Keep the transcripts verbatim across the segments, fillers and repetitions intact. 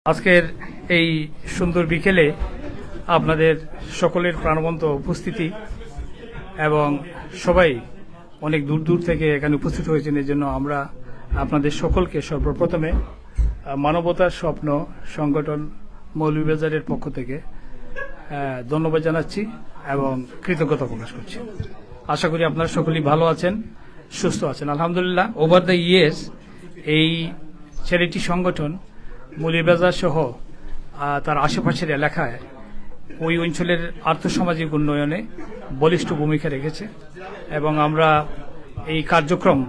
আজকের এই সুন্দর বিকেলে আপনাদের সকলের প্রাণবন্ত উপস্থিতি এবং সবাই অনেক দূর দূর থেকে এখানে উপস্থিত হয়েছেন, এর জন্য আমরা আপনাদের সকলকে সর্বপ্রথমে, আহ, মানবতার স্বপ্ন সংগঠন মৌলভীবাজারের পক্ষ থেকে, আহ, ধন্যবাদ জানাচ্ছি এবং কৃতজ্ঞতা প্রকাশ করছি। আশা করি আপনারা সকলেই ভালো আছেন, সুস্থ আছেন। আলহামদুলিল্লাহ, ওভার দ্য ইয়ার্স এই চ্যারিটি সংগঠন মৌলভীবাজার সহ, আহ, তার আশেপাশের এলাকায় ওই অঞ্চলের আর্থসামাজিক উন্নয়নে বলিষ্ঠ ভূমিকা রেখেছে এবং আমরা এই কার্যক্রম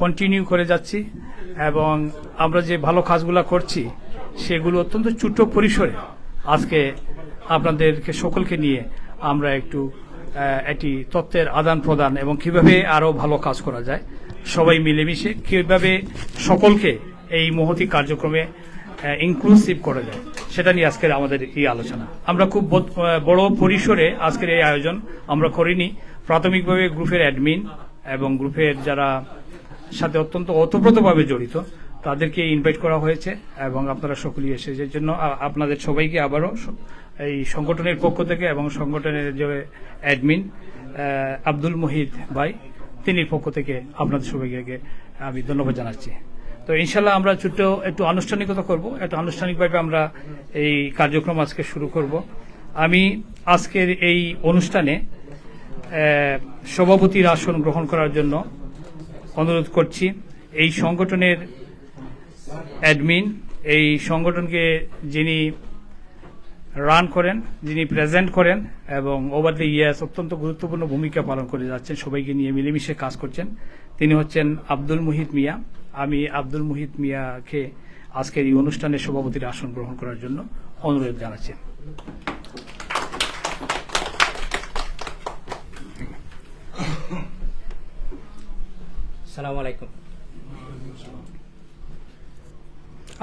কন্টিনিউ করে যাচ্ছি এবং আমরা যে ভালো কাজগুলা করছি সেগুলো অত্যন্ত ছোট পরিসরে আজকে আপনাদেরকে সকলকে নিয়ে আমরা একটু, আহ, একটি তথ্যের আদান প্রদান এবং কিভাবে আরও ভালো কাজ করা যায়, সবাই মিলেমিশে কিভাবে সকলকে এই মহতী কার্যক্রমে, আহ, ইনক্লুসিভ করা যায়, সেটা নিয়ে আজকের আমাদের এই আলোচনা। আমরা খুব বদ-, আহ, বড় পরিসরে আজকের এই আয়োজন আমরা করিনি। প্রাথমিকভাবে গ্রুপের অ্যাডমিন এবং গ্রুপের যারা সাথে অত্যন্ত ওতপ্রোতভাবে জড়িত তাদেরকে ইনভাইট করা হয়েছে এবং আপনারা সকলেই এসেছেন। এর জন্য আ-, আপনাদের সবাইকে আবারও স-, এই সংগঠনের পক্ষ থেকে এবং সংগঠনের যে অ্যাডমিন, আহ, আব্দুল মুহিত ভাই, তিনির পক্ষ থেকে আপনাদের সবাইকে আমি ধন্যবাদ জানাচ্ছি। তো ইনশাল্লাহ আমরা ছোট্ট একটু আনুষ্ঠানিকতা করব, একটু আনুষ্ঠানিকভাবে আমরা এই কার্যক্রম আজকে শুরু করব। আমি আজকের এই অনুষ্ঠানে, আহ, সভাপতির আসন গ্রহণ করার জন্য অনুরোধ করছি এই সংগঠনের অ্যাডমিন, এই সংগঠনকে যিনি রান করেন, যিনি প্রেজেন্ট করেন এবং ওভার দ্য ইয়ার্স অত্যন্ত গুরুত্বপূর্ণ ভূমিকা পালন করে যাচ্ছেন, সবাইকে নিয়ে মিলেমিশে কাজ করছেন, তিনি হচ্ছেন আব্দুল মুহিত মিয়া। আমি আব্দুল মুহিত মিয়াকে আজকের এই অনুষ্ঠানের সভাপতির আসন গ্রহণ করার জন্য অনুরোধ জানাচ্ছি। সালাম আলাইকুম।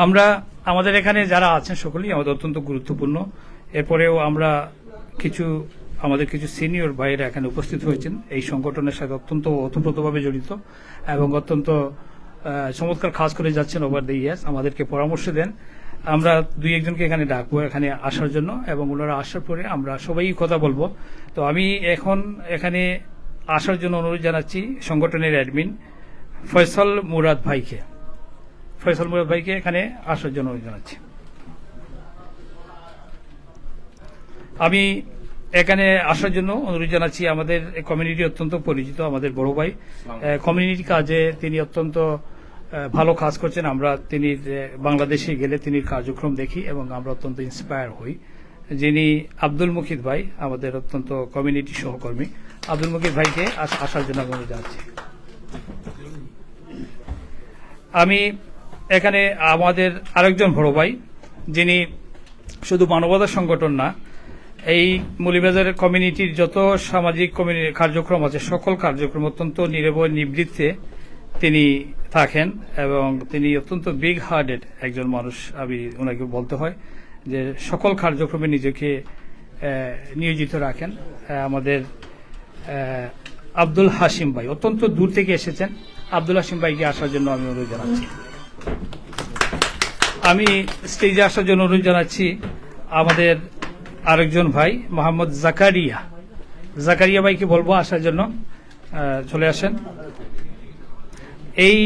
আমরা, আমাদের এখানে যারা আছেন সকলেই আমাদের অত্যন্ত গুরুত্বপূর্ণ। এরপরেও আমরা কিছু, আমাদের কিছু সিনিয়র ভাইয়েরা এখানে উপস্থিত হয়েছেন, এই সংগঠনের সাথে অত্যন্ত ওতপ্রোতভাবে জড়িত এবং অত্যন্ত, আহ, চমৎকার কাজ করে যাচ্ছেন ওভার দ্য ইয়ার্স, আমাদেরকে পরামর্শ দেন। আমরা দুই একজনকে এখানে ডাকবো এখানে আসার জন্য এবং ওনারা আসার পরে আমরা সবাই কথা বলবো। তো আমি এখন এখানে আসার জন্য অনুরোধ জানাচ্ছি সংগঠনের অ্যাডমিন ফয়সাল মুরাদ ভাইকে, ফয়সাল মুরাদ ভাইকে এখানে আসার জন্য অনুরোধ জানাচ্ছি। আমি এখানে আসার জন্য অনুরোধ জানাচ্ছি, আমাদের এই কমিউনিটি অত্যন্ত পরিচিত, আমাদের বড় ভাই, আহ, কমিউনিটি কাজে তিনি অত্যন্ত, আহ, ভালো কাজ করছেন। আমরা তিনি, আহ, বাংলাদেশে গেলে তিনি কার্যক্রম দেখি এবং আমরা অত্যন্ত ইন্সপায়ার হই। যিনি আব্দুল মুকিত ভাই, আমাদের অত্যন্ত কমিউনিটি সহকর্মী, আব্দুল মুকিত ভাইকে আস-, আসার জন্য অনুরোধ জানাচ্ছি। আমি এখানে আমাদের আরেকজন বড় ভাই, যিনি শুধু মানবতার সংগঠন না, এই মৌলভীবাজারের কমিউনিটির যত সামাজিক কমিউনি-, কার্যক্রম আছে, সকল কার্যক্রম অত্যন্ত নিরবয় নিবৃত্তে তিনি থাকেন এবং তিনি অত্যন্ত বিগ হার্টেড একজন মানুষ, আমি ওনাকে বলতে হয় যে সকল কার্যক্রমে নিজেকে, আহ, নিয়োজিত রাখেন। আহ, আমাদের, আহ, আব্দুল হাসিম ভাই অত্যন্ত দূর থেকে এসেছেন, আব্দুল হাসিম ভাইকে আসার জন্য আমি অনুরোধ জানাচ্ছি। আমি স্টেজে আসার জন্য অনুরোধ জানাচ্ছি আমাদের আরেকজন ভাই মোহাম্মদ জাকারিয়া, জাকারিয়া ভাইকে বলবো আসার জন্য, আহ, চলে আসেন। এই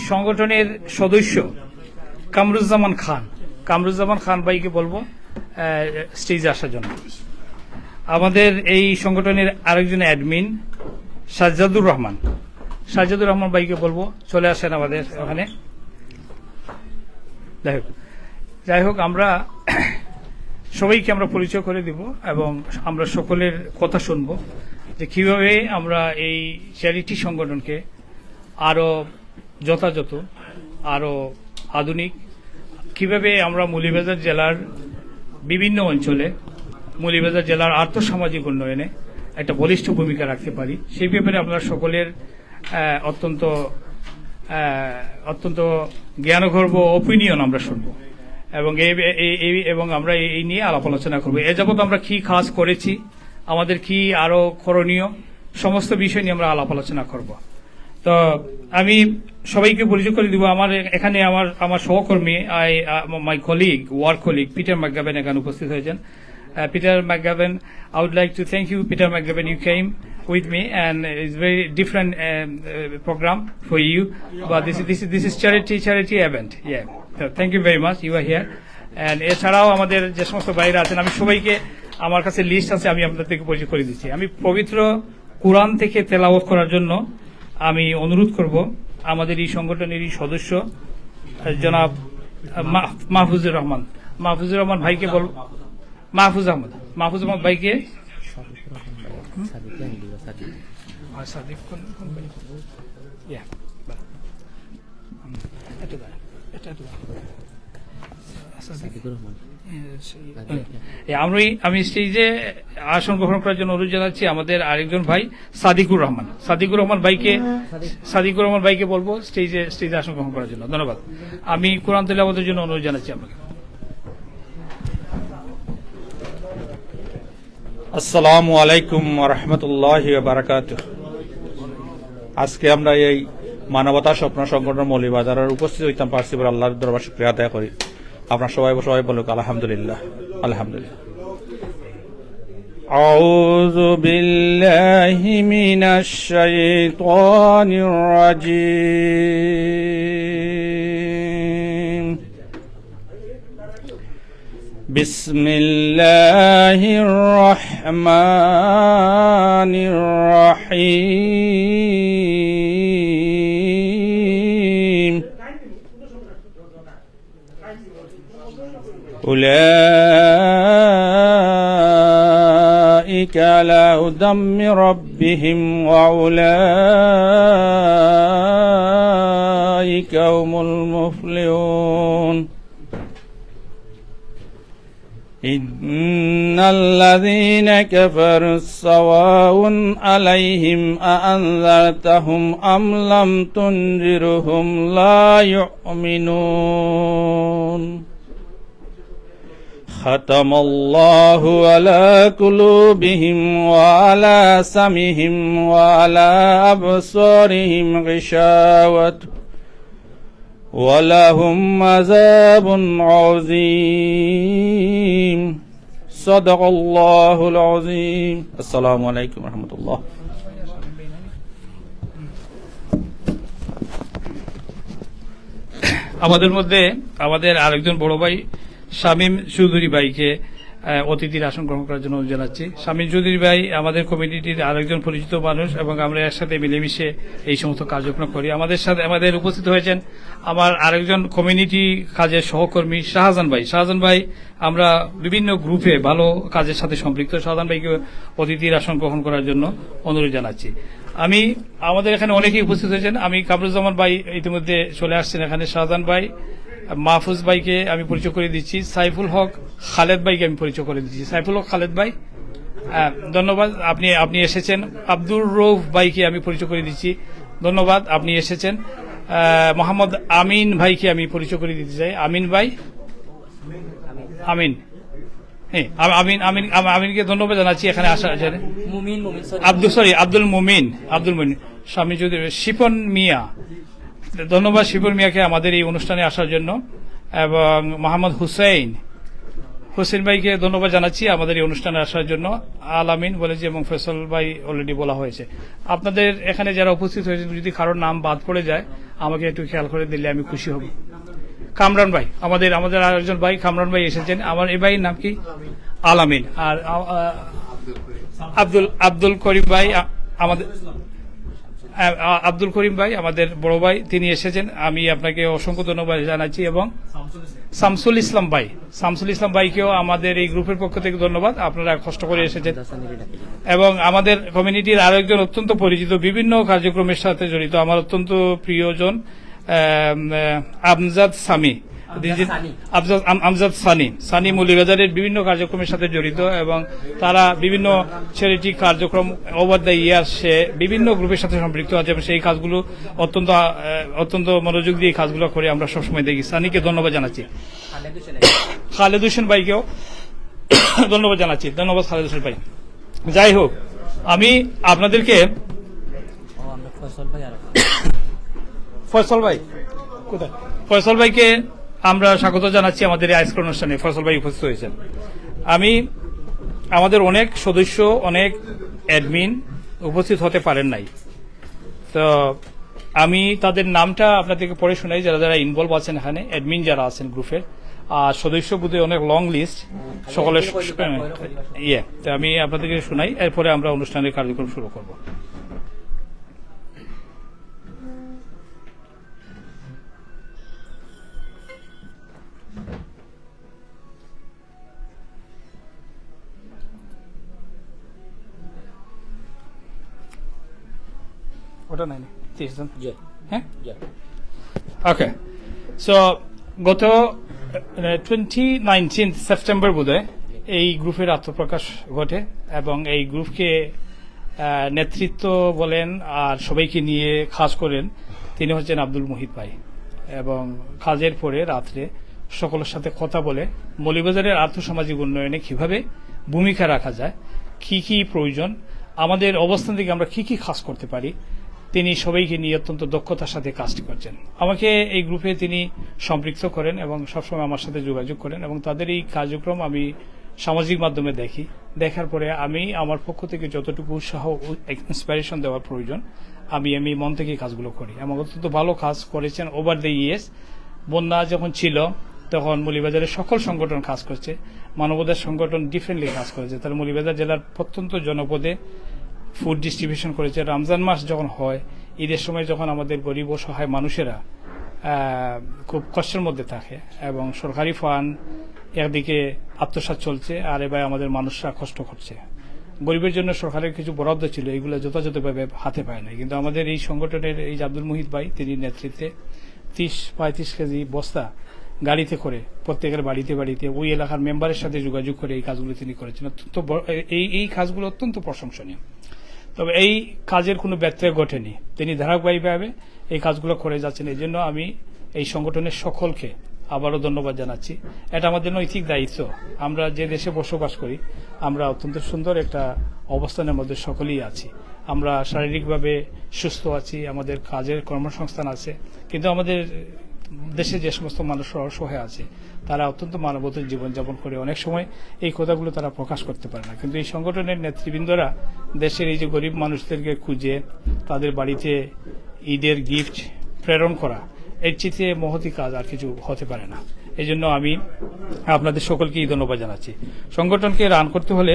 সংগঠনের সদস্য কামরুজ্জামান খান, কামরুজ্জামান খান ভাইকে বলবো, আহ, স্টেজে আসার জন্য। আমাদের এই সংগঠনের আরেকজন অ্যাডমিন সাজ্জাদুর রহমান, সাজ্জাদুর রহমান ভাইকে বলবো চলে আসেন আমাদের ওখানে। যাই হোক, যাই হোক, আমরা সবাইকে আমরা পরিচয় করে দিব এবং আমরা সকলের কথা শুনবো যে কিভাবে আমরা এই চ্যারিটি সংগঠনকে আরও যথাযথ, আরও আধুনিক, কিভাবে আমরা মৌলভীবাজার জেলার বিভিন্ন অঞ্চলে মৌলভীবাজার জেলার আর্থসামাজিক উন্নয়নে একটা বলিষ্ঠ ভূমিকা রাখতে পারি, সেই ব্যাপারে আপনারা সকলের, আহ, অত্যন্ত, আহ, অত্যন্ত জ্ঞানগর্ভ ওপিনিয়ন আমরা শুনবো এবং এই, এই, এই, এবং আমরা এই, এই নিয়ে আলাপ আলোচনা করবো। এ যাবৎ আমরা কি কাজ করেছি, আমাদের কি আরও করণীয়, সমস্ত বিষয় নিয়ে আমরা আলাপ আলোচনা করব। তো আমি সবাইকে পরিচয় করে দিব। আমার এ-, এখানে আমার, আমার সহকর্মী, I, uh, my colleague, work colleague, Peter McGovern এখানে উপস্থিত হয়েছেন। Uh, Peter McGovern, I would like to thank you, Peter McGovern, you came with me, and it's very different, um, uh, program for you, but this is, this is, this is charity, charity event. Yeah, so thank you very much, you are here. And এছাড়াও আমাদের যে সমস্ত ভাইরা আছেন, আমি সবাইকে, আমার কাছে লিস্ট আছে, আমি আপনাদেরকে পরিচয় করে দিচ্ছি। আমি পবিত্র কোরআন থেকে তেলাওয়াত করার জন্য আমি অনুরোধ করব আমাদের এই সংগঠনেরই সদস্য, আহ, জনাব, আহ, মা-, মাহফুজুর রহমান, মাহফুজুর রহমান ভাইকে বল, মাহফুজ আহমদ, মাহফুজ আহমদ ভাইকে। আর সাদিক কোন, কোন ভাই? ইয়া, বাহ। হুম, এটা দাঁড়া, এটা, এটা দাঁড়া। সাদিক। সাদিকুর রহমান। এ, সেই, আচ্ছা, এ, আচ্ছা। এ, আমি, আমি স্টেজে আসন গ্রহণ করার জন্য অনুরোধ জানাচ্ছি আমাদের আরেকজন ভাই সাদিকুর রহমান। সাদিকুর রহমান ভাইকে, সাদিক। সাদিকুর রহমান ভাইকে বলবো স্টেজে, স্টেজে আসন গ্রহণ করার জন্য। ধন্যবাদ। আমি কোরআন তেলাওয়াতের জন্য অনুরোধ জানাচ্ছি আপনাকে। আসসালামু আলাইকুম ওয়া রাহমাতুল্লাহি ওয়া বারাকাতুহু। আজকে আমরা এই মানবতা স্বপ্ন সংগঠন মৌলভীবাজারের উপস্থিত হইতাম পারছি বলে আল্লাহর দরবার শুকরিয়া আদায় করি। আপনারা সবাই, সবাই বলুক আলহামদুলিল্লাহ, আলহামদুলিল্লাহ। أعوذ بالله من الشيطان الرجيم. بسم الله الرحمن الرحيم. أولئك على هدى من ربهم وأولئك هم المفلحون. إن الذين كفروا سواء عليهم أأنذرتهم أم لم تنذرهم لا يؤمنون. ختم الله على قلوبهم وعلى سمعهم وعلى أبصارهم غشاوة ولهم عذاب عظيم. صدق الله العظيم. السلام عليكم ورحمة الله. আমাদের মধ্যে আমাদের আরেকজন বড় ভাই শামীম চৌধুরী ভাইকে, আহ, অতিথির আসন গ্রহণ করার জন্য অনুরোধ জানাচ্ছি। শামীম চৌধুরী ভাই আমাদের কমিউনিটির আরেকজন পরিচিত মানুষ এবং আমরা একসাথে মিলেমিশে এই সমস্ত কার্যক্রম করি। আমাদের সাথে, আমাদের উপস্থিত হয়েছেন আমার আরেকজন কমিউনিটি কাজের সহকর্মী শাহজাহান ভাই। শাহজাহান ভাই, আমরা বিভিন্ন গ্রুপে ভালো কাজের সাথে সম্পৃক্ত। শাহজাহান ভাইকে অতিথির আসন গ্রহণ করার জন্য অনুরোধ জানাচ্ছি। আমি, আমাদের এখানে অনেকেই উপস্থিত হয়েছেন। আমি কামরুজ্জামান ভাই ইতিমধ্যে চলে আসছেন এখানে। শাহজাহান ভাই, মাহফুজ ভাইকে আমি পরিচয় করে দিচ্ছি, সাইফুল হক খালেদ ভাইকে আমি পরিচয় করে দিচ্ছি। সাইফুল হক খালেদ ভাই, আহ, ধন্যবাদ, আপনি, আপনি এসেছেন। আব্দুর রউফ ভাইকে আমি পরিচয় করে দিচ্ছি, ধন্যবাদ, আপনি এসেছেন। আহ, মোহাম্মদ আমিন ভাইকে আমি পরিচয় করে দিতে চাই। আমিন ভাই, আমিন। হ্যাঁ, আম-, আমিন, আমিন, আম-, আমিনকে ধন্যবাদ জানাচ্ছি এখানে আসার জন্য। মুমিন, মুমিন, sorry। আব্দুল, sorry, আব্দুল মুমিন, আব্দুল মুমিন। স্বামী যদি শিপন মিয়া, ধন্যবাদ শিপন মিয়াকে আমাদের এই অনুষ্ঠানে আসার জন্য, এবং মোহাম্মদ হুসেন, হুসেন ভাইকে ধন্যবাদ জানাচ্ছি আমাদের এই অনুষ্ঠানে আসার জন্য। আল আমিন বলেছি এবং ফয়সল ভাই already বলা হয়েছে। আপনাদের এখানে যারা উপস্থিত হয়েছেন, যদি কারোর নাম বাদ পড়ে যায়, আমাকে একটু খেয়াল করে দিলে আমি খুশি হব। কামরান ভাই, আমাদের, আমাদের আরেকজন ভাই কামরান ভাই এসেছেন। আমার এই ভাইয়ের নাম কি? আলামিন। আর, আ, আ, আব্দুল, আব্দুল করিম ভাই, আ, আমাদের, আ, আ, আব্দুল করিম ভাই, আমাদের বড় ভাই, তিনি এসেছেন। আমি আপনাকে অসংখ্য ধন্যবাদ জানাচ্ছি এবং শামসুল ইসলাম ভাই, শামসুল ইসলাম ভাইকেও আমাদের এই গ্রুপের পক্ষ থেকে ধন্যবাদ, আপনারা কষ্ট করে এসেছেন। এবং আমাদের কমিউনিটির আরো একজন অত্যন্ত পরিচিত, বিভিন্ন কার্যক্রমের সাথে জড়িত, আমার অত্যন্ত প্রিয়জন, আম, আহ, আমজাদ সামি। আমজাদ সানি। আমজাদ, আম-, আমজাদ সানি। সানি মৌলভীবাজারের বিভিন্ন কার্যক্রমের সাথে জড়িত এবং তারা বিভিন্ন চ্যারিটি কার্যক্রম over the year সে বিভিন্ন গ্রুপের সাথে সম্পৃক্ত আছে এবং সেই কাজগুলো অত্যন্ত, আহ, অত্যন্ত মনোযোগ দিয়ে এই কাজগুলো করে আমরা সবসময় দেখি। সানিকে ধন্যবাদ জানাচ্ছি। খালেদ হোসেন। খালেদ হোসেন ভাইকেও ধন্যবাদ জানাচ্ছি। ধন্যবাদ খালেদ হোসেন ভাই। যাই হোক, আমি আপনাদেরকে ও, আমরা ফয়সল ভাই আর ফয়সল ভাই, কোথায়? ফয়সল ভাইকে আমরা স্বাগত জানাচ্ছি আমাদের এই আজকের অনুষ্ঠানে। ফয়সল ভাই উপস্থিত হয়েছেন। আমি, আমাদের অনেক সদস্য, অনেক অ্যাডমিন উপস্থিত হতে পারেন নাই। তো আমি তাদের নামটা আপনাদেরকে পড়ে শোনাই, যারা যারা ইনভলভ আছেন এখানে, অ্যাডমিন যারা আছেন গ্রুপের। আর সদস্য বোধহয় অনেক লং লিস্ট, সকলের। ইয়ে, তো আমি আপনাদেরকে শোনাই, এরপরে আমরা অনুষ্ঠানের কার্যক্রম শুরু করব। ওটা নাই না, তিরিশ জন। জি। হ্যাঁ? জি। ওকে। সো গত টোয়েন্টি নাইনটিন সেপ্টেম্বর বোধহয় এই গ্রুপের আত্মপ্রকাশ ঘটে, এবং এই গ্রুপকে আহ, নেতৃত্ব বলেন আর সবাইকে নিয়ে কাজ করেন, তিনি হচ্ছেন আব্দুল মুহিত ভাই। এবং কাজের পরে রাত্রে সকলের সাথে কথা বলে মৌলভীবাজারের আর্থসামাজিক উন্নয়নে কিভাবে ভূমিকা রাখা যায়, কি কি প্রয়োজন, আমাদের অবস্থান থেকে আমরা কি কি কাজ করতে পারি, তিনি সবাইকে নিয়ে অত্যন্ত দক্ষতার সাথে কাজটি করছেন। আমাকে এই গ্রুপে তিনি সম্পৃক্ত করেন এবং সবসময় আমার সাথে যোগাযোগ করেন, এবং তাদের এই কার্যক্রম আমি সামাজিক মাধ্যমে দেখি। দেখার পরে আমি আমার পক্ষ থেকে যতটুকু উৎসাহ ও ইন্সপিরেশন দেওয়ার প্রয়োজন, আমি আমি মন থেকে কাজগুলো করি। এবং অত্যন্ত ভালো কাজ করেছেন ওভার দ্য ইয়ার্স। বন্যা যখন ছিল, তখন মৌলভীবাজারের সকল সংগঠন কাজ করছে, মানবাধিকার সংগঠন ডিফারেন্টলি কাজ করেছে। তারা মৌলভীবাজার জেলার প্রত্যন্ত জনপদে ফুড ডিস্ট্রিবিউশন করেছে। রমজান মাস যখন হয়, ঈদের সময় যখন আমাদের গরিব অসহায় মানুষেরা আহ, খুব কষ্টের মধ্যে থাকে এবং সরকারি ফান্ড একদিকে আত্মসাৎ চলছে, আর এবার আমাদের মানুষরা কষ্ট করছে। গরিবের জন্য সরকারের কিছু বরাদ্দ ছিল, এগুলো যথাযথভাবে হাতে পায় না। কিন্তু আমাদের এই সংগঠনের এই যে আব্দুল মুহিত ভাই, তিনি নেতৃত্বে তিরিশ পঁয়ত্রিশ কেজি বস্তা গাড়িতে করে প্রত্যেকের বাড়িতে বাড়িতে ওই এলাকার মেম্বারের সাথে যোগাযোগ করে এই কাজগুলো তিনি করেছেন। অত্যন্ত বড়, এই এই কাজগুলো অত্যন্ত প্রশংসনীয়। তবে এই কাজের কোনো ব্যত্যয় ঘটেনি, তিনি ধারাবাহিকভাবে এই কাজগুলো করে যাচ্ছেন। এই জন্য আমি এই সংগঠনের সকলকে আবারও ধন্যবাদ জানাচ্ছি। এটা আমাদের নৈতিক দায়িত্ব। আমরা যে দেশে বসবাস করি, আমরা অত্যন্ত সুন্দর একটা অবস্থানের মধ্যে সকলেই আছি। আমরা শারীরিকভাবে সুস্থ আছি, আমাদের কাজের কর্মসংস্থান আছে, কিন্তু আমাদের দেশে যে সমস্ত মানুষ অসহায় আছে, তারা অত্যন্ত মানবতার জীবনযাপন করে। অনেক সময় এই কথাগুলো তারা প্রকাশ করতে পারে না, কিন্তু এই সংগঠনের নেতৃবৃন্দরা দেশের এই যে গরিব মানুষদেরকে খুঁজে তাদের বাড়িতে ঈদের গিফট প্রেরণ করা, এর চেয়ে মহতী কাজ আর কিছু হতে পারে না। এই জন্য আমি আপনাদের সকলকেই ধন্যবাদ জানাচ্ছি। সংগঠনকে রান করতে হলে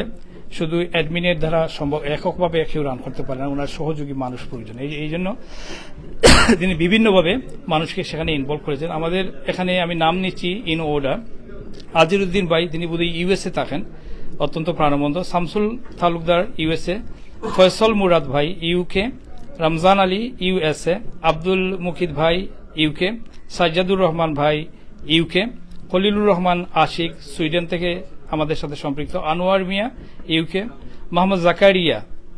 শুধু অ্যাডমিনের দ্বারা সম্ভব, এককভাবে কেউ রান করতে পারে না, ওনার সহযোগী মানুষ প্রয়োজন। এই এই জন্য তিনি বিভিন্নভাবে মানুষকে সেখানে ইনভলভ করেছেন। আমাদের এখানে আমি নাম নিচ্ছি ইন অর্ডার। আজিরুদ্দিন ভাই, তিনি বোধহয় ইউএসএ থাকেন, অত্যন্ত প্রাণবন্ত। শামসুল তালুকদার, ইউএসএ। ফয়সল মুরাদ ভাই, ইউকে। রমজান আলী, ইউএসএ। আব্দুল মুকিত ভাই, ইউকে। সাজ্জাদুর রহমান ভাই, ইউকে। খলিলুর রহমান আশিক, সুইডেন থেকে আমাদের সাথে সম্পৃক্ত। আনোয়ার মিয়া, ইউকে। মোহাম্মদ জাকারিয়া,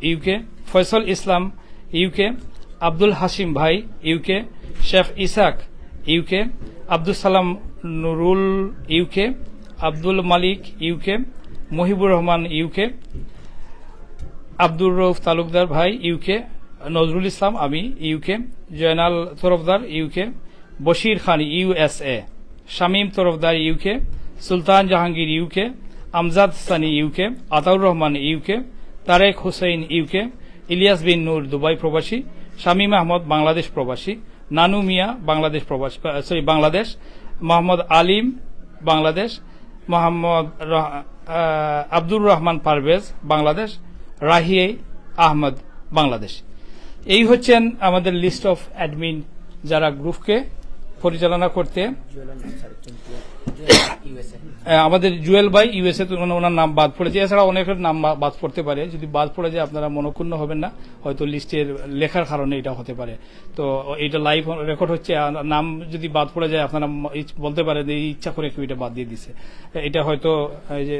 ইউকে। ফয়সল ইসলাম, ইউকে। আব্দুল হাসিম ভাই, ইউকে। শেখ ইসাক, ইউকে। আব্দুল সালাম নুরুল, ইউকে। আব্দুল মালিক, ইউকে। মুহিবুর রহমান, ইউকে। আব্দুর রউফ তালুকদার ভাই, ইউকে। নজরুল ইসলাম, আমি, ইউকে। জয়নাল তরফদার, ইউকে। বশির খান, ইউএসএ। শামীম তরফদার, ইউকে। সুলতান জাহাঙ্গীর, ইউকে। আমজাদ সানি, ইউকে। আতাউর রহমান, ইউকে। তারেক হুসেন, ইউকে। ইলিয়াস বিন নূর, দুবাই প্রবাসী। শামীম আহমদ, বাংলাদেশ প্রবাসী। নানু মিয়া, বাংলাদেশ প্রবাসী, আহ, সরি, বাংলাদেশ। মোহাম্মদ আলিম, বাংলাদেশ। মোহাম্মদ রহ-, আহ, আব্দুর রহমান পারভেজ, বাংলাদেশ। রাহি আহমদ, বাংলাদেশ। এই হচ্ছেন আমাদের লিস্ট অফ অ্যাডমিন, যারা গ্রুপকে পরিচালনা করতে। জুয়েল আহমেদ স্যার, কিন্তু জুয়েল ইউএসএ। আহ, আমাদের জুয়েল ভাই ইউএসএ, তো ওনার, ওনার নাম বাদ পড়েছে। এছাড়া অনেকের নাম বা-, বাদ পড়তে পারে। যদি বাদ পড়ে যায়, আপনারা মনক্ষুণ্ণ হবেন না, হয়তো লিস্টের লেখার কারণে এটা হতে পারে। তো এটা লাইভ রেকর্ড হচ্ছে, আর নাম যদি বাদ পড়ে যায়, আপনারা ম-, ইচ-, বলতে পারেন যে ইচ্ছা করে কেউ এটা বাদ দিয়ে দিছে। এটা হয়তো এই যে,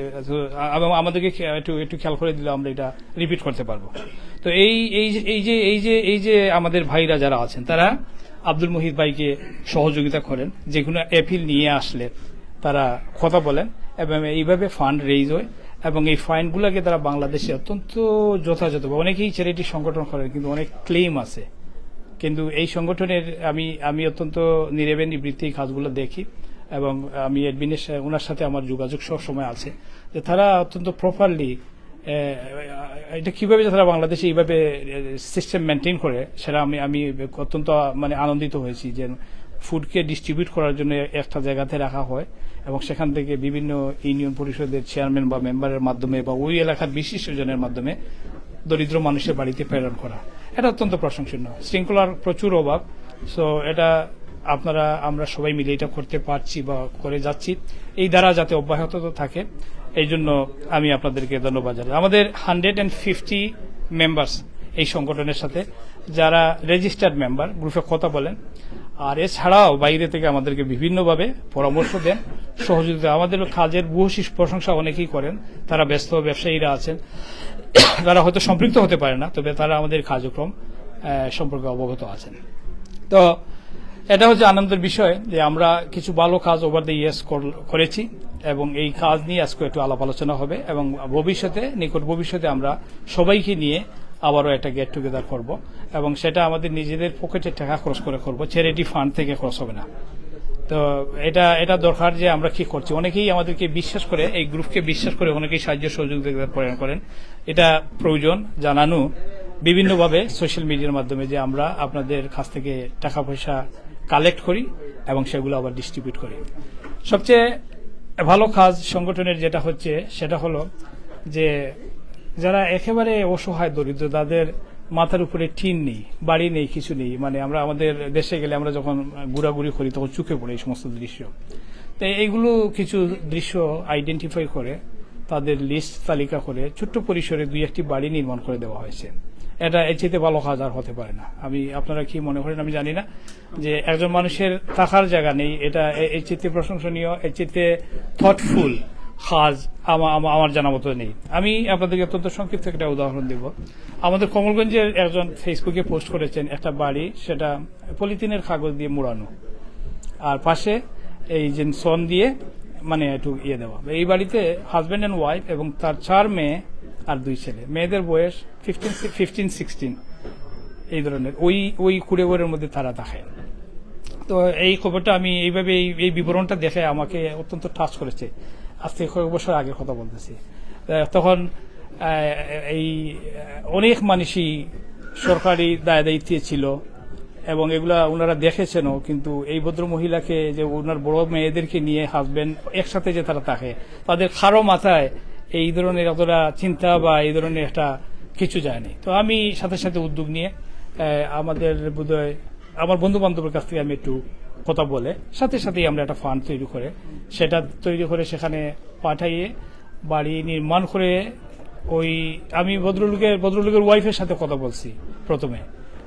আ-, এবং আমাদেরকে খে-, একটু, একটু খেয়াল করে দিলে আমরা এটা রিপিট করতে পারবো। তো এই, এই যে, এই যে, এই যে, এই যে আমাদের ভাইরা যারা আছেন, তারা আব্দুল মুহিত ভাইকে সহযোগিতা করেন, যে কোনো অ্যাপিল নিয়ে আসলে তারা কথা বলেন এবং এইভাবে ফান্ড রেইজ হয়। এবং এই ফান্ডগুলোকে তারা বাংলাদেশে অত্যন্ত যথাযথ, অনেকেই চ্যারিটি সংগঠন করেন, কিন্তু অনেক ক্লেম আছে, কিন্তু এই সংগঠনের আমি আমি অত্যন্ত নিরেবে নিবৃত্তি এই কাজগুলো দেখি, এবং আমি অ্যাডমিনের সা- ওনার সাথে আমার যোগাযোগ সব সময় আছে, যে তারা অত্যন্ত প্রপারলি এটা কিভাবে যে তারা বাংলাদেশে এইভাবে সিস্টেম মেনটেন করে, সেটা আমি আমি অত্যন্ত মানে আনন্দিত হয়েছি যে ফুডকে ডিস্ট্রিবিউট করার জন্য একটা জায়গাতে রাখা হয় এবং সেখান থেকে বিভিন্ন ইউনিয়ন পরিষদের চেয়ারম্যান বা মেম্বারের মাধ্যমে বা ওই এলাকার বিশিষ্ট জনের মাধ্যমে দরিদ্র মানুষের বাড়িতে প্রেরণ করা, এটা অত্যন্ত প্রশংসনীয়। শৃঙ্খলার প্রচুর অভাব। সো এটা আপনারা, আমরা সবাই মিলে এটা করতে পারছি বা করে যাচ্ছি, এই ধারা যাতে অব্যাহত থাকে, এই জন্য আমি আপনাদেরকে ধন্যবাদ জানাই। আমাদের হান্ড্রেড অ্যান্ড ফিফটি মেম্বার্স এই সংগঠনের সাথে, যারা রেজিস্টার্ড মেম্বার, গ্রুপে কথা বলেন, আর এছাড়াও বাইরে থেকে আমাদেরকে বিভিন্নভাবে পরামর্শ দেন, সহযোগিতা। আমাদের কাজের ভূয়সী প্রশংসা অনেকেই করেন, তারা ব্যস্ত ব্যবসায়ীরা আছেন, তারা হয়তো সম্পৃক্ত হতে পারে না, তবে তারা আমাদের কার্যক্রম আহ, সম্পর্কে অবগত আছেন। তো এটা হচ্ছে আনন্দের বিষয় যে আমরা কিছু ভালো কাজ ওভার দ্য ইয়ার্স করেছি, এবং এই কাজ নিয়ে আজকে একটু আলাপ আলোচনা হবে, এবং ভবিষ্যতে, নিকট ভবিষ্যতে আমরা সবাইকে নিয়ে আবারও একটা গেট টুগেদার করব, এবং সেটা আমাদের নিজেদের পকেটে টাকা খরচ করে করব, চ্যারিটি ফান্ড থেকে খরচ হবে না। তো এটা এটা দরকার যে আমরা কি করছি। অনেকেই আমাদেরকে বিশ্বাস করে, এই গ্রুপকে বিশ্বাস করে অনেকেই সাহায্য সহযোগিতা প্রদান করেন। এটা প্রয়োজন জানানো বিভিন্নভাবে সোশ্যাল মিডিয়ার মাধ্যমে যে আমরা আপনাদের কাছ থেকে টাকা পয়সা কালেক্ট করি এবং সেগুলো আবার ডিস্ট্রিবিউট করি। সবচেয়ে ভালো কাজ সংগঠনের যেটা হচ্ছে, সেটা হলো যে যারা একেবারে অসহায় দরিদ্র, তাদের মাথার উপরে টিন নেই, বাড়ি নেই, কিছু নেই, মানে আমরা আমাদের দেশে গেলে আমরা যখন ঘোরাঘুরি করি তখন চোখে পড়ে এই সমস্ত দৃশ্য। তো এইগুলো কিছু দৃশ্য আইডেন্টিফাই করে, তাদের লিস্ট তালিকা করে ছোট্ট পরিসরে দুই একটি বাড়ি নির্মাণ করে দেওয়া হয়েছে। এটা এর চাইতে ভালো কাজ আর হতে পারে না। আমি, আপনারা কি মনে করেন আমি জানি না, যে একজন মানুষের থাকার জায়গা নেই, এটা এ- এর চাইতে প্রশংসনীয়, এর চাইতে থটফুল কাজ আমা- আমা- আমার জানা মতো নেই। আমি আপনাদেরকে অত্যন্ত সংক্ষিপ্ত একটা উদাহরণ দেব। আমাদের কমলগঞ্জের একজন ফেসবুকে পোস্ট করেছেন একটা বাড়ি, সেটা পলিথিনের কাগজ দিয়ে মোড়ানো, আর পাশে এই যে সন দিয়ে মানে একটু ইয়ে দেওয়া। এই বাড়িতে হাজব্যান্ড অ্যান্ড ওয়াইফ এবং তার চার মেয়ে আর দুই ছেলে। মেয়েদের বয়স ফিফটিন, ফিফটিন সিক্সটিন, এই ধরনের, ওই ওই কুড়ে ঘরের মধ্যে তারা থাকে। তো এই খবরটা আমি এইভাবে, এই এই বিবরণটা দেখে আমাকে অত্যন্ত টাচ করেছে। আজ থেকে কয়েক বছর আগের কথা বলতেছি। আহ, তখন আহ, এই আহ, অনেক মানুষই সরকারি দায় দায়িত্বে ছিল এবং এগুলা ওনারা দেখেছেনও, কিন্তু এই ভদ্র মহিলাকে, যে ওনার বড় মেয়েদেরকে নিয়ে হাজব্যান্ড একসাথে যে তারা থাকে, তাদের কারো মাথায় এই ধরনের এতটা চিন্তা বা এই ধরনের একটা কিছু যায়নি। তো আমি সাথে সাথে উদ্যোগ নিয়ে আহ, আমাদের বোধহয় আমার বন্ধু বান্ধবের কাছ থেকে আমি একটু কথা বলে সাথে সাথেই আমরা একটা ফান্ড তৈরি করে, সেটা তৈরি করে সেখানে পাঠাইয়ে বাড়ি নির্মাণ করে ওই আমি ভদ্রলোকের ভদ্রলোকের ওয়াইফের সাথে কথা বলছি প্রথমে।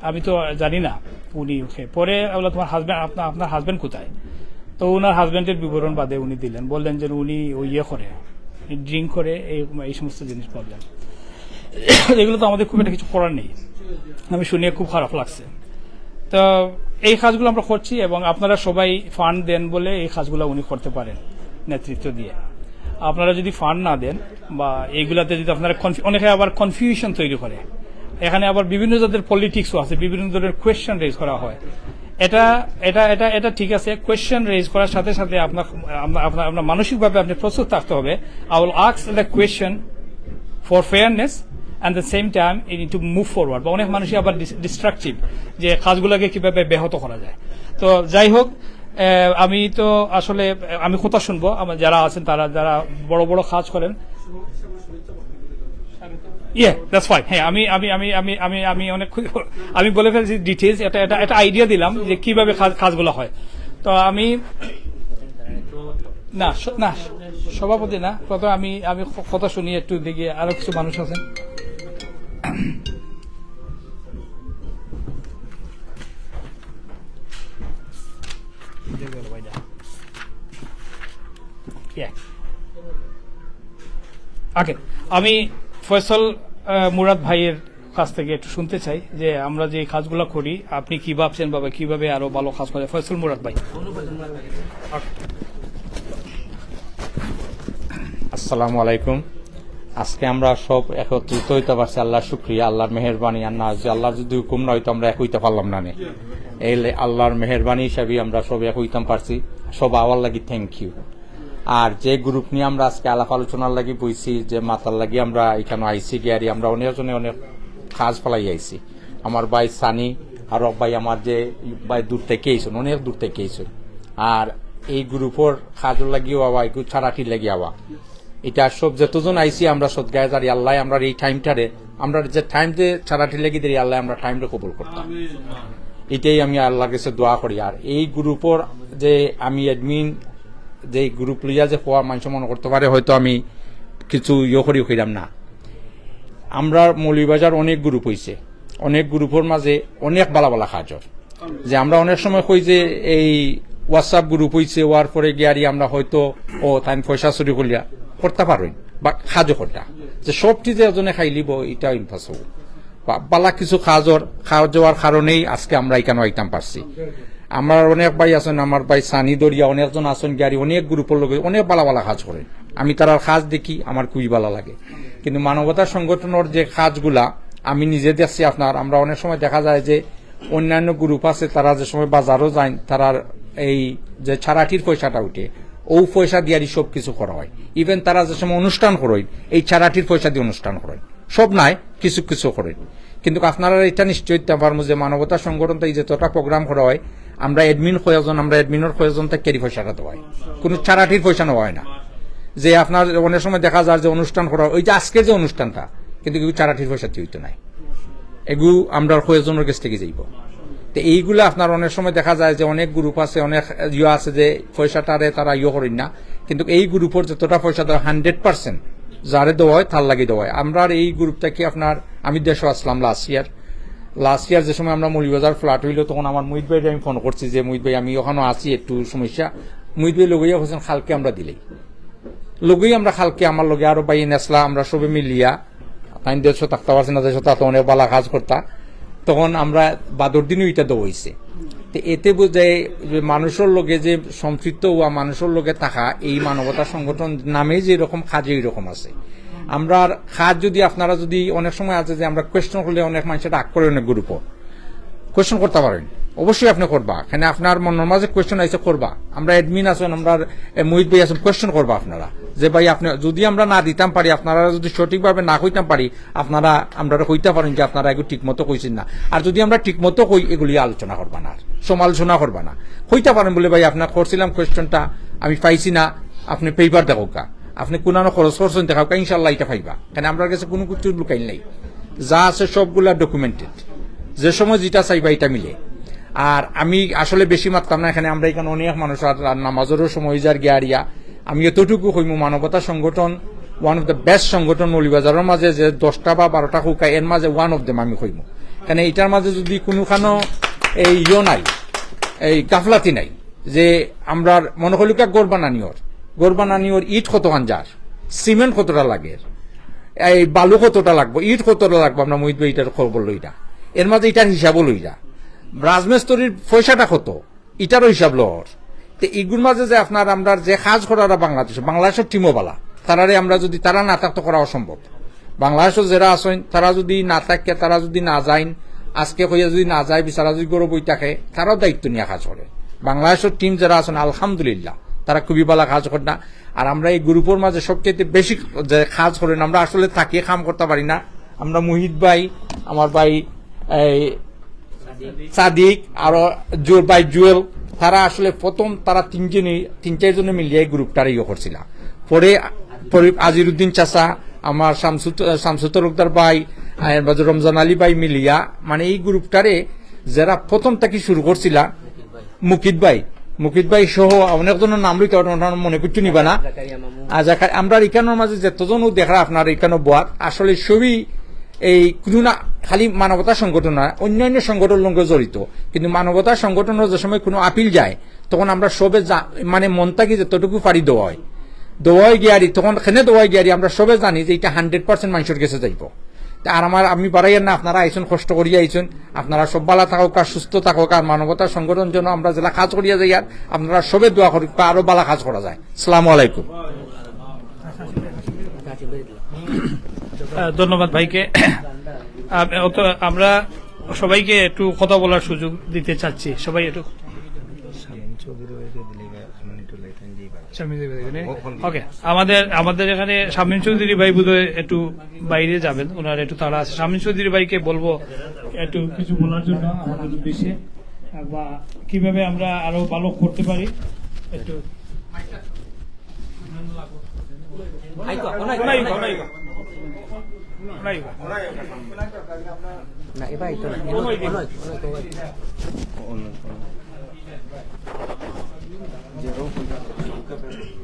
আমি তো জানি না উনি ওকে। পরে বললো, "তোমার হাজব্যান্ড, আপনার আপনার হাজব্যান্ড কোথায়?" তো ওনার হাজব্যান্ডের বিবরণ বাদে উনি দিলেন, বললেন যে উনি ওই ইয়ে করে, ড্রিঙ্ক করে, এই এই সমস্ত জিনিস প্রবলেম। এগুলো তো আমাদের খুব একটা কিছু করার নেই। আমি শুনে খুব খারাপ লাগছে। তো এই কাজগুলো আমরা করছি এবং আপনারা সবাই ফান্ড দেন বলে এই কাজগুলো উনি করতে পারেন নেতৃত্ব দিয়ে। আপনারা যদি ফান্ড না দেন বা এইগুলাতে যদি আপনারা কনফি- অনেকে আবার কনফিউশন তৈরি করে, এখানে আবার বিভিন্ন জাতের পলিটিক্সও আছে, বিভিন্ন ধরনের কোয়েশ্চেন রেজ করা হয়। এটা এটা এটা এটা ঠিক আছে, কোয়েশ্চেন রেজ করার সাথে সাথে আপনার আপনার আপনার আপনার মানসিকভাবে আপনি প্রস্তুত থাকতে হবে। I will ask the question for fairness and the same time you need to move forward. বা অনেক মানুষই আবার ডিস্ট্রাকটিভ, যে কাজগুলোকে কিভাবে ব্যাহত করা যায়। তো যাই হোক, আহ, আমি তো আসলে, আহ, আমি কথা শুনবো, আমার যারা আছেন, তারা যারা বড় বড় কাজ করেন। ইয়ে, দ্যাটস ফাইন। হ্যাঁ, আমি আমি আমি আমি আমি আমি অনেক খুশি। আমি বলে ফেলছি ডিটেলস, এটা এটা একটা আইডিয়া দিলাম যে কিভাবে কাজ- কাজগুলো হয়। তো আমি না স- না সভাপতি না, প্রথমে আমি আমি ক- কথা শুনি, একটু দেখি আরো কিছু মানুষ আছেন। ওকে, আমি ফয়সল আহ, মুরাদ ভাইয়ের কাছ থেকে একটু শুনতে চাই যে আমরা যে কাজগুলো করি, আপনি কি ভাবছেন বা কিভাবে আরো ভালো কাজ করে। ফয়সল মুরাদ ভাই। আসসালামু আলাইকুম। আজকে আমরা সব একত্রিত হইতে পারছি, আল্লাহর শুকরিয়া, আল্লাহর মেহেরবানি। আর না, যে আল্লাহর যদি হুকুম না হইতো, আমরা এক হইতে পারলাম না নে। এই লে-, আল্লাহর মেহেরবানি হিসাবে আমরা সব এক হইতাম পারছি, সব আওয়ার লাগি থ্যাংক ইউ। আর যে গ্রুপ নিয়ে আমরা আজকে আলাপ আলোচনার লাগি বইছি, যে মাতার লাগি আমরা এখানো আইছি গিয়ারি, আমরা অনেকজনে অনেক কাজ ফালাই আইছি। আমার ভাই সানি, আরো ভাই আমার যে ভাই দূর থেকে আইছইন, অনেক দূর থেকে আইছইন। আর এই গ্রুপর কাজর লাগিও আওয়া, একটু ছাড়াটির লাগি আওয়া। এটা সব যতজন আইছি আমরা সদগায় যারি, আল্লাহ আমরা এই টাইমটারে, আমরা যে টাইম যে ছাড়াটির লাগি দেরি, আল্লাহ আমরা টাইমটা কবুল করতাম। এটাই আমি আল্লাহর কাছে দোয়া করি। আর এই গ্রুপর যে আমি অ্যাডমিন, যে গ্রুপ লইয়া যে খোয়া মানুষ মনে করতে পারে হয়তো আমি কিছু ইয়ে করি কইলাম না। আমরা মৌলভীবাজার অনেক গ্রুপ হইছে, অনেক গ্রুপর মাঝে অনেক বালা বালা কাজ অর। যে আমরা অনেক সময় কই যে এই WhatsApp গ্রুপ হইছে, হওয়ার পরে গিয়ারি আমরা হয়তো ও তাইন পয়সা চুরি করিয়া করতা পারইন বা কাজও করতা, যে সবটি যে এজনে খাইলিব, এটা ইম্পসিবল। বা-, বালা কিছু কাজর, কাজ হওয়ার কারণেই আজকে আমরা এখানো আইতাম পারছি। আমার অনেক ভাই আছইন, আমার ভাই সানি দরিয়া, অনেকজন আছইন গিয়ারি, অনেক গ্রুপর লগে অনেক বালা বালা কাজ করইন। আমি তারার কাজ দেখি, আমার খুবই বালা লাগে। কিন্তু মানবতা সংগঠনর যে কাজগুলা আমি নিজে দেখছি আপনার, আমরা অনেক সময় দেখা যায় যে অন্যান্য গ্রুপ আছে, তারা যে সময় বাজারও যাইন, তারার এই যে ছাড়াটির পয়সাটা উঠে, ও পয়সা দিয়ারি সব কিছু করা হয়। ইভেন তারা যে সময় অনুষ্ঠান করইন, এই ছাড়াটির পয়সা দিয়া অনুষ্ঠান করইন। সব নায়, কিছু কিছু করইন। কিন্তু আপনারা এটা নিশ্চয় দিতে পারবো যে মানবতা সংগঠন তো এই যতটা প্রোগ্রাম করা হয়, আমরা অ্যাডমিন কয়েকজন, আমরা অ্যাডমিনর কয়েকজন তাকে এই পয়সাটা দেওয়া হয়, কোনো ছাড়াটির পয়সা নেওয়া হয় না। যে আপনার অনেক সময় দেখা যায় যে অনুষ্ঠান করা হয়, ওই যে আজকে যে অনুষ্ঠানটা, কিন্তু কেউ ছাড়াটির পয়সা দিয়ে হইতো নাই, এগু আমরা কয়েকজনের কাছ থেকে যাইব। তো এইগুলা আপনার অনেক সময় দেখা যায় যে অনেক গ্রুপ আছে, অনেক ইয়ে আছে যে পয়সাটারে তারা ইয়ে করেন না, কিন্তু এই গ্রুপর যতটা পয়সা দেওয়া হান্ড্রেড পার্সেন্ট যারে দেওয়া হয় তার লাগি দেওয়া হয়। আমরা এই গ্রুপটা কি আপনার, আমি দেশো আসলাম লাস্ট ইয়ার, লাস্ট ইয়ার যে সময় আমরা মৌলভীবাজার ফ্ল্যাট হইলো, তখন আমার মুহিত ভাইরে আমি ফোন করছি যে মুহিত ভাই, আমি ওখানে আছি, একটু সমস্যা। মুহিত ভাই লগইয়া কইছেন কালকে আমরা দিলেই, লগেই আমরা কালকে আমার লগে আরো ভাই নেসলা, আমরা সবে মিলিয়া, তাই দেশো থাকতে পারছি না, দেশো থাকতে অনেক বালা কাজ করতা, তখন আমরা বাদর দিনও এটা দেওয়া হইছে। তো এতে বোঝায় যে মানুষের লগে যে সম্পৃক্ত হওয়া, মানুষের লগে থাকা, এই মানবতা সংগঠন নামে যে এরকম কাজে এরকম আছে। আমরা কাজ যদি আপনারা যদি অনেক সময় আছে যে আমরা কোয়েশ্চন করলে অনেক মানুষের রাগ করে অনেক গ্রুপও কোয়েশ্চন করতে পারেন, অবশ্যই আপনি করবা। এখানে আপনার মনের মাঝে কোয়েশ্চন আইছে করবা। আমরা অ্যাডমিন আছেন, আমরা এ, মুহিত ভাই আছেন, কোয়েশ্চন করবা আপনারা যে ভাই আপনি যদি আমরা না দিতাম পারি, আপনারা যদি সঠিকভাবে না কইতাম পারি, আপনারা আমরা কইতে পারেন যে আপনারা এগুলো ঠিক মতো কইছেন না। আর যদি আমরা ঠিক মতো কই, এগুলি আলোচনা করবা না, আর সমালোচনা করবা না। কইতে পারেন বলে ভাই আপনার করছিলাম কোয়েশ্চনটা আমি পাইছি না, আপনি পেপার দেখোকা, আপনি কোনানো খরচ করছেন দেখাওকা, ইনশাল্লাহ এটা পাইবা। এখানে আমরা কাছে কোনো কিছু লুকাইল নাই, যা আছে সবগুলা ডকুমেন্টেড। যে সময় যেটা চাইবা এটা মিলে। আর আমি আসলে বেশি মাততাম না, এখানে আমরা এখানে অনেক মানুষ আর, আর নামাজেরও সময় যার গিয়া আরিয়া। আমি এতটুকু কইমু, মানবতা সংগঠন ওয়ান অফ দ্য বেস্ট সংগঠন মৌলভীবাজারের মাঝে, যে দশটা বা বারোটা কউকা, এর মাঝে ওয়ান অফ দেম আমি কইমু। কারণ এটার মাঝে যদি কোনোখানো এই ইয়ো নাই, এই গাফলাতি নাই, যে আমরা মনে করিকা ঘর বানানিওর, ঘর বানানিওর ইট কতখান যার, সিমেন্ট কতটা লাগের, এই বালু কতটা লাগবো, ইট কতটা লাগবো, আমরা মুহিত ভাই ইটার খবর লইরা, এর মাঝে ইটার হিসাবও লইরা, রাজমিস্ত্রির পয়সাটা কত, ইটারও হিসাব লওয়ার। তে ইগুর মাঝে যে আপনার আমরা যে কাজ করারা বাংলাদেশে, বাংলাদেশের টিমও বালা, তারারে আমরা যদি তারা না থাকতো করা অসম্ভব। বাংলাদেশও যারা আছেন, তারা যদি না থাকে, তারা যদি না যাইন, আজকে কইয়া যদি না যায়, বিচারা যদি গৌরব হই থাকে, তারাও দায়িত্ব নিয়ে কাজ করে। বাংলাদেশের টিম যারা আছেন, আলহামদুলিল্লাহ, তারা খুবই ভালো কাজ করেন। আর আমরা এই গ্রুপের মাঝে সবচেয়ে বেশি যে কাজ করেন, আমরা আসলে থাকিয়ে কাম করতে পারি না। আমরা মুহিত ভাই, আমার ভাই এই সাদিক, আরো জু-, ভাই জুয়েল, তারা আসলে প্রথম, তারা তিনজনই, তিন চারজনে মিলিয়া এই গ্রুপটারে ইয়ে করছিলা। পরে, পরে আজিরুদ্দিন চাচা, আমার শামসুত-, শামসু তরফদার ভাই, আর রমজান আলী ভাই মিলিয়া, মানে, এই গ্রুপটারে যারা প্রথম থাকি শুরু করছিলা, মুকিত ভাই, মুকিত ভাই সহ অনেকজনের নাম লইতে পারবো, ওনার মনে কিচ্ছু নিবা না। আর জাকা-, আমরা এখানোর মাঝে যতজনও দেখরা আপনার এখানো বয়াত, আসলে সবই এই কোনো না খালি মানবতা সংগঠন না, অন্যান্য সংগঠন লগে জড়িত। কিন্তু মানবতা সংগঠনের যে সময় কোনো আপিল যায়, তখন আমরা সবে যা-, মানে, মন থাকি যতটুকু পারি দেওয়া হয়, দেওয়া হয় গিয়ারি, তখন কেনে দেওয়া হয় গিয়ারি, আমরা সবে জানি যে এটা হান্ড্রেড পার্সেন্ট মানুষের কাছে যাইব। তা আর আমার, আমি বাড়াইয়ার না, আপনারা আইছেন, কষ্ট করিয়া আইছেন, আপনারা সব ভালা থাকউকা, সুস্থ থাকউকা, আর মানবতা সংগঠন যেন আমরা যেলা কাজ করিয়া যাই, আর আপনারা সবে দোয়া করুক, আরো ভালা কাজ করা যায়। আসসালামু আলাইকুম। আহ, ধন্যবাদ ভাইকে। আহ, অত আমরা সবাইকে একটু কথা বলার সুযোগ দিতে চাচ্ছি। সবাই একটু শামীম চৌধুরী ভাইকে দিলে বা শামীম চৌধুরী ভাই, ওকে, আমাদের, আমাদের এখানে শামীম চৌধুরী ভাই বোধহয় একটু বাইরে যাবেন, ওনার একটু তাড়া আছে। শামীম চৌধুরী ভাইকে বলবো একটু কিছু বলার জন্য আমাদের উদ্দেশ্যে, আহ, বা কিভাবে আমরা আরো ভালো করতে পারি একটু। না, এবার আইতো না।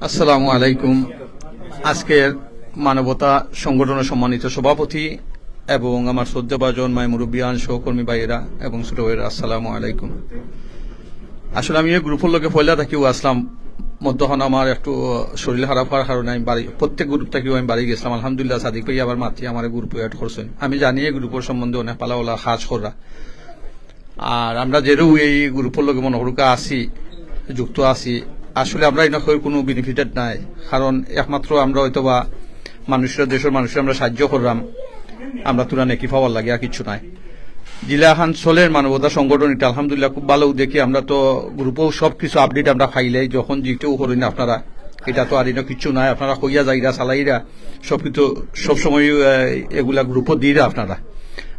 আসসালামু আলাইকুম। আজকের মানবতা সংগঠনের সম্মানিত সভাপতি এবং আমার শ্রদ্ধাভাজন মাই মুরব্বিয়ান, সহকর্মী ভাইয়েরা এবং ছোট ভাইয়েরা, আসসালামু আলাইকুম। আসলে আমি এই গ্রুপর লগে পয়লা থাকিউ আছলাম, মধ্যখান আমার একটু শরীর খারাপ অওয়ার কারণে আমি বাড়ি, প্রত্যেক গ্রুপ থাকিউ আমি বাড়ি গেছলাম। আলহামদুলিল্লাহ, সাদিক ভাই আবার মাতি আমার গ্রুপো অ্যাড করছইন। আমি জানি এই গ্রুপর সম্বন্ধে অনেক ভালা ভালা কাজ কররা। আর আমরা যেরু এই গ্রুপর লগে মনো করুক্কা আছি, যুক্ত আছি, আসলে আমরা ইনো কেউ কুনু বেনিফিটেড নাই। কারণ একমাত্র আমরা হয়তো বা মানুষরা, দেশর মানুষরে আমরা সাহায্য কররাম, আমরা থুড়া নেকি পাওয়ার লাগি, আর কিচ্ছু নাই। যেলাখান চলের মানবতা সংগঠন ইটা আলহামদুলিল্লাহ খুব ভালা দেখি। আমরা তো গ্রুপো সব কিছু আপডেট আমরা পাইলাই, যখন যেটাউ করইন আপনারা, ইটা তো আর ইনো কিচ্ছু নাই, আপনারা কইয়া যাইরা, চালাইরা, সব কিছু সব সময়, আহ, এগুলা গ্রুপো দিরা আপনারা।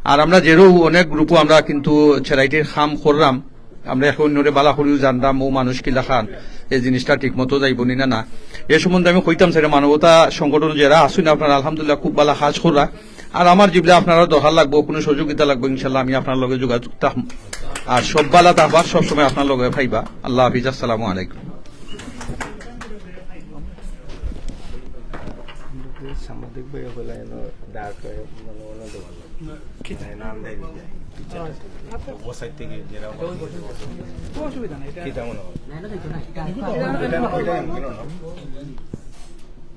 আর আমরা যেরু অনেক গ্রুপো আমরা কিন্তু চ্যারিটির কাম কররাম, আমরা এখন অন্যরে ভালা করিউ জানরাম, ও মানুষ কিলাখান, এই জিনিসটা ঠিক মতো যাইবো নি না, না। এ সম্বন্ধে আমি কইতাম চাইরাম, মানবতা সংগঠন যেরা আছইন আপনারা আলহামদুলিল্লাহ খুব ভালা কাজ কররা। আর আমার যেবলা আপনারা দরকার লাগবো, কুনু সহযোগিতা লাগবো, ইনশাল্লাহ আমি আপনার লগে যোগাযোগ থাকমু। আর সব ভালা থাকবা, সব সময় আপনার লগে পাইবা। আল্লাহ হাফিজ, আসসালামু আলাইকুম। সাংবাদিক ভাই হলে এনে ডাক হয়, মানে, অন্য দোকান লাগে। মানে, নাম দেয় দিতে। ও সাইড থেকে যারা অসুবিধা নেই, এটা কিতা মনে হয়? না, এটা দেখো না, এটা এটা, ওইটা এমন কেন না?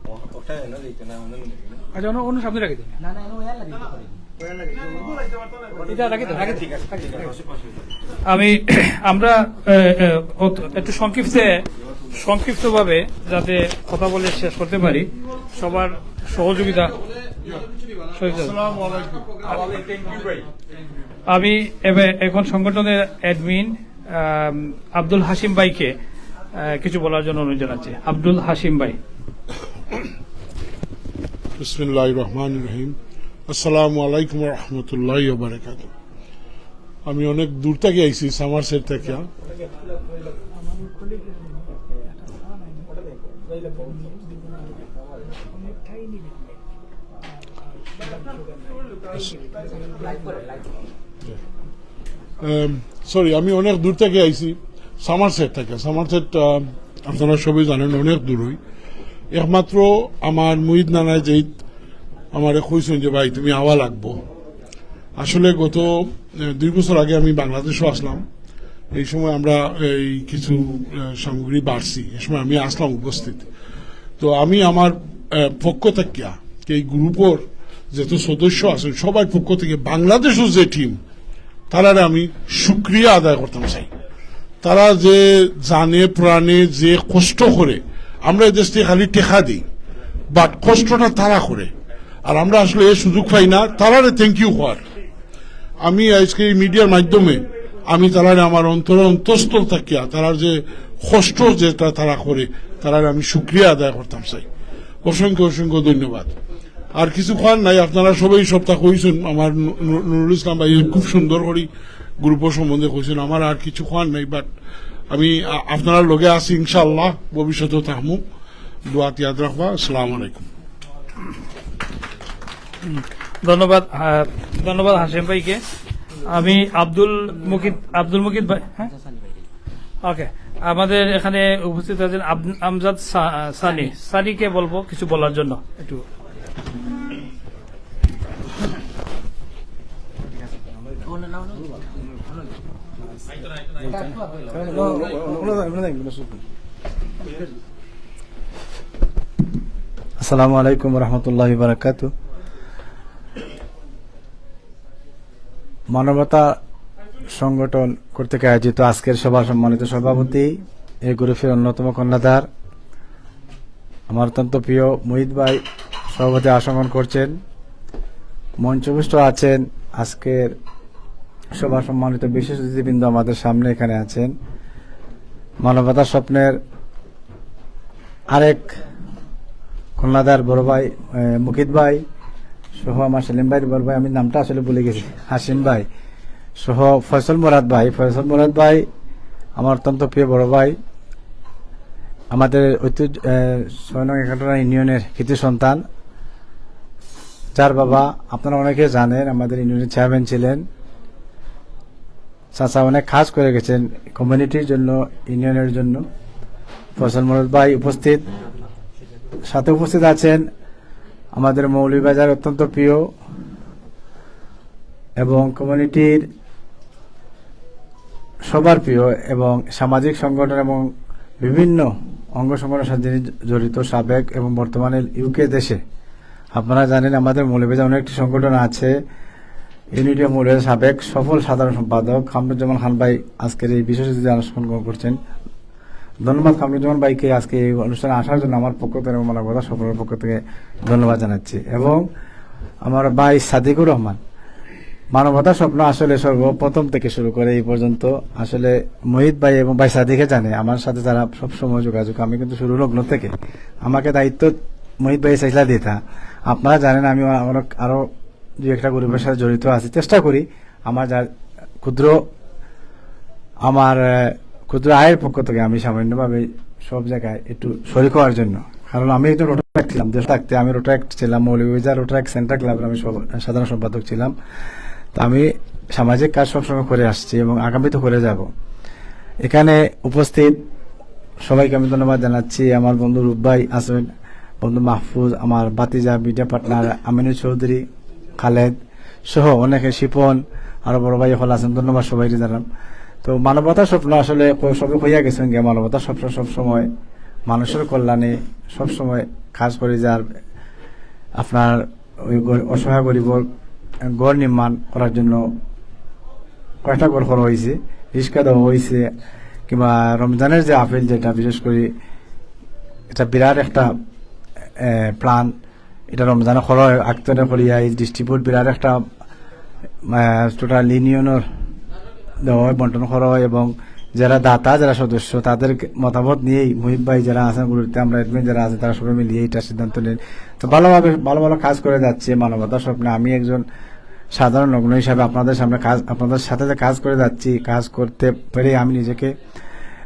ও-, ওটা এনে দিতে না, অন্য দিতে না। আচ্ছা, অন্য, অন্য সামনে রাখি দিন। না, না, এনে ওয়ার লাগে। এটা রাখি দেন, রাখি দেন। ঠিক আছে, ঠিক আছে, অসু-, অসুবিধা নেই। আমি, আমরা, এ, এ, অত-, একটু সংক্ষিপ্তে, সংক্ষিপ্তভাবে যাতে কথা বলে শেষ করতে পারি, সবার সহযোগিতা। সহযোগিতা। আসসালামু আলাইকুম। আমি এবে-, এখন সংগঠনের অ্যাডমিন, আম, আব্দুল হাসিম ভাইকে, আহ, কিছু বলার জন্য অনুরোধ জানাচ্ছি। আব্দুল হাসিম ভাই। বিসমিল্লাহির রহমানির রহিম। আসসালামু আলাইকুম ওয়া রাহমাতুল্লাহি ওয়া বারাকাতুহু। আমি অনেক দূর থাকি আইছি, সামারসেট থাকিয়া। আম, সরি, আমি অনেক দূর থাকি আইছি, সামারসেট থাকিয়া। সামারসেট, আম, আপনারা সবাই জানেন, অনেক দূর অই। একমাত্র আমার মুহিত নানা যেই আমারে কইছইন যে, "ভাই, তুমি আওয়া লাগবো।" আসলে গত, এ, দুই বছর আগে আমি বাংলাদেশো আছলাম, এই সময় আমরা এই কিছু, এ, সামগ্রী বাড়ছি, এই সময় আমি আছলাম উপস্থিত। তো আমি আমার, এ, পক্ষ থাকিয়া এই গ্রুপর যত সদস্য আছইন সবার পক্ষ থাকি বাংলাদেশর যে টিম, তারারে আমি শুকরিয়া আদায় করতাম চাই। তারা যে জানে প্রাণে যে কষ্ট করে, আমরা এদেশ থাকি খালি টেকা দেই, but কষ্টটা তারা করে, আর আমরা আসলে এ সুযোগ পাই না তারারে thank you কওয়ার। আমি আজকে এই মিডিয়ার মাধ্যমে আমি তারারে আমার অন্তর অন্তঃস্থল থাকিয়া তারার যে কষ্ট যেটা তারা করে, তারারে আমি শুকরিয়া আদায় করতাম চাই। অসংখ্য অসংখ্য ধন্যবাদ। আর কিছু কওয়ার নাই, আপনারা সবাই সবটা কইছইন। আমার নু-, নু-, নুরুল ইসলাম ভাই খুব সুন্দর করি গ্রুপর সম্বন্ধে কইছইন, আমার আর কিছু কওয়ার নাই, but আমি আ-, আপনারার লগে আছি ইনশাআল্লাহ, ভবিষ্যতেও থাকমু। দোয়াত ইয়াদ রাখবা। আসসালামু আলাইকুম। ধন্যবাদ, আহ, ধন্যবাদ হাসিম ভাইকে। আমি আব্দুল মুকিত, আব্দুল মুকিত ভাই, হ্যাঁ? ওকে, আমাদের এখানে উপস্থিত আছেন আব-, আমজাদ সা-, সানি। সানিকে বলবো কিছু বলার জন্য একটু। আসসালামু আলাইকুম ওয়া রাহমাতুল্লাহি ওয়া বারাকাতুহু। মানবতা সংগঠন কর্তৃক আয়োজিত আজকের সভার সম্মানিত সভাপতি, এই গ্রুপের অন্যতম কর্ণধার, আমার অত্যন্ত প্রিয় মুহিত ভাই, সভাপতি আসন গ্রহণ করছেন। মঞ্চভূষ্ট আছেন আজকের সভার সম্মানিত বিশেষ অতিথিবৃন্দ, আমাদের সামনে এখানে আছেন মানবতার স্বপ্নের আরেক খুলনাদার বড় ভাই, এ, মুকিত ভাই সহ আমার সেলিম ভাইর বড় ভাই, আমি নামটা আসলে ভুলে গেছি, হাসিম ভাই সহ ফয়সল মুরাদ ভাই। ফয়সল মুরাদ ভাই আমার অত্যন্ত প্রিয় বড় ভাই, আমাদের ঐতিহ্য, এ, ছয় নং একাত্তর ইউনিয়নের কৃতি সন্তান, যার বাবা আপনারা অনেকে জানেন আমাদের ইউনিয়নের চেয়ারম্যান ছিলেন। চাচা অনেক কাজ করে গেছেন কমিউনিটির জন্য, ইউনিয়নের জন্য। ফয়সল মুরাদ ভাই উপস্থিত, সাথে উপস্থিত আছেন আমাদের মৌলভীবাজার অত্যন্ত প্রিয় এবং কমিউনিটির সবার প্রিয় এবং সামাজিক সংগঠন এবং বিভিন্ন অঙ্গ সংগঠনের সাথে যিনি জড়িত, সাবেক এবং বর্তমানে ইউকে দেশে। আপনারা জানেন আমাদের মৌলভীবাজার অনেক একটি সংগঠন আছে, ইউনিটি অফ মৌলভীবাজার সাবেক সফল সাধারণ সম্পাদক কামরুজ্জামান খান ভাই আজকের এই বিশেষ অতিথি আসন গ্রহণ করছেন। ধন্যবাদ কামরুজ্জামান ভাইকে আজকে এই অনুষ্ঠানে আসার জন্য আমার পক্ষ থেকে এবং মানবতার স্বপ্নের পক্ষ থেকে ধন্যবাদ জানাচ্ছি। এবং আমার ভাই সাদিকুর রহমান, মানবতার স্বপ্ন আসলে সর্বপ্রথম থেকে শুরু করে এই পর্যন্ত আসলে মহিত ভাই এবং ভাই সাদিকে জানে, আমার সাথে তারা সবসময় যোগাযোগ। আমি কিন্তু শুরু লগ্ন থেকে আমাকে দায়িত্ব মহিত ভাই চাইছিলা দিতা। আপনারা জানেন আমি অনেক আরো দুই একটা গ্রুপের সাথে জড়িত আছি, চেষ্টা করি আমার যা ক্ষুদ্র আমার আহ, ক্ষুদ্র আয়ের পক্ষ থেকে আমি সামান্যভাবে সব জায়গায় একটু শরিক হওয়ার জন্য। কারণ আমি একজন রোটারাক্ট ছিলাম, দেশ থাকতে আমি রোটারাক্ট ছিলাম, মৌলভীবাজার রোটারাক্ট সেন্ট্রাল ক্লাবের আমি সব- সাধারণ সম্পাদক ছিলাম। তো আমি সামাজিক কাজ সবসময় করে আসছি এবং আগামী তো করে যাব। এখানে উপস্থিত সবাইকে আমি ধন্যবাদ জানাচ্ছি। আমার বন্ধু রূপ ভাই আছেন, বন্ধু মাহফুজ, আমার ভাতিজা মিডিয়া পার্টনার আমিনুল চৌধুরী, খালেদ সহ অনেকে, শিপন, আরো বড় ভাই হকল আছেন, ধন্যবাদ সবাইকে জানাম। তো মানবতার স্বপ্ন আসলে ক- সবে কইয়া গেছেন গিয়া, মানবতার স্বপ্ন সব সময় মানুষের কল্যাণে সব সময় কাজ করে যার। আপনার ওই গ- অসহায় গরিবর ঘর নির্মাণ করার জন্য কয়েকটা ঘর করা হয়েছে, রিক্সা দেওয়া হয়েছে, কিংবা রমজানের যে আপিল, যেটা বিশেষ করে এটা বিরাট একটা প্ল্যান, এটা রমজানে করা হয়, আক্তরে করিয়া এই ডিস্ট্রিবিউট বিরাট একটা টোটাল ইউনিয়নের দেওয়া হয়, বন্টন করা হয় এবং যারা দাতা, যারা সদস্য, তাদের মতামত নিয়েই মুহিব ভাই যারা আছেন, গুরুত্বে আমরা অ্যাডমিন যারা আছেন, তারা সবাই মিলিয়ে এটা সিদ্ধান্ত নেন। তো ভালোভাবে ভালো ভালো কাজ করে যাচ্ছে মানবতার স্বপ্নে। আমি একজন সাধারণ নগ্ন হিসাবে আপনাদের সামনে কাজ, আপনাদের সাথে যে কাজ করে যাচ্ছি, কাজ করতে পেরে আমি নিজেকে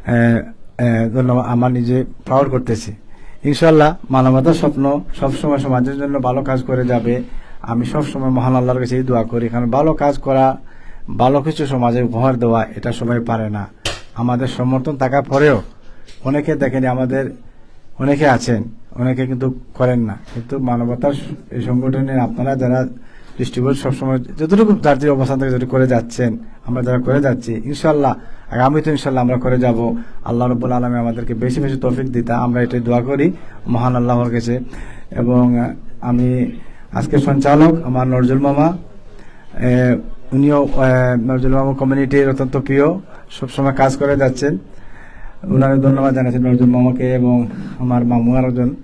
আহ, আহ, ধন্যবাদ, আমার নিজে প্রাউড করতেছি। ইনশাল্লাহ মানবতার স্বপ্ন সবসময় সমাজের জন্য ভালো কাজ করে যাবে। আমি সবসময় মহান আল্লাহর কাছে এই দোয়া করি, কারণ ভালো কাজ করা, ভালো কিছু সমাজে উপহার দেওয়া, এটা সবাই পারে না। আমাদের সমর্থন থাকার পরেও অনেকে দেখেনি, আমাদের অনেকে আছেন, অনেকে কিন্তু করেন না। কিন্তু মানবতার এই সংগঠনে আপনারা যারা ডিস্ট্রিবিউট সবসময় যতটুকু যার যে অবস্থান থেকে যদি করে যাচ্ছেন, আমরা যারা করে যাচ্ছি, ইনশাল্লাহ আগামী তো ইনশাল্লাহ আমরা করে যাব। আল্লাহ রব্বুল আলমী আমাদেরকে বেশি বেশি তৌফিক দিতা, আমরা এটাই দোয়া করি মহান আল্লাহর কাছে। এবং আহ, আমি আজকে সঞ্চালক আমার নজরুল মামা, আহ, উনিও আহ, নজরুল মামা কমিউনিটির অত্যন্ত প্রিয়, সবসময় কাজ করে যাচ্ছেন। ওনারে ধন্যবাদ জানাচ্ছি নজরুল মামাকে এবং আমার মামু আরো জন,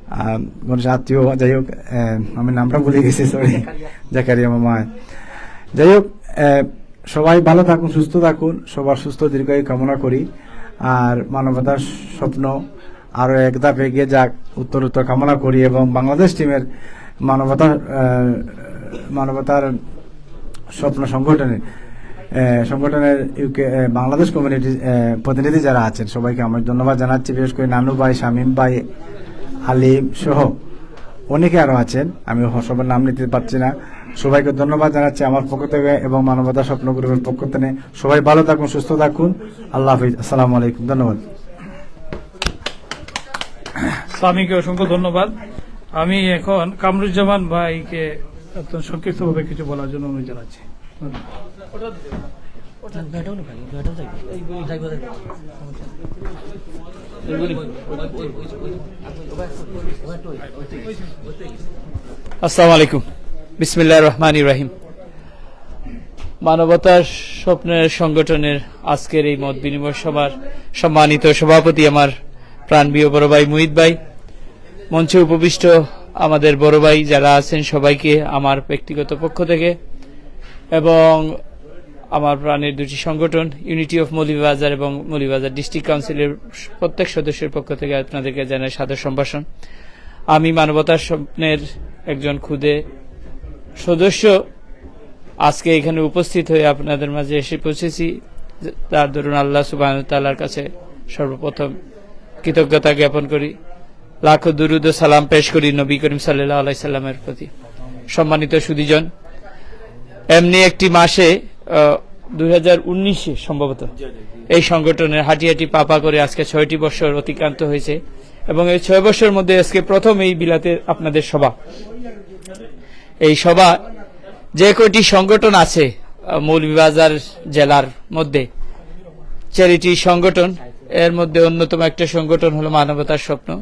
আহ, গণেশ আত্মীয়। যাই হোক, আহ, আমি নামটা ভুলে গেছি, সরি, জাকারিয়া মামা। যাই হোক, আহ, সবাই ভালো থাকুন, সুস্থ থাকুন, সবার সুস্থ দীর্ঘায়ু কামনা করি। আর মানবতার স্বপ্ন আরো এক ধাপ এগিয়ে যাক, উত্তর উত্তর কামনা করি এবং বাংলাদেশ টিমের মানবতার আহ, মানবতার স্বপ্ন সংগঠনের আহ, সংগঠনের ইউকে আহ, বাংলাদেশ কমিউনিটি আহ, প্রতিনিধি যারা আছেন সবাইকে আমার ধন্যবাদ জানাচ্ছি। বিশেষ করে নানু ভাই, শামীম ভাই, আলিম সহ অনেকে আরো আছেন, আমি হ- সবার নাম নিতে পারছি না। সবাইকে ধন্যবাদ জানাচ্ছি আমার পক্ষ থেকে এবং মানবতা স্বপ্ন গ্রুপের পক্ষ থেকে। সবাই ভালো থাকুন, সুস্থ থাকুন। আল্লাহ হাফিজ, আসসালামু আলাইকুম, ধন্যবাদ। সামিকে অসংখ্য ধন্যবাদ। আমি এখন কামরুজ্জামান ভাইকে অত্যন্ত সংক্ষিপ্তভাবে কিছু বলার জন্য অনুরোধ জানাচ্ছি। আসসালামু আলাইকুম। বিসমিল্লাহির রহমানির রহিম। মানবতার স্বপ্নের সংগঠনের আজকের এই মত বিনিময় সভার সম্মানিত সভাপতি আমার প্রাণপ্রিয় বড় ভাই মুহিত ভাই, মঞ্চে উপবিষ্ট আমাদের বড় ভাই যারা আছেন সবাইকে আমার ব্যক্তিগত পক্ষ থেকে এবং আমার প্রাণের দুটি সংগঠন ইউনিটি অফ মৌলভীবাজার এবং মৌলভীবাজার ডিস্ট্রিক্ট কাউন্সিলের প্রত্যেক সদস্যের পক্ষ থেকে আপনাদেরকে জানাই সাদর সম্ভাষণ। আমি মানবতার স্বপ্নের একজন খুদে সদস্য, আজকে এখানে উপস্থিত হয়ে আপনাদের মাঝে এসে পৌঁছেছি। তার দরুন আল্লাহ সুবহানাহু ওয়া তাআলার কাছে সর্বপ্রথম কৃতজ্ঞতা জ্ঞাপন করি, লাখো দুরুদ ও সালাম পেশ করি নবী করিম সাল্লাল্লাহু আলাইহি সাল্লামের প্রতি। সম্মানিত সুধীজন, এমনি একটি মাসে আহ, দুই হাজার উনিশে সম্ভবত এই সংগঠনের হাঁটি হাঁটি পা পা করে আজকে ছয়টি বছর অতিক্রান্ত হয়েছে এবং এই ছয় বছর মধ্যে আজকে প্রথম এই বিলাতে আপনাদের সভা। এই সভা যে কয়টি সংগঠন আছে আহ, মৌলভীবাজার জেলার মধ্যে চ্যারিটি সংগঠন, এর মধ্যে অন্যতম একটা সংগঠন হলো মানবতার স্বপ্ন,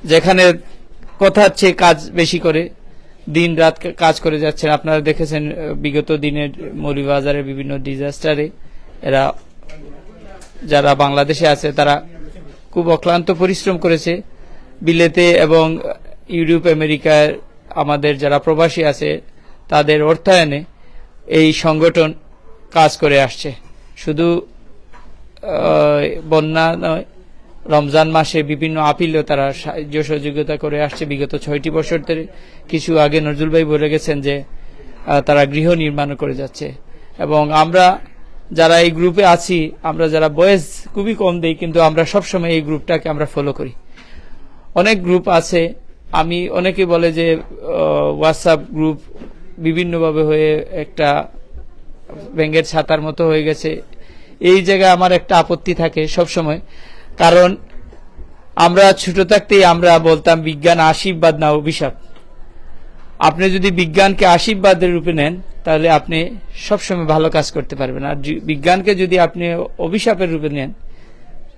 যেখানে কথা হচ্ছে কাজ বেশি করে, দিন রাত কা- কাজ করে যাচ্ছেন। আপনারা দেখেছেন আহ, বিগত দিনের মৌলভীবাজারের বিভিন্ন ডিজাস্টারে এরা যারা বাংলাদেশে আছে তারা খুব অক্লান্ত পরিশ্রম করেছে। বিলেতে এবং ইউরোপ আমেরিকার আমাদের যারা প্রবাসী আছে তাদের অর্থায়নে এই সংগঠন কাজ করে আসছে। শুধু আহ, বন্যা নয়, রমজান মাসে বিভিন্ন আপিলও তারা সাহায্য সহযোগিতা করে আসছে বিগত ছয়টি বছর ধরে। কিছু আগে নজরুল ভাই বলে গেছেন যে আহ, তারা গৃহ নির্মাণ করে যাচ্ছে এবং আমরা যারা এই গ্রুপে আছি, আমরা যারা বয়স খুবই কম দেই, কিন্তু আমরা সবসময় এই গ্রুপটাকে আমরা ফলো করি। অনেক গ্রুপ আছে, আমি অনেকে বলে যে আহ, হোয়াটসঅ্যাপ গ্রুপ বিভিন্নভাবে হয়ে একটা ব্যাঙের ছাতার মতো হয়ে গেছে। এই জায়গায় আমার একটা আপত্তি থাকে সবসময়, কারণ আমরা ছোট থাকতেই আমরা বলতাম বিজ্ঞান আশীর্বাদ না অভিশাপ। আপনি যদি বিজ্ঞানকে আশীর্বাদের রূপে নেন তাহলে আপনি সবসময় ভালো কাজ করতে পারবেন, আর জি- বিজ্ঞানকে যদি আপনি অভিশাপের রূপে নেন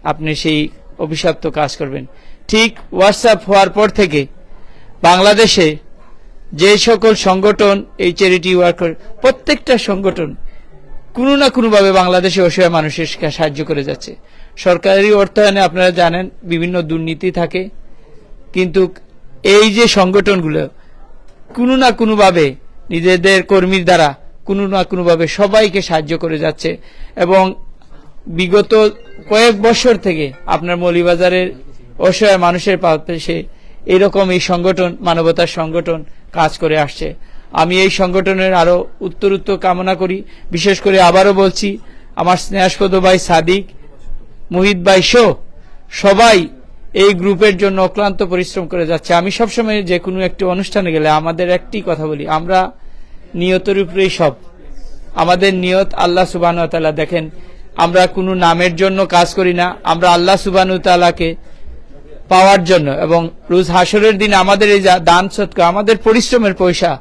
আপনি সেই অভিশপ্ত কাজ করবেন। ঠিক হোয়াটসঅ্যাপ হওয়ার পর থেকে বাংলাদেশে যে সকল সংগঠন এই চ্যারিটি ওয়ার্ক করে, প্রত্যেকটা সংগঠন কোনো না কোনোভাবে বাংলাদেশে অসহায় মানুষের সা- সাহায্য করে যাচ্ছে। সরকারি অর্থায়নে আপনারা জানেন বিভিন্ন দুর্নীতি থাকে, কিন্তু এই যে সংগঠনগুলো কোনো না কোনোভাবে নিজেদের কর্মীর দ্বারা কোনো না কোনোভাবে সবাইকে সাহায্য করে যাচ্ছে এবং বিগত কয়েক বছর থেকে আপনার মৌলভীবাজারের অসহায় মানুষের পাশে এরকম এই সংগঠন, মানবতার সংগঠন কাজ করে আসছে। আমি এই সংগঠনের আরো উত্তরোত্তর কামনা করি। বিশেষ করে আবারও বলছি, আমার স্নেহাস্পদ ভাই সাদিক, মুহিত ভাই সহ সবাই এই গ্রুপের জন্য অক্লান্ত পরিশ্রম করে যাচ্ছে। আমি সবসময় যে কোনো একটি অনুষ্ঠানে গেলে আমাদের একটি কথা বলি, আমরা নিয়তের উপরেই সব। আমাদের নিয়ত আল্লাহ সুবহানাহু ওয়া তাআলা দেখেন। আমরা কোনো নামের জন্য কাজ করি না, আমরা আল্লাহ সুবহানাহু ওয়া তাআলাকে পাওয়ার জন্য। এবং রোজ হাশরের দিন আমাদের এই যা দান সদকা, আমাদের পরিশ্রমের পয়সা,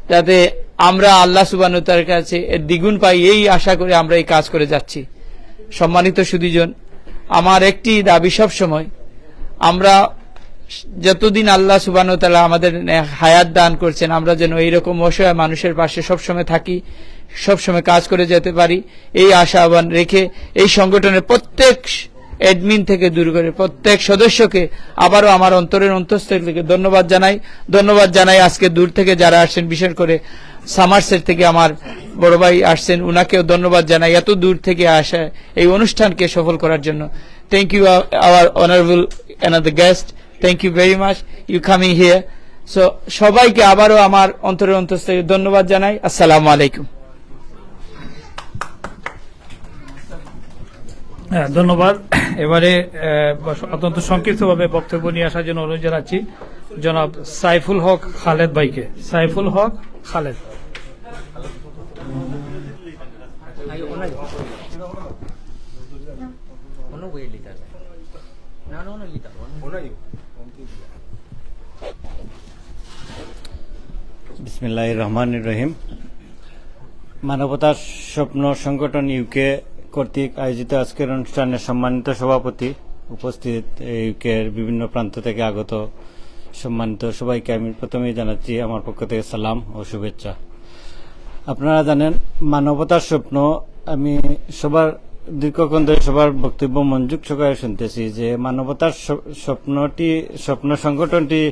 যাতে আমরা আল্লাহ সুবহানাহু ওয়া তাআলার কাছে এর দ্বিগুণ পাই, এই আশা করে আমরা এই কাজ করে যাচ্ছি। সম্মানিত সুধীজন, আমার একটি দাবি সব সময়, আমরা যতদিন আল্লাহ সুবহানাহু ওয়া তাআলা আমাদের নে- হায়াত দান করছেন, আমরা যেন এইরকম অসহায় মানুষের পাশে সবসময় থাকি, সবসময় কাজ করে যেতে পারি, এই আশা আহ্বান রেখে এই সংগঠনের প্রত্যেক অ্যাডমিন থেকে দূর করে প্রত্যেক সদস্যকে আবারও আমার অন্তরের অন্তঃস্থল থেকে ধন্যবাদ জানাই। ধন্যবাদ জানাই আজকে দূর থেকে যারা আসছেন, বিশেষ করে সামারসেট থেকে আমার বড় ভাই আসছেন, উনাকেও ধন্যবাদ জানাই এত দূর থেকে আসা এই অনুষ্ঠানকে সফল করার জন্য। Thank you, our honorable another guest. Thank you very much. You coming here. So সবাইকে আবারও আমার অন্তরের অন্তঃস্থল থেকে ধন্যবাদ জানাই। আসসালামু আলাইকুম। হ্যাঁ, ধন্যবাদ। এবারে আহ, অত্যন্ত সংক্ষিপ্তভাবে বক্তব্য নিয়ে আসার জন্য অনুরোধ জানাচ্ছি জনাব সাইফুল হক খালেদ ভাইকে। সাইফুল হক খালেদ। বিসমিল্লাহির রহমানির রহিম। মানবতার স্বপ্ন সংগঠন ইউকে কর্তৃক আয়োজিত আজকের অনুষ্ঠানে সম্মানিত সভাপতি, উপস্থিত ইউকের বিভিন্ন প্রান্ত থেকে আগত সম্মানিত সবাইকে আমি প্রথমেই জানাচ্ছি আমার পক্ষ থেকে সালাম ও শুভেচ্ছা। আপনারা জানেন, মানবতার স্বপ্ন, আমি সবার দীর্ঘক্ষণ ধরে সবার বক্তব্য মনোযোগ সহকারে শুনতেছি যে মানবতার স্ব- স্বপ্নটি, স্বপ্ন সংগঠনটি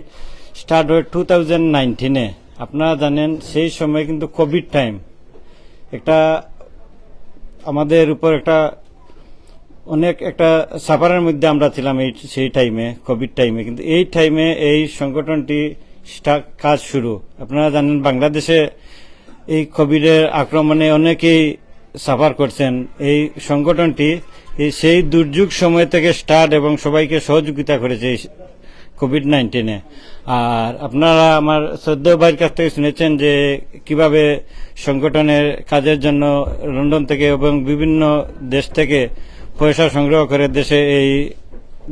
স্টার্ট হয় টু থাউজেন্ড নাইনটিনে। আপনারা জানেন, সেই সময় কিন্তু কোভিড টাইম, একটা আমাদের উপর একটা অনেক একটা সাফারের মধ্যে আমরা ছিলাম এই, সেই টাইমে, কোভিড টাইমে। কিন্তু এই টাইমে এই সংগঠনটি স্টা-, কাজ শুরু। আপনারা জানেন, বাংলাদেশে এই কোভিডের আক্রমণে অনেকেই সাফার করছেন। এই সংগঠনটি এই সেই দুর্যোগ সময় থেকে স্টার্ট এবং সবাইকে সহযোগিতা করেছে এই কোভিড নাইনটিনে। আর আপনারা আমার শ্রদ্ধেয় ভাইয়ের কাছ থেকে শুনেছেন যে কিভাবে সংগঠনের কাজের জন্য লন্ডন থেকে এবং বিভিন্ন দেশ থেকে পয়সা সংগ্রহ করে দেশে এই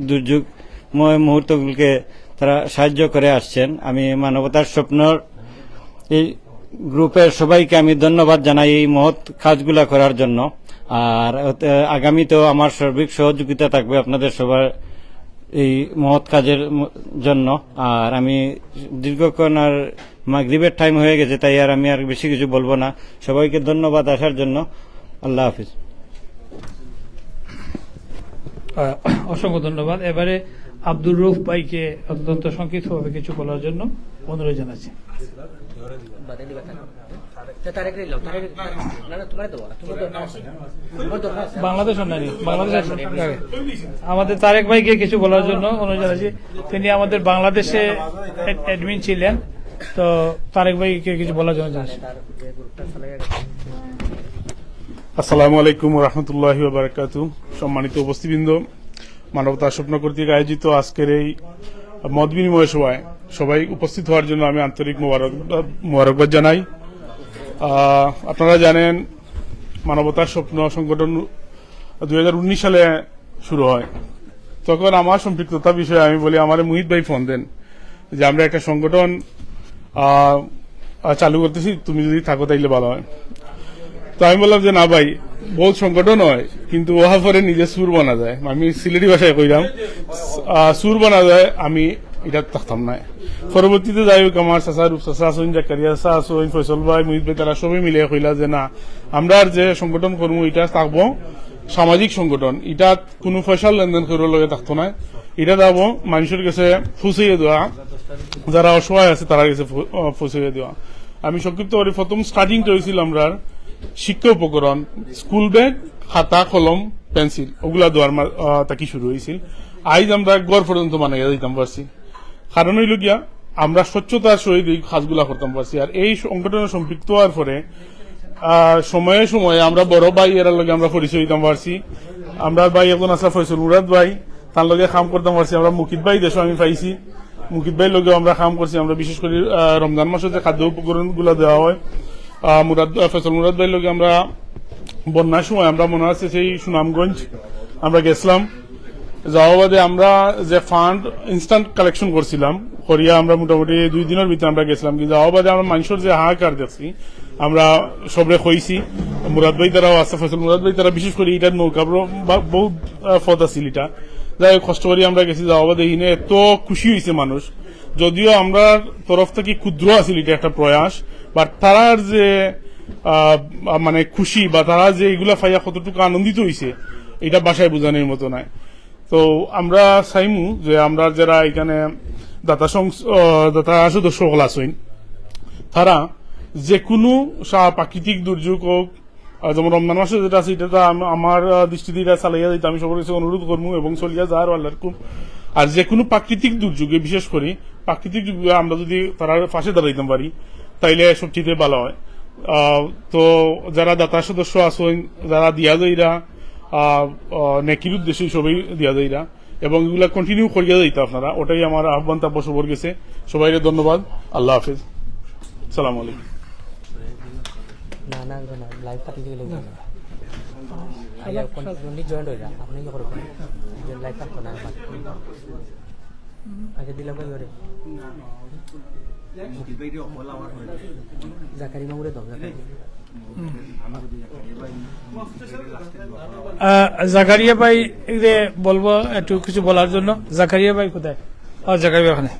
দুর্যোগময় মুহূর্তগুলোকে তারা সাহায্য করে আসছেন। আমি মানবতার স্বপ্নর এই গ্রুপের সবাইকে আমি ধন্যবাদ জানাই এই মহৎ কাজগুলা করার জন্য। আর, আহ, আগামীতেও আমার সার্বিক সহযোগিতা থাকবে আপনাদের সবার এই মহৎ কাজের ম-, জন্য। আর আমি দীর্ঘক্ষণ আর মাগরিবের টাইম হয়ে গেছে, তাই আর আমি আর বেশি কিছু বলবো না। সবাইকে ধন্যবাদ আসার জন্য। আল্লাহ হাফিজ। আহ, অসংখ্য ধন্যবাদ। এবারে আব্দুর রউফ ভাইকে অত্যন্ত সংক্ষিপ্তভাবে কিছু বলার জন্য অনুরোধ জানাচ্ছি। বাংলাদেশ অন্যান্য, বাংলাদেশ অন্যান্য। আমাদের তারেক ভাইকে কিছু বলার জন্য অনুরোধ জানাচ্ছি। তিনি আমাদের বাংলাদেশে অ্যাড-, অ্যাডমিন ছিলেন, তো তারেক ভাইকে কিছু বলার জন্য জানাচ্ছি। আসসালামু আলাইকুম ওয়া রাহমাতুল্লাহি ওয়া বারাকাতু। সম্মানিত উপস্থিতবৃন্দ, মানবতার স্বপ্ন কর্তৃক আয়োজিত আজকের এই মত বিনিময় সভায় সবাই উপস্থিত হওয়ার জন্য আমি আন্তরিক মোবারক, মোবারকবাদ জানাই। আহ, আপনারা জানেন, মানবতার স্বপ্ন সংগঠন দুই হাজার উনিশ সালে শুরু হয়। তখন আমার সম্পৃক্ততা বিষয়ে আমি বলি, আমারে মুহিত ভাই ফোন দেন যে আমরা একটা সংগঠন, আহ, আহ, চালু করতেছি, তুমি যদি থাকো তাইলে ভালো হয়। তো আমি বললাম যে না ভাই, বহুত সংগঠন হয়, কিন্তু ওহা পরে নিজে সুর বানা যায়, আমি সিলেটি ভাষায় কইলাম, আহ, সুর বানা যায়, আমি এটা থাকতাম না। পরবর্তীতে যাই হোক, আমার চাচা, রূপ চাচা আছইন, জাকারিয়া চাচা আছইন, ফয়সল ভাই, মুহিত ভাই, তারা সবাই মিলে কইলা যে না, আমরা আর যে সংগঠন করবো, এটা থাকবো সামাজিক সংগঠন, এটা কোনো পয়সার লেনদেন করার লগে থাকতো না। এটা যাবো মানুষের কাছে পৌঁছাইয়া দেওয়া, যারা অসহায় আছে তারার কাছে পৌ-, আহ, পৌঁছাইয়া দেওয়া। আমি সংক্ষিপ্ত করি, প্রথম স্টার্টিংটা হয়েছিল আমরার শিক্ষা উপকরণ, স্কুল ব্যাগ, খাতা, কলম, পেন্সিল, ওগুলা দেওয়ার মা-, আহ, থাকি শুরু হয়েছিল। আইজ আমরা ঘর পর্যন্ত বানাইয়া দিতাম পারছি। কারণ হইল গিয়া, আমরা স্বচ্ছতার সহিত এই কাজগুলা করতাম পারছি। আর এই সংগঠনের সম্পৃক্ত হওয়ার পরে, আহ, সময়ে সময়ে আমরা বড় ভাই এরার লগে আমরা পরিচয় হইতাম পারছি। আমরা ভাই একজন আছে ফয়সল মুরাদ ভাই, তার লগে কাম করতাম পারছি। আমরা মুকিত ভাই দেশে আমি পাইছি, মুকিত ভাইর লগে আমরা কাম করছি। আমরা বিশেষ করে, আহ, রমজান মাসে যে খাদ্য উপকরণগুলা দেওয়া হয়, আহ, মুরাদ, আহ, ফয়সল মুরাদ ভাইর লগে আমরা বন্যার সময় আমরা মনে আছে সেই সুনামগঞ্জ আমরা গেছিলাম। যাওয়া বাদে আমরা যে ফান্ড ইনস্ট্যান্ট কালেকশন করছিলাম, করিয়া আমরা মোটামুটি দুই দিনের ভিতরে আমরা গেছিলাম। কিন্তু যাওয়া বাদে আমরা মানুষের যে হাহাকার দেখছি, আমরা সবরে কইছি, মুরাদ ভাই তারাও আছে, ফয়সল মুরাদ ভাই তারা বিশেষ করে এটার নৌকা বড় বা-, বহুত, আহ, পথ আছিল এটা। যাই হোক, কষ্ট করি আমরা গেছি, যাওয়া বাদে হিনে এত খুশি হয়েছে মানুষ। যদিও আমরার তরফ থেকে ক্ষুদ্র আছিল এটা একটা প্রয়াস, বাট তারার যে, আহ, মানে খুশি বা তারা যে এগুলা পাইয়া কতটুকু আনন্দিত হইছে, এটা ভাষায় বোঝানোর মতো নয়। তো আমরা চাইমু যে আমরা যারা এখানে দাতা সংস-, আহ, দাতা সদস্য সকল আছইন, তারা যে কোনো সা-, প্রাকৃতিক দুর্যোগ হোক, আর যেমন রমজান মাসে যেটা আছে, এটা তো আম-, আমার, আহ, দৃষ্টিতে এটা চালাইয়া যাইতে আমি সবার কাছে অনুরোধ করবো এবং চলিয়া যার আল্লাহর হুকুম। আর যে কোনো প্রাকৃতিক দুর্যোগে, বিশেষ করে প্রাকৃতিক দুর্যোগে আমরা যদি তারার পাশে দাঁড়াইতাম পারি, তাইলে সবচেয়ে ভালো হয়। আহ, তো যারা দাতা সদস্য আছইন, যারা দিয়া যাইরা, আহ, আহ, নেকির উদ্দেশ্যে সবাই দিয়া যাইরা এবং এগুলা কন্টিনিউ করিয়া যাইতা আপনারা, ওটাই আমার আহ্বান থাকবো সবার কাছে। সবাইরে ধন্যবাদ, আল্লাহ হাফেজ, সালাম আলাইকুম। না না না, লাইভ কাটি গেলে আইয়া কন্টিনিউ জয়েন্ট হইরা, আপনি কি করবেন? লাইভ কাটতো না আমার। আগে দিলাম কই ওরে? জাকারি মামুরে দাও, জাকারি। আহ, জাকারিয়া ভাই রে বলবো একটু কিছু বলার জন্য। জাকারিয়া ভাই কোথায়? ও, জাকারিয়া ভাই ওখানে।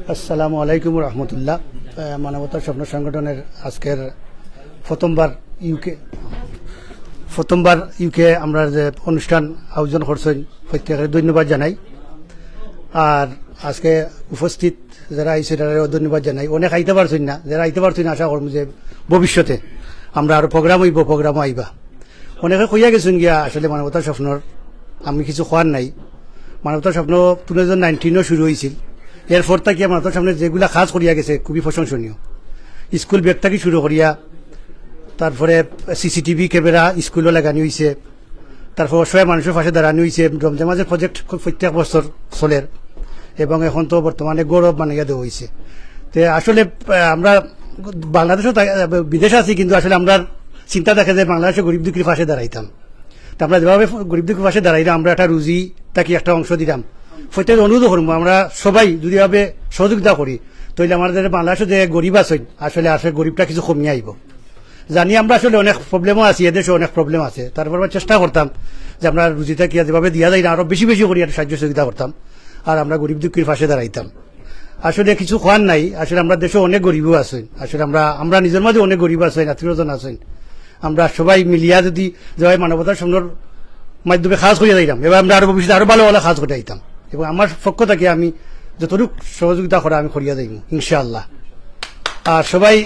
আসসালামু আলাইকুম রহমতুল্লাহ। আহ, মানবতার স্বপ্ন সংগঠনের আজকের প্রথমবার ইউকে, প্রথমবার ইউকে আমরা যে অনুষ্ঠান আয়োজন করছেন, প্রত্যেকের ধন্যবাদ জানাই। আর আজকে উপস্থিত যারা আইছে, তারারেও ধন্যবাদ জানাই। অনেক আইতা পারছইন না, যারা আইতা পারছইন না, আশা করমু যে ভবিষ্যতে আমরা আরো প্রোগ্রাম অইবো, প্রোগ্রামও আইবা। অনেকে কইয়া গেছইন গিয়া, আসলে মানবতার স্বপ্নর আমি কিছু কওয়ার নাই। মানবতার স্বপ্ন টু থাউজেন্ড নাইনটিনও শুরু অইছিল। এরপর থাকিয়া মানবতার স্বপ্নে যেগুলা কাজ করিয়া গেছে, খুবই প্রশংসনীয়। স্কুল ব্যাগ থাকি শুরু করিয়া, তারপরে সিসিটিভি ক্যামেরা স্কুলও লাগানি অইছে, তারপর অসহায় মানুষর পাশে দাঁড়ানি অইছে। রমজান মাসের প্রজেক্ট প্রত্যেক বছর চলের, এবং এখন তো বর্তমানে ঘরও বানাইয়া দেওয়া অইছে। তে আসলে, আহ, আমরা বাংলাদেশও থাকি, আহ, বিদেশে আছি, কিন্তু আসলে আমরার চিন্তা থাকে যে বাংলাদেশে গরিব দুঃখীর পাশে দাঁড়াইতাম। তে আমরা যেভাবে গরিব দুঃখীর পাশে দাঁড়াইলাম, আমরা একটা রুজি থাকি একটা অংশ দিলাম। প্রত্যেক অনুরোধ করমু, আমরা সবাই যদি এভাবে সহযোগিতা করি, তাইলে আমাদের বাংলাদেশে যে গরিব আছইন, আসলে আসলে গরিবটা কিছু কমিয়া আইবো। জানি আমরা আসলে অনেক প্রবলেমও আছি, এদেশে অনেক প্রবলেম আছে, তারপর আমরা চেষ্টা করতাম যে আমরা রুজি থাকিয়া যেভাবে দিয়া যাই না, আরো বেশি বেশি করি আর সাহায্য সহযোগিতা করতাম। আর আমরা গরিব দুঃখীর পাশে দাঁড়াইতাম। আসলে কিছু কওয়ার নাই, আসলে আমরা দেশে অনেক গরিবও আছইন, আসলে আমরা, আমরা নিজের মাঝে অনেক গরিব আছইন, আত্মীয় স্বজন আছইন। আমরা সবাই মিলিয়া যদি যেভাবে মানবতার স্বপ্নর মাধ্যমে কাজ করিয়া যাইতাম, এবার আমরা আরো ভবিষ্যতে আরো ভালো ভালো কাজ করে যাইতাম। এবং আমার পক্ষ থেকে আমি যতটুকু সহযোগিতা করা আমি করিয়া যাইমু ইনশাআল্লাহ। আর সবাই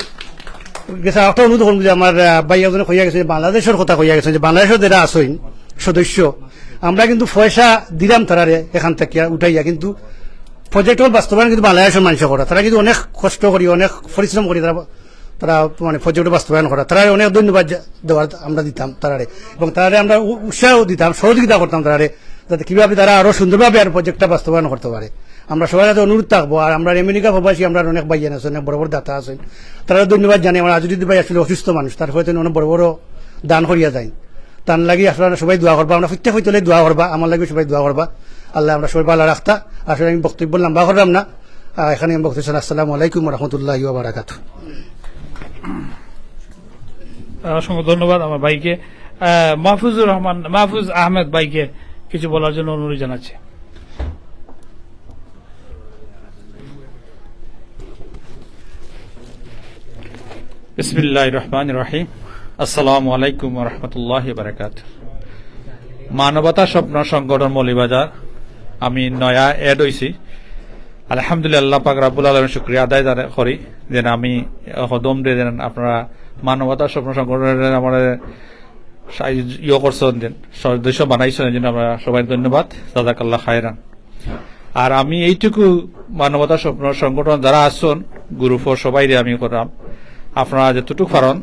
গেছে একটা অনুরোধ করমু যে আমার, আহ, ভাই একজনে কইয়া গেছে, বাংলাদেশর কথা কইয়া গেছে, যে বাংলাদেশর যারা আছইন সদস্য, আমরা কিন্তু পয়সা দিলাম তারারে এখান থাকিয়া উঠাইয়া, কিন্তু প্রজেক্ট বাস্তবায়ন কিন্তু বাংলাদেশর মানুষে করা। তারা কিন্তু অনেক কষ্ট করি, অনেক পরিশ্রম করি তারা, তারা মানে প্রজেক্ট বাস্তবায়ন করা। তারারে অনেক ধন্যবাদ জা-, দেওয়ার আমরা দিতাম তারারে, এবং তারারে আমরা উ-, উৎসাহ দিতাম, সহযোগিতা করতাম তারারে, যাতে কিভাবে তারা আরো সুন্দরভাবে আর প্রজেক্টটা বাস্তবায়ন করতে পারে। আমরা সবার কাছে অনুরোধ থাকবো। আর আমরা আমেরিকা প্রবাসী, আমরা অনেক ভাইয়ান আছে, অনেক বড় বড় দাতা আছে, তারারে ধন্যবাদ জানাই। আমার আজুদ্দিন ভাই আসলে অসুস্থ মানুষ, তারপরে তিনি অনেক বড় বড় দান করিয়া যাইন। তান লাগি আপনারা সবাই দোয়া করবা, আমরা প্রত্যেক হইতে দোয়া করবা, আমার লাগি সবাই দোয়া করবা। আল্লাহ আমরা সবাই ভালো রাখতা। আসলে আমি বক্তব্য লম্বা করলাম না, আহ, এখানে আমি বক্তব্য শেষ। আসসালামু আলাইকুম ওয়া রাহমাতুল্লাহি ওয়া বারাকাতুহু। অসংখ্য ধন্যবাদ আমার ভাইকে। আহ, মাহফুজুর রহমান, মাহফুজ আহমেদ ভাইকে কিছু বলার জন্য অনুরোধ জানাচ্ছি। বিসমিল্লাহির রহমানির রহিম। আসসালামু আলাইকুম ওয়া রাহমাতুল্লাহি ওয়া বারাকাতুহু। মানবতা স্বপ্ন সংগঠন মৌলভীবাজার, আমি নয়া অ্যাড অইছি। আলহামদুলিল্লাহ, আল্লাহ পাক রাব্বুল আলামিন শুকরিয়া আদায় জানা-, করি, যেন আমি কদম দিয়ে যেন আপনারা মানবতা স্বপ্ন সংগঠনের আমার সাহায্য ইয়ে করছেন, যেন সদস্য বানাইছেন, এই জন্য আমরা সবাই ধন্যবাদ, জাজাকাল্লাহ খায়রান। আর আমি এইটুকু মানবতা স্বপ্ন সংগঠন যারা আছেন, গ্রুপও সবাইরে আমি করলাম, আপনারা যতটুকু পারেন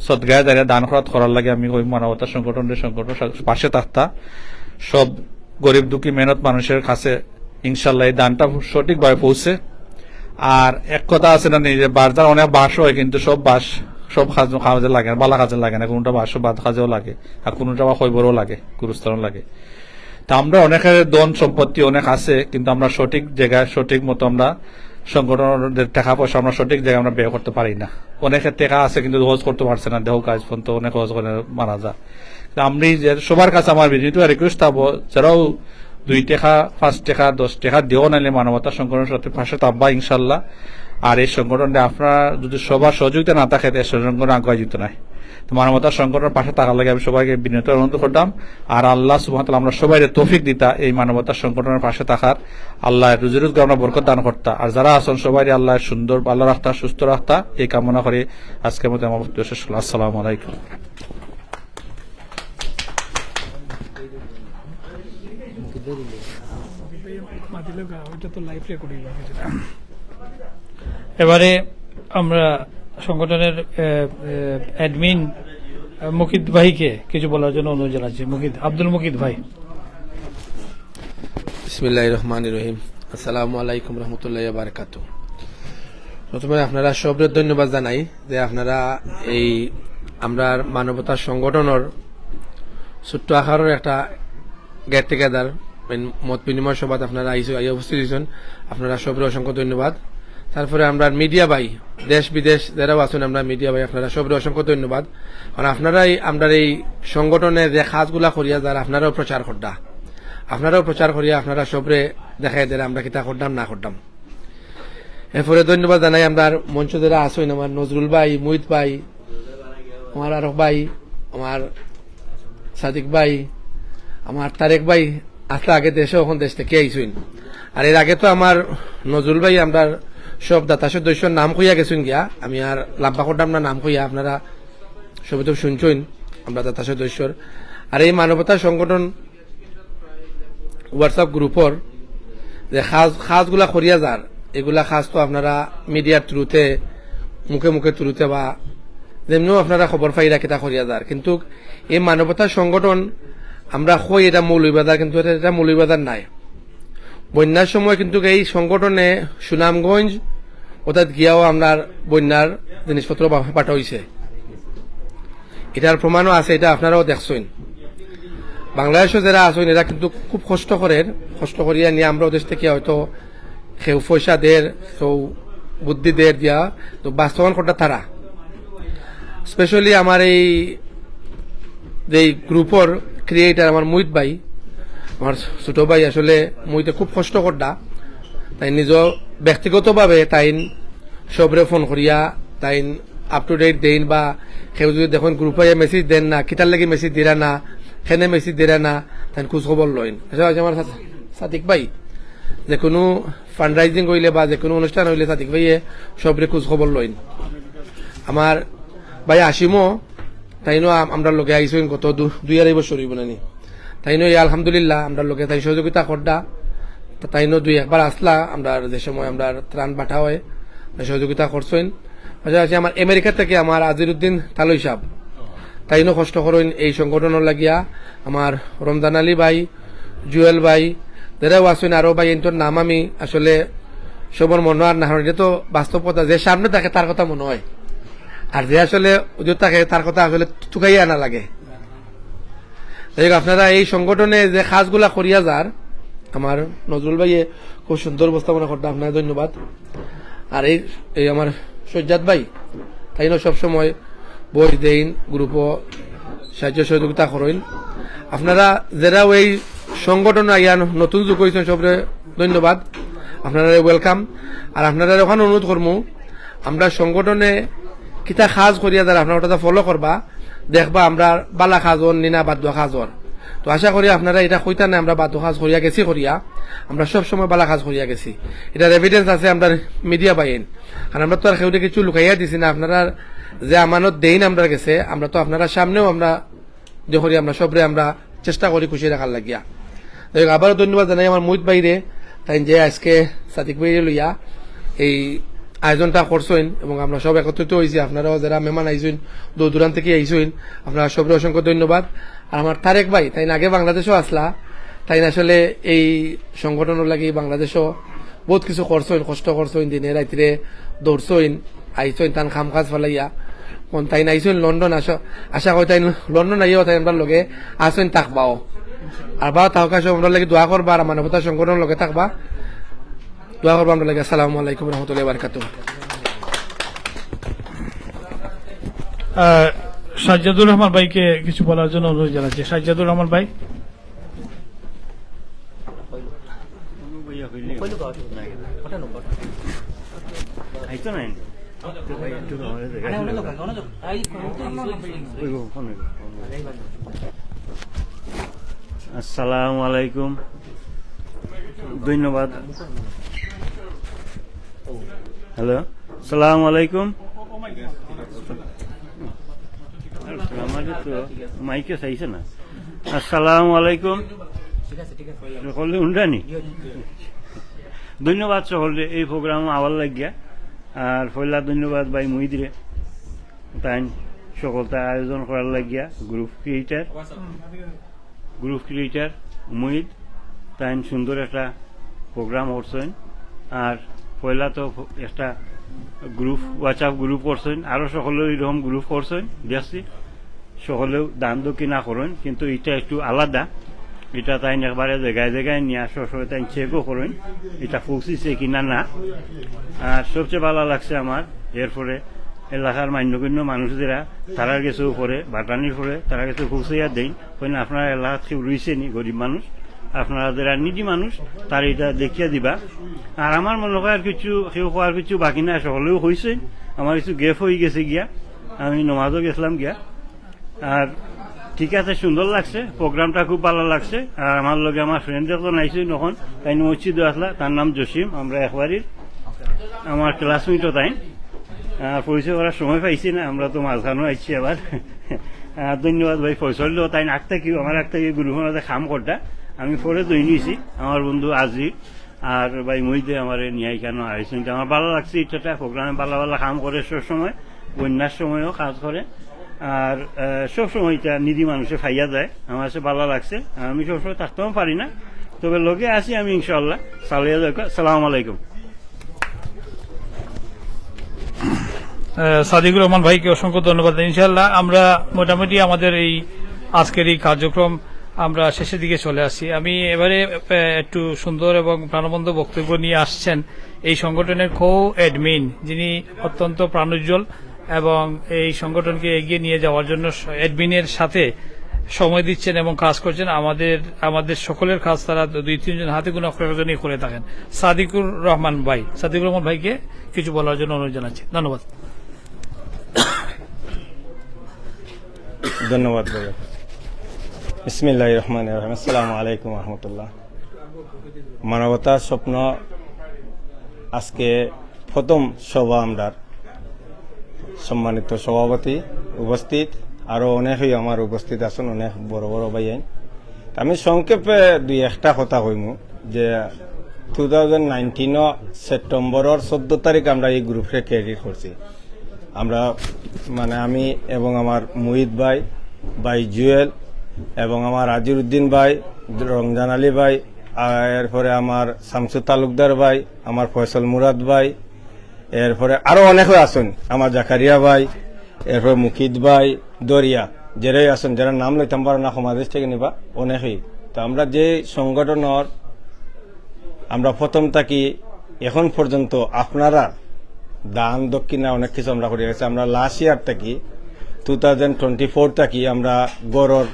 সদগায় জারিয়া দান খয়রাত করার লাগি আমি ওই মানবতা সংগঠনের সংগঠন সা-, পাশে থাকতা, সব গরিব দুঃখী মেহনত মানুষের কাছে ইনশাল্লাহ এই দানটা সঠিকভাবে পৌঁছে। আর এক কথা আছে না নি, যে বাজার অনেক বাঁশ হয়, কিন্তু সব বাঁশ সব কাজ, কাজে লাগে না, ভালা কাজে লাগে না, কোনোটা বাঁশ বাদ কাজেও লাগে, আর কোনোটা বা খৈবরও লাগে, গুরুস্থানও লাগে। তা আমরা অনেকের ধন সম্পত্তি অনেক আছে, কিন্তু আমরা সঠিক জায়গায় সঠিক মতো আমরা সংগঠনের টাকা পয়সা আমরা সঠিক জায়গায় আমরা ব্যয় করতে পারি না। অনেকের টাকা আছে কিন্তু হজ করতে পারছে না, দেখো আজ পর্যন্ত অনেক হজ করে মারা যায়। তা আমি যে সবার কাছে আমার বিনীত রিকোয়েস্ট থাকবো, যারাও দুই টাকা, পাঁচ টাকা, দশ টাকা দিও নাইলে মানবতা সংগঠনের সাথে পাশে থাকবা ইনশাল্লাহ। আর এই সংগঠনটা আপনারা যদি সবার সহযোগিতা না থাকে, তো এই সংগঠন আগুয়াই যেত নায়। তো মানবতা সংগঠনের পাশে থাকার লাগি আমি সবাইকে বিনীত অনুরোধ করতাম। আর আল্লাহ সুবহানাহু ওয়া তাআলা আমরা সবাইরে তৌফিক দিতা এই মানবতা সংগঠনের পাশে থাকার, আল্লাহ রুজি রোজগার আমরা বরকত দান করতা। আর যারা আছেন সবাইরে আল্লাহ সুন্দর ভালো রাখতা, সুস্থ রাখতা, এই কামনা করে আজকের মতো আমার বক্তব্য শেষ করলাম। আসসালামু আলাইকুম। এবারে আমরা সংগঠনের, এ, এ, অ্যাডমিন, এ, মুকিত ভাইকে কিছু বলার জন্য অনুরোধ জানাচ্ছি। মুকিত, আব্দুল মুকিত ভাই। বিসমিল্লাহির রহমানির রহিম। আসসালামু আলাইকুম রহমতুল্লাহ বারাকাতু। প্রথমে আপনারা সবরে ধন্যবাদ জানাই যে আপনারা এই আমরার মানবতা সংগঠনের ছোট্ট আকারের একটা গেট টুগেদার, মত বিনিময় সভাত আপনারা আইসো, আইয়া উপস্থিত হইছেন, আপনারা সবরে অসংখ্য ধন্যবাদ। তারপরে আমরা মিডিয়া ভাই, দেশ বিদেশ যারাও আছেন, আমরা মিডিয়া ভাই আপনারা সবরে অসংখ্য ধন্যবাদ। কারণ আপনারাই আমরার এই সংগঠনের যে কাজগুলা করিয়া যার আপনারাও প্রচার কররা, আপনারাও প্রচার করিয়া আপনারা সবরে দেখাই দেন আমরা কিতা করলাম না করলাম। এরপরে ধন্যবাদ জানাই আমরার মঞ্চ যারা আছেন, আমার নজরুল ভাই, মুহিত ভাই, আমার আরক ভাই, আমার সাদিক ভাই, আমার তারেক ভাই, আসলে আগে দেশে, এখন দেশ থেকে আইসইন। আর এর আগে তো আমার নজরুল ভাই আমরার সব দাতা সদস্যর নাম কইয়া গেছইন গিয়া, আমি আর লম্বা করতাম না নাম কইয়া, আপনারা সবে তো শুনছইন আমরার দাতা সদস্যর। আর এই মানবতা সংগঠন WhatsApp গ্রুপর যে কাজ, কাজগুলা করিয়া যার, এগুলা কাজ তো আপনারা মিডিয়ার থ্রুতে, মুখে মুখে থ্রুতে বা যেমনিও আপনারা খবর পাইরা কিতা করিয়া যার, কিন্তু এই মানবতা সংগঠন আমরা কই এটা মৌলভীবাজার, কিন্তু এটা, এটা মৌলভীবাজার নায়। বন্যার সময় কিন্তু এই সংগঠনে সুনামগঞ্জ অর্থাৎ গিয়াও আমরার বন্যার জিনিসপত্র পা-, পাঠাইছে। এটার প্রমাণও আছে, এটা আপনারাও দেখছইন। বাংলাদেশও যারা আছইন, এরা কিন্তু খুব কষ্ট করের, কষ্ট করিয়া নিয়া আমরার দেশ থাকি হয়তো কেউ পয়সা দের, কেউ বুদ্ধি দের দিয়া, তো বাস্তবায়ন করতা তারা। স্পেশালি আমার এই যেই গ্রুপর ক্রিয়েটার আমার মুহিত ভাই, আমার ছোট ভাই, আসলে মুহিতে খুব কষ্ট করতা। তাই নিজ ব্যক্তিগতভাবে তাইন সবরে ফোন করিয়া তাইন up to date দেইন, বা কেউ যদি দেখইন গ্রুপে মেসেজ দেন না, কিতার লাগি মেসেজ দিরা না, কেনে মেসেজ দিরা না, তাইন খোঁজ খবর লইন। আচ্ছা, আচ্ছা, আমার সা-, সাদিক ভাই, যে কোনো ফান্ডরাইজিং হইলে বা যে কোনো অনুষ্ঠান হইলে সাদিক ভাইয়ে সবরে খোঁজ খবর লইন। আমার ভাই আসিমও, তাইনও আম-, আমরার লগে আইছইন গত দু-, দুই আড়াই বছর হইব নানি। তাইনও এই আলহামদুলিল্লাহ আমরার লগে তাই সহযোগিতা কররা। তা তাইনও দুই একবার আসলা, আমরার যে সময় আমরার ত্রাণ পাঠা হয়, তাই সহযোগিতা করছইন। পাশাপাশি আমার আমেরিকা থাকি আমার আজিরুদ্দিন তালই সাহেব, তাইনও কষ্ট করইন এই সংগঠনর লাগিয়া। আমার রমজান আলী ভাই, জুয়েল ভাই, যারাও আছইন আরো ভাই, এনতর নাম আমি আসলে সবর মনো আর না হয়, এটা তো বাস্তব কথা, যে সামনে থাকে তার কথা মনো হয়, আর যে আসলে উজুর থাকে তার কথা আসলে তুকাইয়া আনা লাগে। যাই হোক, আপনারা এই সংগঠনে যে কাজগুলা করিয়া যার, আমার নজরুল ভাইয়ে খুব সুন্দর উপস্থাপনা করতা, আপনারে ধন্যবাদ। আর এই, এই আমার সজ্জাদ ভাই, তাইনও সবসময় বই দেইন, গ্রুপও সাহায্য সহযোগিতা করইন। আপনারা যারাও এই সংগঠনে আইয়া নতুন যুক্ত হইছইন, সবরে ধন্যবাদ, আপনারারে ওয়েলকাম। আর আপনারারে অখান অনুরোধ করমু, আমরা সংগঠনে কিতা কাজ করিয়া যার আপনারা ওটা ফলো করবা, দেখবা আমরা বালা কাজ অর নি না বাদ দেওয়া কাজ অর। তো আশা করি আপনারা এটা কইতা না, আমরা বাদ দেওয়া কাজ করিয়া গেছি করিয়া, আমরা সব সময় বালা কাজ করিয়া গেছি। এটার এভিডেন্স আছে আমরার মিডিয়া বাইন, কারণ আমরা তো আর কেউরে কিছু লুকাইয়া দিছি না। আপনারা যে আমানত দেইন আমরার গেছে, আমরা তো আপনারার সামনেও আমরা দেখি আমরা সবরে আমরা চেষ্টা করি খুশি রাখার লাগিয়া। যাই হোক, আবারও ধন্যবাদ জানাই আমার মুহিত ভাইরে, তাইন যে আজকে সাদিক ভাইরে লইয়া এই আয়োজনটা করছইন এবং আমরা সব একত্রিত হইছি। আপনারাও যারা মেহমান আইছইন, দূর দূরান্ত থাকি আইছইন, আপনারা সবরে অসংখ্য ধন্যবাদ। আর আমার তারেক ভাই, তাইন আগে বাংলাদেশও আসলা, তাইন আসলে এই সংগঠনর লাগি বাংলাদেশও বহুত কিছু করছইন, কষ্ট করছইন, দিনে রাইতরে দৌড়ছইন, আইছইন তান কাম কাজ ফালাইয়া। কোন তাইন আইছইন লন্ডন, আশা, আশা করি তাইন লন্ডন আইয়াও তাইন আমরার লগে আছইন থাকবাও। আর বা থাকা সব আমরার লাগি দোয়া করবা, আর মানবতা সংগঠনর লগে থাকবা, দোয়া করবা আমরার লাগি। আসসালামু আলাইকুম রহমতুল্লাহ বারকাতুহ। আহ, সাজ্জাদুর রহমান ভাইকে কিছু বলার জন্য অনুরোধ জানাচ্ছি। সাজ্জাদুর রহমান ভাই। আইতো নাই? আসসালামু আলাইকুম। ধন্যবাদ। হ্যালো, আসসালামু আলাইকুম। আমার তো মাইকে চাইছে না। আসসালামু আলাইকুম। সকলে উন্ডানি। ধন্যবাদ সকলরে এই প্রোগ্রাম আওয়ার লাগিয়া। আর পয়লা ধন্যবাদ ভাই মুহিতরে, তাইন সকলতা আয়োজন করার লাগিয়া, group creator, group creator Muhit, তাইন সুন্দর একটা প্রোগ্রাম করছইন। আর পয়লা তো একটা গ্রুপ, WhatsApp গ্রুপ করছইন, আরো সকলেও এরকম গ্রুপ করছইন, দেখছি সকলেও দান দক্ষিণা করইন, কিন্তু এটা একটু আলাদা। এটা তাইন একবারে জায়গায় জায়গায় নিয়া সবসময় তাইন চেকও করইন এটা পৌঁছিছে কিনা না। আর সবচেয়ে ভালা লাগছে আমার, এরপরে এলাকার মান্যগণ্য মানুষ যারা, তারার গেছেও পরে, বাটানির পরে, তারার গেছে পৌঁছাইয়া দেইন, কইন আপনারা এলাকাত কেউ রইছে নি, গরিব মানুষ, আপনারা যারা নিডি মানুষ, তারা এটা দেখিয়া দিবা। আর আমার মনে হয় আর কিছু, কেউ কওয়ার কিছু বাকি না, সকলেও কইছে। আমার কিছু গ্যাপ হয়ে গেছে গিয়া, আমি নমাজও গেছিলাম গিয়া। আর ঠিক আছে, সুন্দর লাগছে, প্রোগ্রামটা খুব ভালা লাগছে। আর আমার লগে আমার ফ্রেন্ড একজন আইছইন অখন, তাইন মসজিদো আছলা, তার নাম জসিম, আমরা একবারই আমার ক্লাসমেটও তাইন। আর পরিচয় করার সময় পাইছি না, আমরা তো মাঝখানো আইছি আবার। আর ধন্যবাদ ভাই ফয়সল, তাইন আগ থাকিও, আমার আগ থাকি গ্রুপর মাঝে কাম করতা। আমি পরে জয়েন অইছি, আমার বন্ধু আজি আর ভাই মহিদে আমারে নিয়া ইখানো আইছইন। তো আমার ভালা লাগছে, ইটা প্রোগ্রামে ভালা ভালা কাম করে সব সময়, বন্যার সময়ও কাজ করে। আর, আহ, সব সময় ইটা নিধি মানুষে পাইয়া যায়, আমার কাছে ভালা লাগছে। আর আমি সবসময় থাকতেও পারি না, তবে লগে আছি আমি ইনশাআল্লাহ। চালাইয়া যাউক্কা। আসসালামু আলাইকুম। আহ, সাদিকুর রহমান ভাইকে অসংখ্য ধন্যবাদ। ইনশাআল্লাহ আমরা মোটামুটি আমাদের এই আজকের এই কার্যক্রম আমরা শেষের দিকে চলে আসছি। আমি এবারে, আহ, একটু সুন্দর এবং প্রাণবন্ত বক্তব্য নিয়ে আসছেন এই সংগঠনের কো অ্যাডমিন, যিনি অত্যন্ত প্রাণোজ্জ্বল এবং এই সংগঠনকে এগিয়ে নিয়ে যাওয়ার জন্য স-, অ্যাডমিনের সাথে সময় দিচ্ছেন এবং কাজ করছেন। আমাদের, আমাদের সকলের কাজ তারা দুই তিনজন হাতে গোনা কয়েকজনই করে থাকেন। সাদিকুর রহমান ভাই, সাদিকুর রহমান ভাইকে কিছু বলার জন্য অনুরোধ জানাচ্ছি। ধন্যবাদ। ধন্যবাদ ভাই। বিসমিল্লাহির রহমানির রহিম। আসসালামু আলাইকুম রহমতুল্লাহ। মানবতার স্বপ্ন আজকে প্রথম সভা আমরার। সম্মানিত সভাপতি উপস্থিত, আরো অনেকেই আমার উপস্থিত আছেন, অনেক বড় বড় ভাইয়াইন। আমি সংক্ষেপে দুই একটা কথা কইমু যে টু থাউজেন্ড নাইনটিনও সেপ্টেম্বরর চোদ্দ তারিখ আমরা এই গ্রুপরে ক্রিয়েট করছি। আমরা মানে আমি এবং আমার মুহিত ভাই, ভাই জুয়েল এবং আমার আজির উদ্দিন ভাই, রমজান আলী ভাই, আর এরপরে আমার শামসু তালুকদার ভাই, আমার ফয়সল মুরাদ ভাই, এরপরে আরো অনেকে আছেন, আমার জাকারিয়া ভাই, এরপরে মুকিত ভাই, দরিয়া, যেরাই আছেন, যারা নাম লইতাম পারো না, সমাজ থেকে নিবা, অনেকেই। তো আমরা যে সংগঠনর আমরা প্রথম থাকি এখন পর্যন্ত আপনারা দান দক্ষিণা অনেক কিছু আমরা করে গেছি। আমরা লাস্ট ইয়ার থাকি টু থাউজেন্ড টোয়েন্টি ফোর থাকি আমরা গরর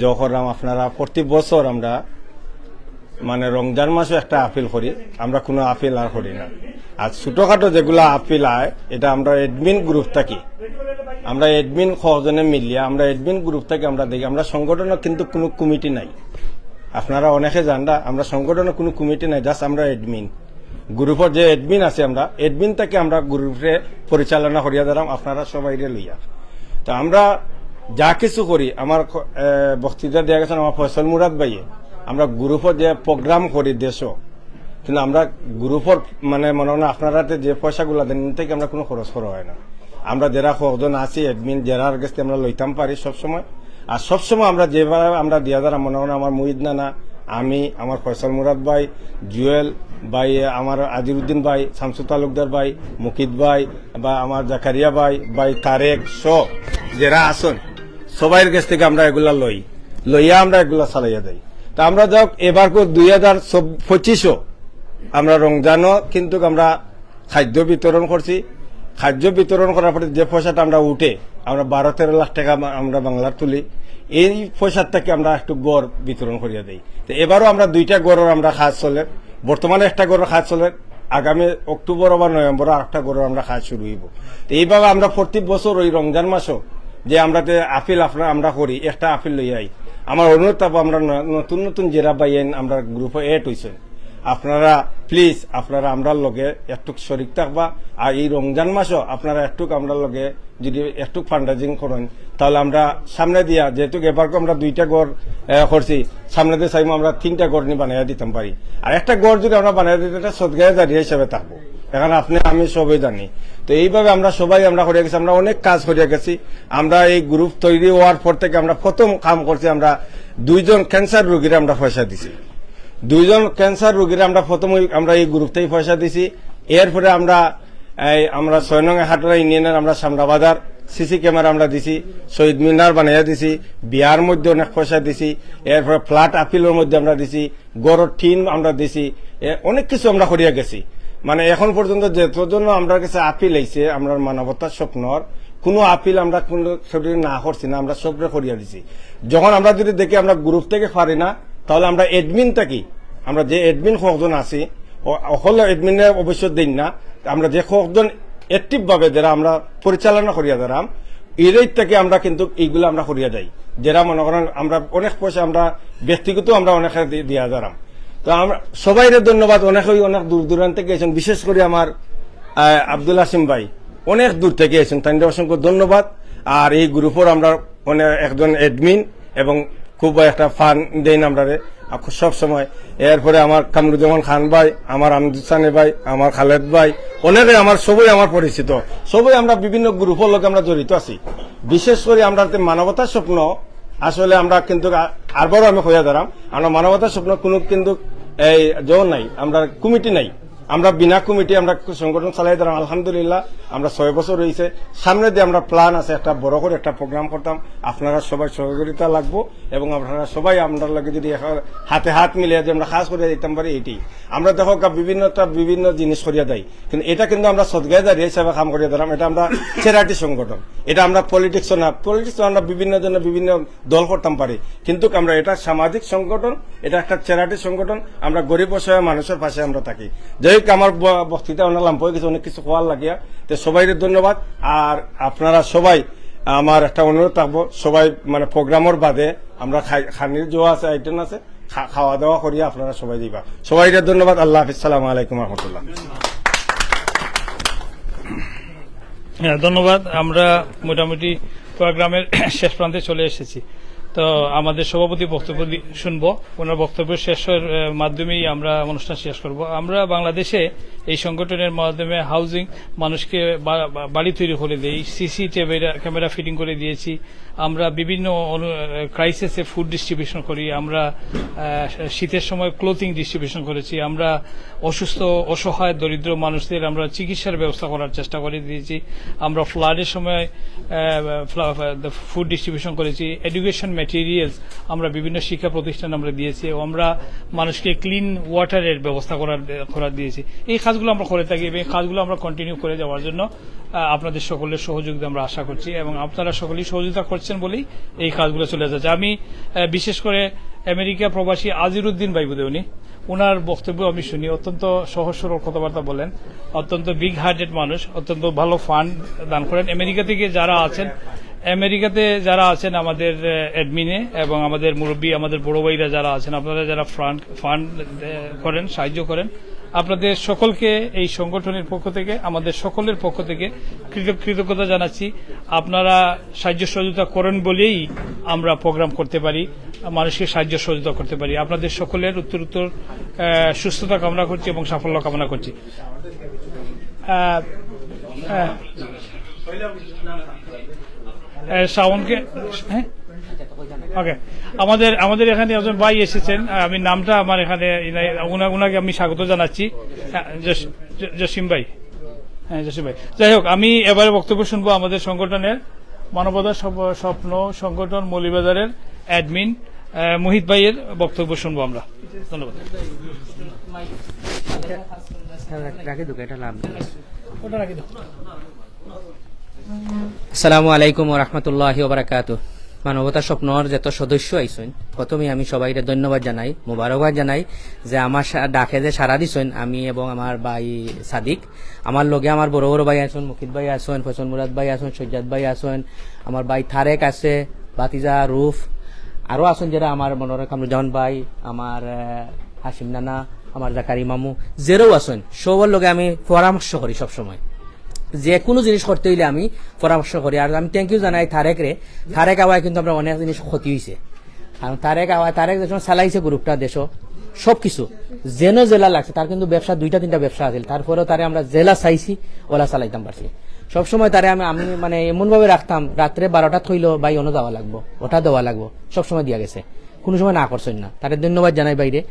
জহররাম আপনারা প্রতি বছর আমরা মানে রমজান মাসও একটা আপিল করি, আমরা কোনো আপিল আর করি না। আর ছোটখাটো যেগুলা আপিল আয়, এটা আমরা অ্যাডমিন গ্রুপ থাকি, আমরা অ্যাডমিন কজনে মিলিয়া আমরা অ্যাডমিন গ্রুপ থাকি আমরা দেখি। আমরা সংগঠনও কিন্তু কোনো কমিটি নাই, আপনারা অনেকে জানরা, আমরা সংগঠনও কোনো কমিটি নাই, জাস্ট আমরা অ্যাডমিন। গ্রুপর যে অ্যাডমিন আছে, আমরা অ্যাডমিন থাকি আমরা গ্রুপরে পরিচালনা করিয়া দাঁড়াম আপনারা সবাইরে লইয়া। তো আমরা যা কিছু করি, আমার ক-, এ, বক্তৃতা দিয়া গেছেন আমার ফয়সল মুরাদ ভাইয়ে, আমরা গ্রুপর যে প্রোগ্রাম করি দেশও, কিন্তু আমরা গ্রুপর মানে মনে হয় আপনারাতে যে পয়সাগুলা দেন, এর থেকে আমরা কোনো খরচ করা হয় না। আমরা যারা কজন আছি অ্যাডমিন, যারার গেছে আমরা লইতাম পারি সবসময়, আর সবসময় আমরা যেভাবে আমরা দিয়া দাঁড়া মনে হয় আমার মুহিত নানা, আমি, আমার ফয়সল মুরাদ ভাই, জুয়েল ভাই, আমার আজিরুদ্দিন ভাই, শামসু তালুকদার ভাই, মুকিত ভাই, বা আমার জাকারিয়া ভাই, ভাই তারেক সহ যারা আছেন, সবাইর কাছ থেকে আমরা এগুলা লই, লইয়া আমরা এগুলা চালাইয়া দেই। তা আমরা যাক এবার দুই হাজার পঁচিশও আমরা রমজানও কিন্তু আমরা খাদ্য বিতরণ করছি। খাদ্য বিতরণ করার পরে যে পয়সাটা আমরা উঠে, আমরা বারো তেরো লাখ টাকা আমা-, আমরা বাংলার তুলি, এই পয়সার থেকে আমরা একটু গড় বিতরণ করিয়া দেই। তো এবারও আমরা দুইটা গড়ের আমরা কাজ চলে, বর্তমানে একটা গড়ের কাজ চলে, আগামী অক্টোবর বা নভেম্বরে আরেকটা গড়ের আমরা কাজ শুরু হইব। তো এইভাবে আমরা প্রতি বছর ওই রমজান মাসও যে আমরা যে আপিল আপনারা আমরা করি, একটা আপিল লই আই। আমার অনুরোধ থাকবো আমরা ন-, নতুন নতুন যারা ভাইয়াইন আমরা গ্রুপে অ্যাড হইছেন, আপনারা প্লিজ আপনারা আমরার লগে একটুক শরিক থাকবা। আর এই রমজান মাসও আপনারা একটুক আমরার লগে যদি একটুক ফান্ডরেজিং করেন, তাহলে আমরা সামনে দিয়া যেহেতু এবারকে আমরা দুইটা ঘর, আহ, করছি, সামনে দিয়ে চাইবো আমরা তিনটা ঘর নিয়ে বানাইয়া দিতাম পারি। আর একটা ঘর যদি আমরা বানাইয়া দিতে, এটা সদগায়ে জারিয়া হিসাবে থাকবো। এখন আপনি আমি সবাই জানি। তো এইভাবে আমরা সবাই আমরা করিয়া গেছি, আমরা অনেক কাজ করিয়া গেছি। আমরা এই গ্রুপ তৈরি হওয়ার পর থেকে আমরা প্রথম কাম করছি, আমরা দুইজন ক্যান্সার রোগীরে আমরা পয়সা দিছি। দুইজন ক্যান্সার রোগীরে আমরা প্রথম ওই, আমরা এই গ্রুপ থেকে পয়সা দিছি। এরপরে আমরা এই আমরা ছয় নং হাটরা ইউনিয়নের আমরা সামরা বাজার সিসি ক্যামেরা আমরা দিছি, শহীদ মিনার বানাইয়া দিছি, বিয়ার মধ্যে অনেক পয়সা দিছি, এরপরে ফ্ল্যাট আপিলের মধ্যে আমরা দিছি, গরর টিন আমরা দিছি, এ, অনেক কিছু আমরা করিয়া গেছি। মানে এখন পর্যন্ত যতজন আমরা কাছে আপিল আইছে, আমরা মানবতার স্বপ্নর কোনো আপিল আমরা কোনো সবরে না করছি না, আমরা সবরে করিয়া দিছি। যখন আমরা যদি দেখি আমরা গ্রুপ থেকে পারি না, তাহলে আমরা অ্যাডমিন থাকি, আমরা যে অ্যাডমিন কয়েকজন আছি, ও-, অকল অ্যাডমিনে অবশ্য দিন না, আমরা যে কয়েকজন অ্যাক্টিভ ভাবে যারা আমরা পরিচালনা করিয়া যারা, এরাই থেকে আমরা কিন্তু এইগুলা আমরা করিয়া যাই। যেরা মনে করেন আমরা অনেক পয়সা আমরা ব্যক্তিগত আমরা অনেকে দি-, দিয়া যারাম। তো আমরা সবাইরে ধন্যবাদ, অনেকেই অনেক দূর দূরান্ত থেকে আইছইন, বিশেষ করে আমার, আহ, আব্দুল হাসিম ভাই অনেক দূর থেকে আইছইন, তাইনরে অসংখ্য ধন্যবাদ। আর এই গ্রুপর আমরা মানে একজন অ্যাডমিন এবং খুব একটা ফান্ড দেইন আমরারে, আ, সব সময়। এরপরে আমার কামরুজ্জামান খান ভাই, আমার আমজাদ সানি ভাই, আমার খালেদ ভাই, অনেকে আমার সবাই আমার পরিচিত, সবাই আমরা বিভিন্ন গ্রুপর লগে আমরা জড়িত আছি। বিশেষ করে আমরা যে মানবতার স্বপ্ন, আসলে আমরা কিন্তু আ-, আরবারও আমি কইয়া দাঁড়াম, আমরা মানবতার স্বপ্ন কোনো কিন্তু এই জোর নাই, আমরা কমিটি নাই। আমরা বিনা কমিটি আমরা সংগঠন চালাই ধরাম, আলহামদুলিল্লাহ। আমরা ছয় বছর হইছে, সামনে দিয়ে আমরা প্ল্যান আছে, একটা বড় করে একটা প্রোগ্রাম করতাম। আপনারা সবাই সহযোগিতা লাগবো এবং আপনারা সবাই আমরার লগে যদি এখন হাতে হাত মিলিয়ে যদি আমরা কাজ করে দিতাম পারি, এটি আমরা দেখো কা-, বিভিন্নটা বিভিন্ন জিনিস করিয়া দেয়, কিন্তু এটা কিন্তু আমরা সদগায় জারিয়া হিসাবে কাম করিয়া ধরাম। এটা আমরা চ্যারিটি সংগঠন, এটা আমরা পলিটিক্সও না, পলিটিক্স আমরা বিভিন্ন জনে বিভিন্ন দল করতাম পারি, কিন্তু আমরা এটা সামাজিক সংগঠন, এটা একটা চ্যারিটি সংগঠন। আমরা গরিব অসহায় মানুষের পাশে আমরা থাকি। যাই হোক, আমার ব-, বক্তৃতা অনেক লম্বা হয়ে গেছে, অনেক কিছু কওয়ার লাগিয়া। তো সবাইরে ধন্যবাদ। আর আপনারা সবাই, আমার একটা অনুরোধ থাকবো, সবাই মানে প্রোগ্রামর বাদে আমরা খাই-, খানির জো আছে, আইটেম আছে, খা-, খাওয়া দাওয়া করিয়া আপনারা সবাই দিবা। সবাইরে ধন্যবাদ। আল্লাহ হাফিজ। সালামু আলাইকুম রহমতুল্লাহ। হ্যাঁ, ধন্যবাদ। আমরা মোটামুটি প্রোগ্রামের শেষ প্রান্তে চলে এসেছি। তো আমাদের সভাপতি বক্তব্য দি- শুনবো। ওনার বক্তব্য শেষের আহ, মাধ্যমেই আমরা অনুষ্ঠান শেষ করব। আমরা বাংলাদেশে এই সংগঠনের মাধ্যমে হাউজিং, মানুষকে বা- বা- বাড়ি তৈরি করে দেই, সিসি ক্যামেরা ক্যামেরা ফিটিং করে দিয়েছি। আমরা বিভিন্ন ক্রাইসিসে ফুড ডিস্ট্রিবিউশন করি। আমরা আহ, শীতের সময় ক্লোথিং ডিস্ট্রিবিউশন করেছি। আমরা অসুস্থ, অসহায়, দরিদ্র মানুষদের আমরা চিকিৎসার ব্যবস্থা করার চেষ্টা করে দিয়েছি। আমরা ফ্লাডের সময় ফুড ডিস্ট্রিবিউশন করেছি, এডুকেশন ম্যাটেরিয়ালস আমরা বিভিন্ন শিক্ষা প্রতিষ্ঠান আমরা দিয়েছি, এবং আমরা মানুষকে ক্লিন ওয়াটারের ব্যবস্থা করার করার দিয়েছি। এই কাজগুলো আমরা করে থাকি এবং এই কাজগুলো আমরা কন্টিনিউ করে যাওয়ার জন্য আহ, আপনাদের সকলের সহযোগিতা আমরা আশা করছি এবং আপনারা সকলেই সহযোগিতা করছেন বলেই এই কাজগুলো চলে যাচ্ছে। আমি আহ, বিশেষ করে আমেরিকা প্রবাসী আজিরুদ্দিন ভাই, বোধহয় উনি, ওনার বক্তব্য আমি শুনি, অত্যন্ত সহজ সরল কথাবার্তা বলেন, অত্যন্ত বিগ হার্টেড মানুষ, অত্যন্ত ভালো ফান্ড দান করেন। আমেরিকা থেকে যারা আছেন, আমেরিকাতে যারা আছেন আমাদের অ্যাডমিনে এবং আমাদের মুরব্বী, আমাদের বড় ভাইরা যারা আছেন, আপনারা যারা ফান্ড ফান্ড করেন, সাহায্য করেন, আপনাদের সকলকে এই সংগঠনের পক্ষ থেকে, আমাদের সকলের পক্ষ থেকে কৃতজ্ঞ- কৃতজ্ঞতা জানাচ্ছি। আপনারা সাহায্য সহযোগিতা করেন বলেই আমরা প্রোগ্রাম করতে পারি, মানুষকে সাহায্য সহযোগিতা করতে পারি। আপনাদের সকলের উত্তর উত্তর আহ, সুস্থতা কামনা করছি এবং সাফল্য কামনা করছি। আহ, আহ, আহ, শ্রাবণকে, হ্যাঁ, ওকে, আমাদের আমাদের এখানে একজন ভাই এসেছেন, আহ, আমি নামটা আমার এখানে ই নাই, ওনা- ওনাকে আমি স্বাগত জানাচ্ছি। আহ, জস- জ- জসিম ভাই, হ্যাঁ, জসিম ভাই। যাই হোক, আমি এবারে বক্তব্য শুনবো আমাদের সংগঠনের মানবতা সব- স্বপ্ন সংগঠন মৌলভীবাজারের অ্যাডমিন আহ, মোহিত ভাইয়ের বক্তব্য শুনবো আমরা। ধন্যবাদ। রাখি দুঃখ এটা লাভ নেই। আসসালামু আলাইকুম ওয়া রাহমাতুল্লাহি ওয়া বারাকাতুহু। মানবতা স্বপ্নর যত সদস্য আইছইন, প্রথমেই আমি সবাইরে ধন্যবাদ জানাই, মোবারকবাদ জানাই যে আমার সা- ডাকে যে সাড়া দিছইন, আমি এবং আমার ভাই সাদিক, আমার লগে আমার বড় বড় ভাই আছইন, মুকিত ভাই আছইন, ফয়সল মুরাদ ভাই আছইন, সৈজাদ ভাই আছইন, আমার ভাই তারেক আছে, ভাতিজা রুফ, আরো আছইন যেরা আমার মনে রাখ কামরুজ্জামান ভাই, আমার আহ, হাসিম নানা, আমার জাকারি মামু, যেরাও আছইন, সবার লগে আমি পরামর্শ করি সব সময়। যে কোনো জিনিস করতে হইলে আমি পরামর্শ করি। আর আমি থ্যাংক ইউ জানাই তারেক রে, তারেক আওয়ায় কিন্তু আমরা অনেক জিনিস ক্ষতি হইছে। কারণ তারেক আওয়ায়, তারেক যে সময় চালাইছে গ্রুপটা দেশো, সব কিছু যেন জেলা লাগছে, তার কিন্তু ব্যবসা দুইটা তিনটা ব্যবসা আছিল, তারপরেও তারে আমরা জেলা চাইছি, ওলা চালাইতাম পারছি। সবসময় তারে আমি আমি মানে এমনভাবে রাখতাম, রাত্রে বারোটাত কইলো ভাই অনো যাওয়া লাগবো, ওটা দেওয়া লাগবো, সবসময় দিয়া গেছে, কোনো সময় না করছইন না। তারে ধন্যবাদ জানাই ভাইরে।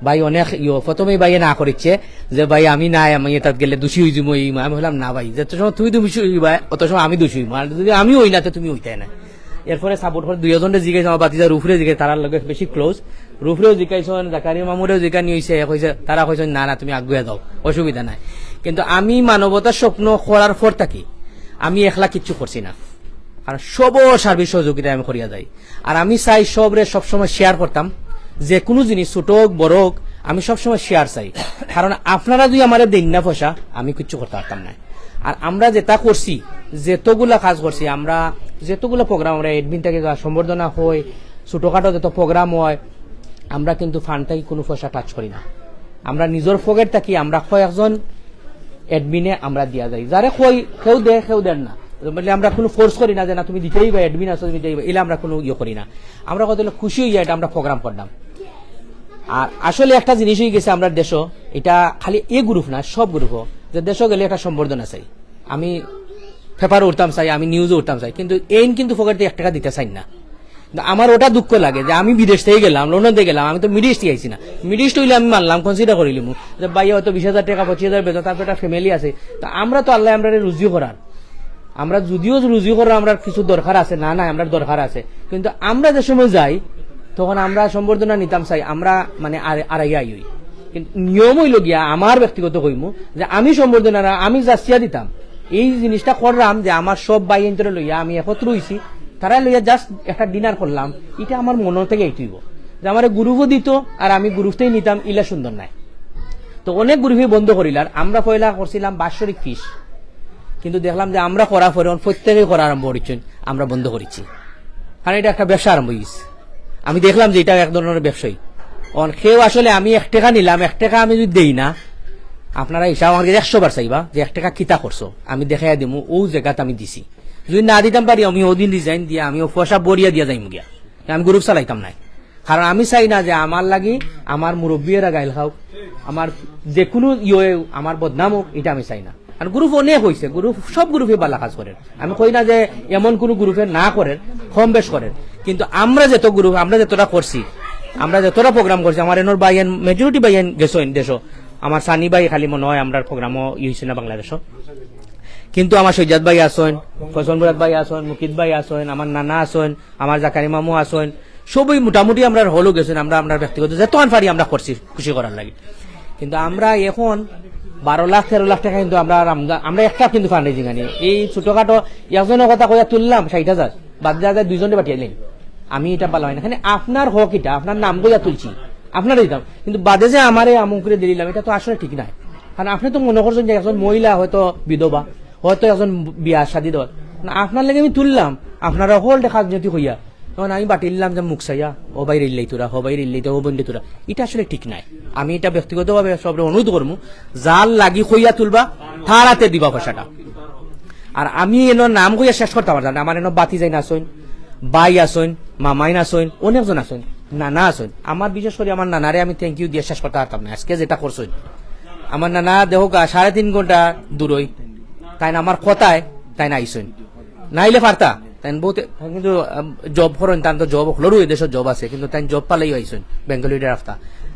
ভাই অনেক ইয়ো, প্রথমেই ভাইয়ে না করিচ্ছে যে ভাই আমি নাই, আমি এটাত গেলে দোষী হই যাবো, এই আমি বললাম না ভাই, যত সময় তুই দোষী হইবা অত সময় আমি দোষী হইবো, আর যদি আমি হই না তো তুমি হইতাই না। এরপরে সাপোর্ট করে দুইজনরে জিজ্ঞাসা, আমার ভাতিজা রুফরে জিজ্ঞাসা, তারার লগে বেশি ক্লোজ, রুফরেও জিজ্ঞাসা, জাকারি মামুরেও জিজ্ঞাসা নিয়ে হইছে, এক হইছে, তারা কইছে না না তুমি আগুয়ে যাও, অসুবিধা নাই। কিন্তু আমি মানবতার স্বপ্ন করার পর থাকি আমি একলা কিচ্ছু করছি না, আর সবর সার্বিক সহযোগিতায় আমি করিয়া যাই। আর আমি চাই সবরে সবসময় শেয়ার করতাম, যে কোনো জিনিস ছোট হোক বড় হোক, আমি সবসময় শেয়ার চাই। কারণ আপনারা যদি আমারে দেন না পয়সা, আমি কিচ্ছু করতে পারতাম না। আর আমরা যেটা করছি, যতগুলা কাজ করছি, আমরা যতগুলা প্রোগ্রাম, আমরা অ্যাডমিন থাকি যা সম্বর্ধনা হয়, ছোটখাটো যত প্রোগ্রাম হয়, আমরা কিন্তু ফান্ড থাকি কোনো পয়সা টাচ করি না। আমরা নিজর পকেট থাকি আমরা কয়েকজন অ্যাডমিনে আমরা দিয়া যাই, যারে কই কেউ দে কেউ দেন না, মানে আমরা কোনো ফোর্স করি না যে না তুমি দিতেই বা, অ্যাডমিন আছো তুমি দিতেই বা, এলে আমরা কোনো ইয়ে করি না। আমরা কত খুশি হইয়া এটা আমরা প্রোগ্রাম করলাম। আর আসলে একটা জিনিস হয়ে গেছে আমরা দেশো, এটা খালি এই গ্রুপ না, সব গ্রুপও, যে দেশো গেলে একটা সম্বর্ধনা চাই। আমি পেপারও উঠতাম চাই, আমি নিউজও উঠতাম চাই, কিন্তু এইন কিন্তু পকেটে এক টেকা দিতে চাই না। কিন্তু আমার ওটা দুঃখ লাগে যে আমি বিদেশ থেকে গেলাম, লন্ডন থেকে গেলাম, আমি তো মিডিল ইস্ট আইছি না। মিডিল ইস্ট হইলে আমি মানলাম, কনসিডার করিলিমু যে ভাই হয়তো বিশ হাজার টেকা, পঁচিশ হাজার বেতন, তার একটা ফ্যামিলি আছে। তো আমরা তো আল্লাহ আমরা রুজি করার, আমরা যদিও রুজি করার আমরা কিছু দরকার আছে, না না আমরা দরকার আছে, কিন্তু আমরা যে সময় যাই তখন আমরা সম্বর্ধনা নিতাম চাই, আমরা মানে আর আড়াইয়া আই হই। কিন্তু নিয়ম হইল গিয়া আমার ব্যক্তিগত কইমু যে আমি সম্বর্ধনা না, আমি যাচিয়া দিতাম। এই জিনিসটা করলাম যে আমার সব ভাই এন্তরে লইয়া আমি একত্র হইছি, তারা লইয়া জাস্ট একটা ডিনার করলাম, এটা আমার মন থেকে এইটুইব যে আমার গ্রুপও দিত আর আমি গ্রুপতেই নিতাম, ইলা সুন্দর নাই। তো অনেক গ্রুপে বন্ধ করিল, আর আমরা পয়লা করছিলাম বাৎসরিক ফিস, কিন্তু দেখলাম যে আমরা করা পরে অন প্রত্যেকেই করা আরম্ভ করছেন, আমরা বন্ধ করেছি। কারণ এটা একটা ব্যবসা আরম্ভ হয়েছে। আমি দেখলাম যে এটা এক ধরনের ব্যবসায়ী। অন কেউ আসলে আমি এক টেকা নিলাম, এক টেকা আমি যদি দেই না, আপনারা হিসাব আমার কাছে একশো বার চাইবা যে এক টেকা কিতা করছো, আমি দেখাইয়া দিমু ও জায়গাত আমি দিছি। যদি না দিতাম পারি আমি ওদিন রিজাইন দিয়া আমি ও পয়সা বরিয়া দিয়া যাইমু গিয়া, আমি গ্রুপ চালাইতাম নাই। কারণ আমি চাই না যে আমার লাগি আমার মুরব্বীরা গাইল খাও, আমার যে কোনো ইয়ে আমার বদনাম হোক, এটা আমি চাই না। আর গ্রুপ অনেক হইছে, গ্রুপ সব গ্রুপে বালা কাজ করের। আমি কই না যে এমন কোনো গ্রুপে না করের, কম বেশ করের, কিন্তু আমরা যত গ্রুপ, আমরা যতটা করছি, আমরা যতটা প্রোগ্রাম করছি, আমার এনর ভাইয়ান, মেজরিটি ভাইয়ান গেছইন দেশো। আমার সানি ভাই খালি মনে হয় আমরার প্রোগ্রামও ই হইছে না বাংলাদেশো, কিন্তু আমার সৈজাদ ভাই আছইন, ফয়সল মুরাদ ভাই আছইন, মুকিত ভাই আছইন, আমার নানা আছইন, আমার জাকারি মামু আছইন, সবই মোটামুটি আমরার হলও গেছইন। আমরা আমরার ব্যক্তিগত যতখান পারি আমরা করছি খুশি করার লাগি। কিন্তু আমরা এখন বারো লাখ তেরো লাখ টেকা কিন্তু আমরা আর আমদা-, আমরা একটা কিন্তু ফান্ড রেজিং আনি। এই ছোটখাটো একজনের কথা কইয়া তুললাম ষাট হাজার, বাদ যা যায় দুইজনে পাঠিয়ে নিন। আমি এটা ভালো হয় না, এখানে আপনার হক, এটা আপনার নাম কইয়া তুলছি, আপনারা দিতাম, কিন্তু বাদে যে আমারে আমুকরে দিলাম, এটা তো আসলে ঠিক নাই। কারণ আপনি তো মনে করছেন যে একজন মহিলা হয়তো বিধবা, হয়তো একজন বিয়া শাদী দেওয়ার, না আপনার লাগে আমি তুললাম, আপনারা হল দেখা যদি হইয়া তখন আমি বাটিলাম যে মুখ চাইয়া, "ও ভাই রিল্লাই তোরা, ও ভাই রিল্লাই তোরা, ও বন্ধু তোরা।" এটা আসলে ঠিক নাই। আমি এটা ব্যক্তিগতভাবে সবরে অনুরোধ করমু, যার লাগি কইয়া তুলবা, তার হাতে দিবা পয়সাটা। আর আমি এনো নাম কইয়া শেষ করতাম পারতাম না। আমার এনো বাতি যাই না আছইন, ভাই আছইন, মামাইন আছইন, অনেকজন আছইন, নানা আছইন। আমার বিশেষ করে আমার নানারে আমি থ্যাংক ইউ দিয়া শেষ করতাম পারতাম না। আজকে যেটা করছইন, আমার নানা দেখো গা, সাড়ে তিন ঘন্টা দূরই, তাই না আমার কথায়, তাই না আইছইন, নাইলে পারতা। তাই বহুত, কিন্তু জব করেন, তান তো জব হকলরও এই দেশো জব আছে, কিন্তু তাই জব পালেই আইছইন বেঙ্গালুরু রাস্তা।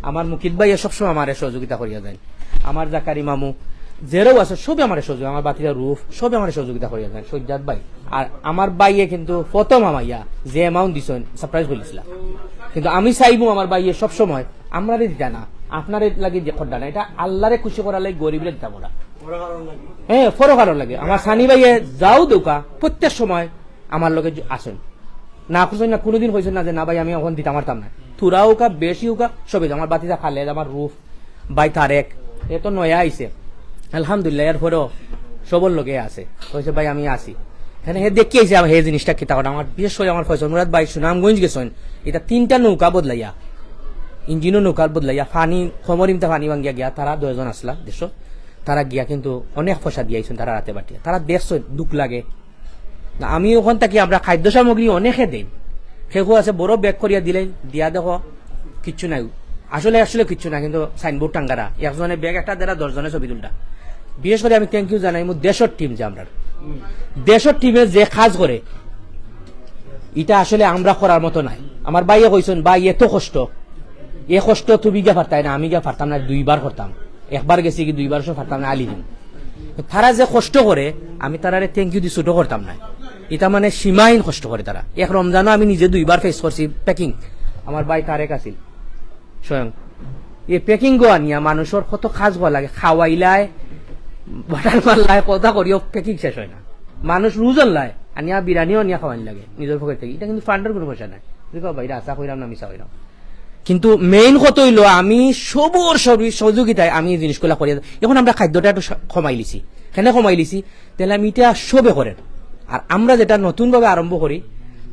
আমার মুকিত ভাইয়ে সবসময় আমারে সহযোগিতা করিয়া দেন, আমার জাকারি মামু যেরাও আছে সবই আমারে সহযোগিতা, আমার বাতিজা রুফ সবই আমারে সহযোগিতা করিয়া দেন, সৈজাদ ভাই। আর আমার ভাইয়ে কিন্তু প্রথম আমাইয়া যে অ্যামাউন্ট দিছইন সারপ্রাইজ করিছিলাম, কিন্তু আমি চাইবো আমার ভাইয়ে সবসময় আমরারে দিতা না, আপনারে লাগি যে খদ্দা না, এটা আল্লাহরে খুশি করার লাগি গরিবরে দিতা বলা। হ্যাঁ, ফরক আরো লাগে। আমার সানি ভাইয়ে যাও দেউকা, প্রত্যেক সময় আমার লগে জ-, আছেন। না খুঁজছেন না, কোনোদিন কইছেন না যে, "না ভাই, আমি এখন দিতাম পারতাম না।" থুড়া হোকা, বেশি হোকা, সবই তো। আমার বাতিজা খালেদ, আমার রুফ, ভাই তারেক, এ তো নয়া আইছে। আলহামদুলিল্লাহ, এরপরেও সবর লগে আছে। কইছে, "ভাই, আমি আছি।" এখানে হে দেখি আইছে, আমার হে জিনিসটা কিতা করে। আমার বিশেষ করে আমার ফয়সল মুরাদ ভাই সুনামগঞ্জ গেছেন, এটা তিনটা নৌকা বদলাইয়া, ইঞ্জিনও নৌকার বদলাইয়া, পানি, খমরিমতা পানি ভাঙ্গিয়া গিয়া, তারা দুইজন আসলা দেশো, তারা গিয়া কিন্তু অনেক পয়সা দিয়া আইছেন তারা রাতে বাটিয়া। তারা দেখছেন, দুঃখ লাগে। না, আমি ওখান থাকি আমরা খাদ্য সামগ্রী অনেকে দেই। কেউ আছে বড় ব্যাগ করিয়া দিলেন, দিয়া দেখো, কিচ্ছু নাই। আসলে, আসলে কিচ্ছু না, কিন্তু সাইনবোর্ড টাঙ্গারা। একজনে ব্যাগ একটা দেরা, দশ জনে ছবি তুলটা। বিশেষ করে আমি থ্যাংক ইউ জানাই মু দেশর টিম যে আমরার। দেশর টিমে যে কাজ করে, এটা আসলে আমরা করার মতো নাই। আমার ভাইয়ে কইছেন, "ভাই, এত কষ্ট, এ কষ্ট তুমি গিয়া পারতাই না, আমি গিয়া পারতাম না, দুইবার করতাম। একবার গেছি কি দুইবার সব পারতাম না, আলি দিন।" তারা যে কষ্ট করে, আমি তারারে থ্যাংক ইউ দি ছোট করতাম না। এটা মানে সীমাহীন কষ্ট করে তারা। এক রমজানও আমি নিজে দুইবার ফেস করছি প্যাকিং। আমার ভাই তারেক আছিল স্বয়ং। এই প্যাকিং গো আনিয়া মানুষর কত কাজ করা লাগে, খাওয়াইলায়, বাটার মারলায়, কথা করিও প্যাকিং শেষ হয় না। মানুষ রুজন লায়, আনিয়া বিরিয়ানিও আনিয়া খাওয়াইন লাগে নিজের পকেট থেকে। এটা কিন্তু ফান্ডের কোনো পয়সা নাই। দেখো ভাই, এটা আশা কইলাম না, মিছা কইলাম। কিন্তু মেইন কথা হইলো, আমি সবর সবই সহযোগিতায় আমি এই জিনিসগুলা করিয়া, এখন আমরা খাদ্যটা একটু সা-, কমাই লিছি। কেনে কমাইলিছি, তাইলে আমি ইটা সবে করের। আর আমরা যেটা নতুনভাবে আরম্ভ করি,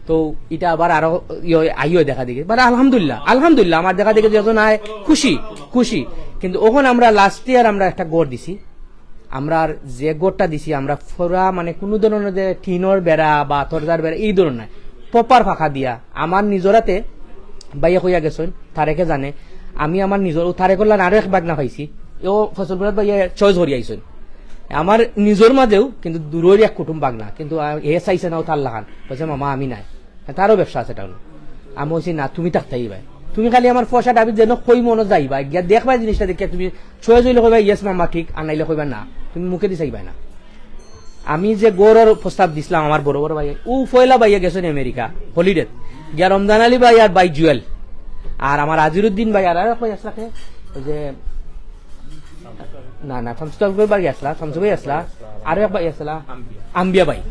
তো ইটা আবার আরো ইয়ে আইও দেখা দেখি। মানে আলহামদুলিল্লাহ, আলহামদুলিল্লাহ, আমার দেখা দেখি যেজন আয় খুশি, খুশি। কিন্তু অখন আমরা লাস্ট ইয়ার আমরা একটা ঘর দিছি, আমরার যে ঘরটা দিছি, আমরা পুরা মানে কুনু ধরনের যে টিনর বেড়া বা তরজার বেড়া এই ধরনের নায়, প্রপার ফাঁকা দিয়া আমার নিজর আতে ভাইয়ে কইয়া গেছইন, তারেকে জানে। আমি আমার নিজর, ও তারেকর লাখান আরো এক বাগনা পাইছি, ও ফসল মুরাদ ভাইয়ে চয়েস করিয়া আইছইন। আমার নিজর মাঝেও কিন্তু দূরর এক কুটুম বাগনা, কিন্তু আ-, হে চাইছে না ও তার লাখান, কইছে, "মামা, আমি নাই।" তারও ব্যবসা আছে টাউনো। আমি কইছি, "না, তুমি থাকতায় ভাই, তুমি খালি আমার পয়সা দাবি যেন কই মনো যাইবা, গিয়া দেখবা জিনিসটা দেখিয়া তুমি চয়েস অইলে কইবা, 'Yes মামা, ঠিক', আর নাইলে কইবা, 'না', তুমি মুখেদি চাইবায় না।" আমি যে ঘরর প্রস্তাব দিছলাম আমার বড় বড় ভাইয়ে, ও পয়লা ভাইয়ে গেছইন আমেরিকা হলিডে, গিয়া রমজান আলী ভাই আর ভাই জুয়েল, আর আমার আজিরুদ্দিন ভাই, আর আরো কই আসলা কে? ওই যে, না, না, শামসু ভাই গেছলা, শামসু ভাই আসলা, আরো এক ভাই আসলা, আম্বিয়া ভাই।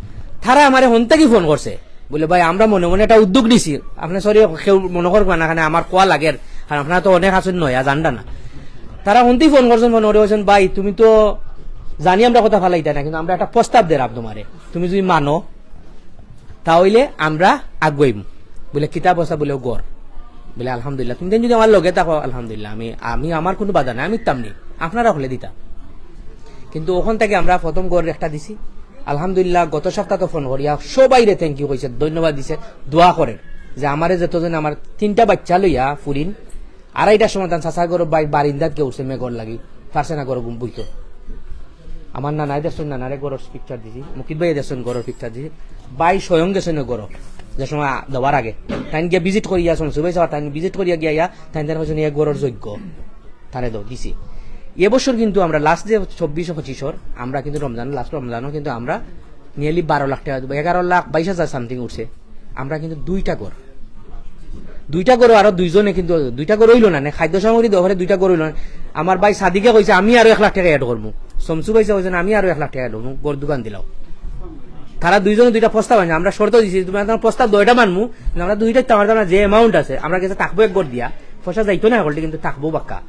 তারা আমারে হন থাকি ফোন করছে, বলে, "ভাই, আমরা মনে মনে একটা উদ্যোগ নিছি, আপনে সরি কেউ মনো করবা না, কেনে আমার কোয়া লাগের, কারণ আপনারা তো অনেক আছইন নয়া, জানরা না।" তারা হন থাকি ফোন করছইন, ফোন করি কইছইন, "ভাই, তুমি তো জানি আমরা কথা ফালাইতায় না, কিন্তু আমরা একটা প্রস্তাব দিরাম তোমারে, তুমি যদি মানো, তা অইলে আমরা আগুয়াইমু।" বলে, "কিতা প্রস্তাব?" বলে, "ও ঘর।" বলে, "আলহামদুলিল্লাহ, তুমি তাইন যদি আমার লগে থাকো, আলহামদুলিল্লাহ, আমি, আমি আমার কুনু বাধা নাই, আমি দিতাম নি, আপনারা হকলে দিতা।" কিন্তু অখন থাকি আমরা প্রথম ঘর একটা দিছি, আলহামদুলিল্লাহ। গত সপ্তাহ তো ফোন করিয়া সবাইরে thank you কইছে, ধন্যবাদ দিছে, দোয়া করের যে আমারে যতজন, আমার তিনটা বাইচ্চা লইয়া ফুরিন, আড়াইটার সময় তান চাচার ঘরর বাই-, বারিন্দাত গিয়া উঠছে মেঘর লাগি, পারছে না ঘরো ঘুম বইতো। আমার নানায় দেখছইন, নানারে ঘরর পিকচার দিছি, মুকিত ভাইয়ে দেখছইন ঘরর পিকচার দিছি, ভাই স্বয়ং গেছইন ঘরো, যে সময় আ-, দেওয়ার আগে তাইন গিয়া ভিজিট করিয়া, শামসু ভাই সাহেব, তাইন ভিজিট করিয়া গিয়া ইয়া, তাইন তাইন কইছইন, "ইয়া ঘরর যোগ্য, তারে দেও, দিছি।" এ বছর কিন্তু আমরা লাস্ট যে চব্বিশ পঁচিশর, আমরা কিন্তু রমজান, লাস্ট রমজানও কিন্তু আমরা নিয়ারলি বারো লাখ টেকা দিবো, এগারো লাখ বাইশ হাজার সামথিং উঠছে। আমরা কিন্তু দুইটা ঘর, দুইটা ঘরও আরো দুইজনে কিন্তু, দুইটা ঘর অইলো না, নে খাদ্য সামগ্রী দেওয়া পরে দুইটা ঘর অইলো না। আমার ভাই সাদিকে কইছে, "আমি আরো এক লাখ টেকা অ্যাড করমু।" শামসু ভাই কইছইন, "আমি আরো এক লাখ টেকা অ্যাড করমু, ঘর দোকান দিলাও।" তারা দুইজনে দুইটা প্রস্তাব আনছে, আমরা শর্ত দিছি, "তুমি আপনার প্রস্তাব দেওয়াটা মানমু, কিন্তু আমরা দুইটা তো আমার যে অ্যামাউন্ট আছে, আমরা গেছে থাকবো এক ঘর দিয়া, পয়সা যাইতো না হকলটি, কিন্তু থাকবো বাক্কা।"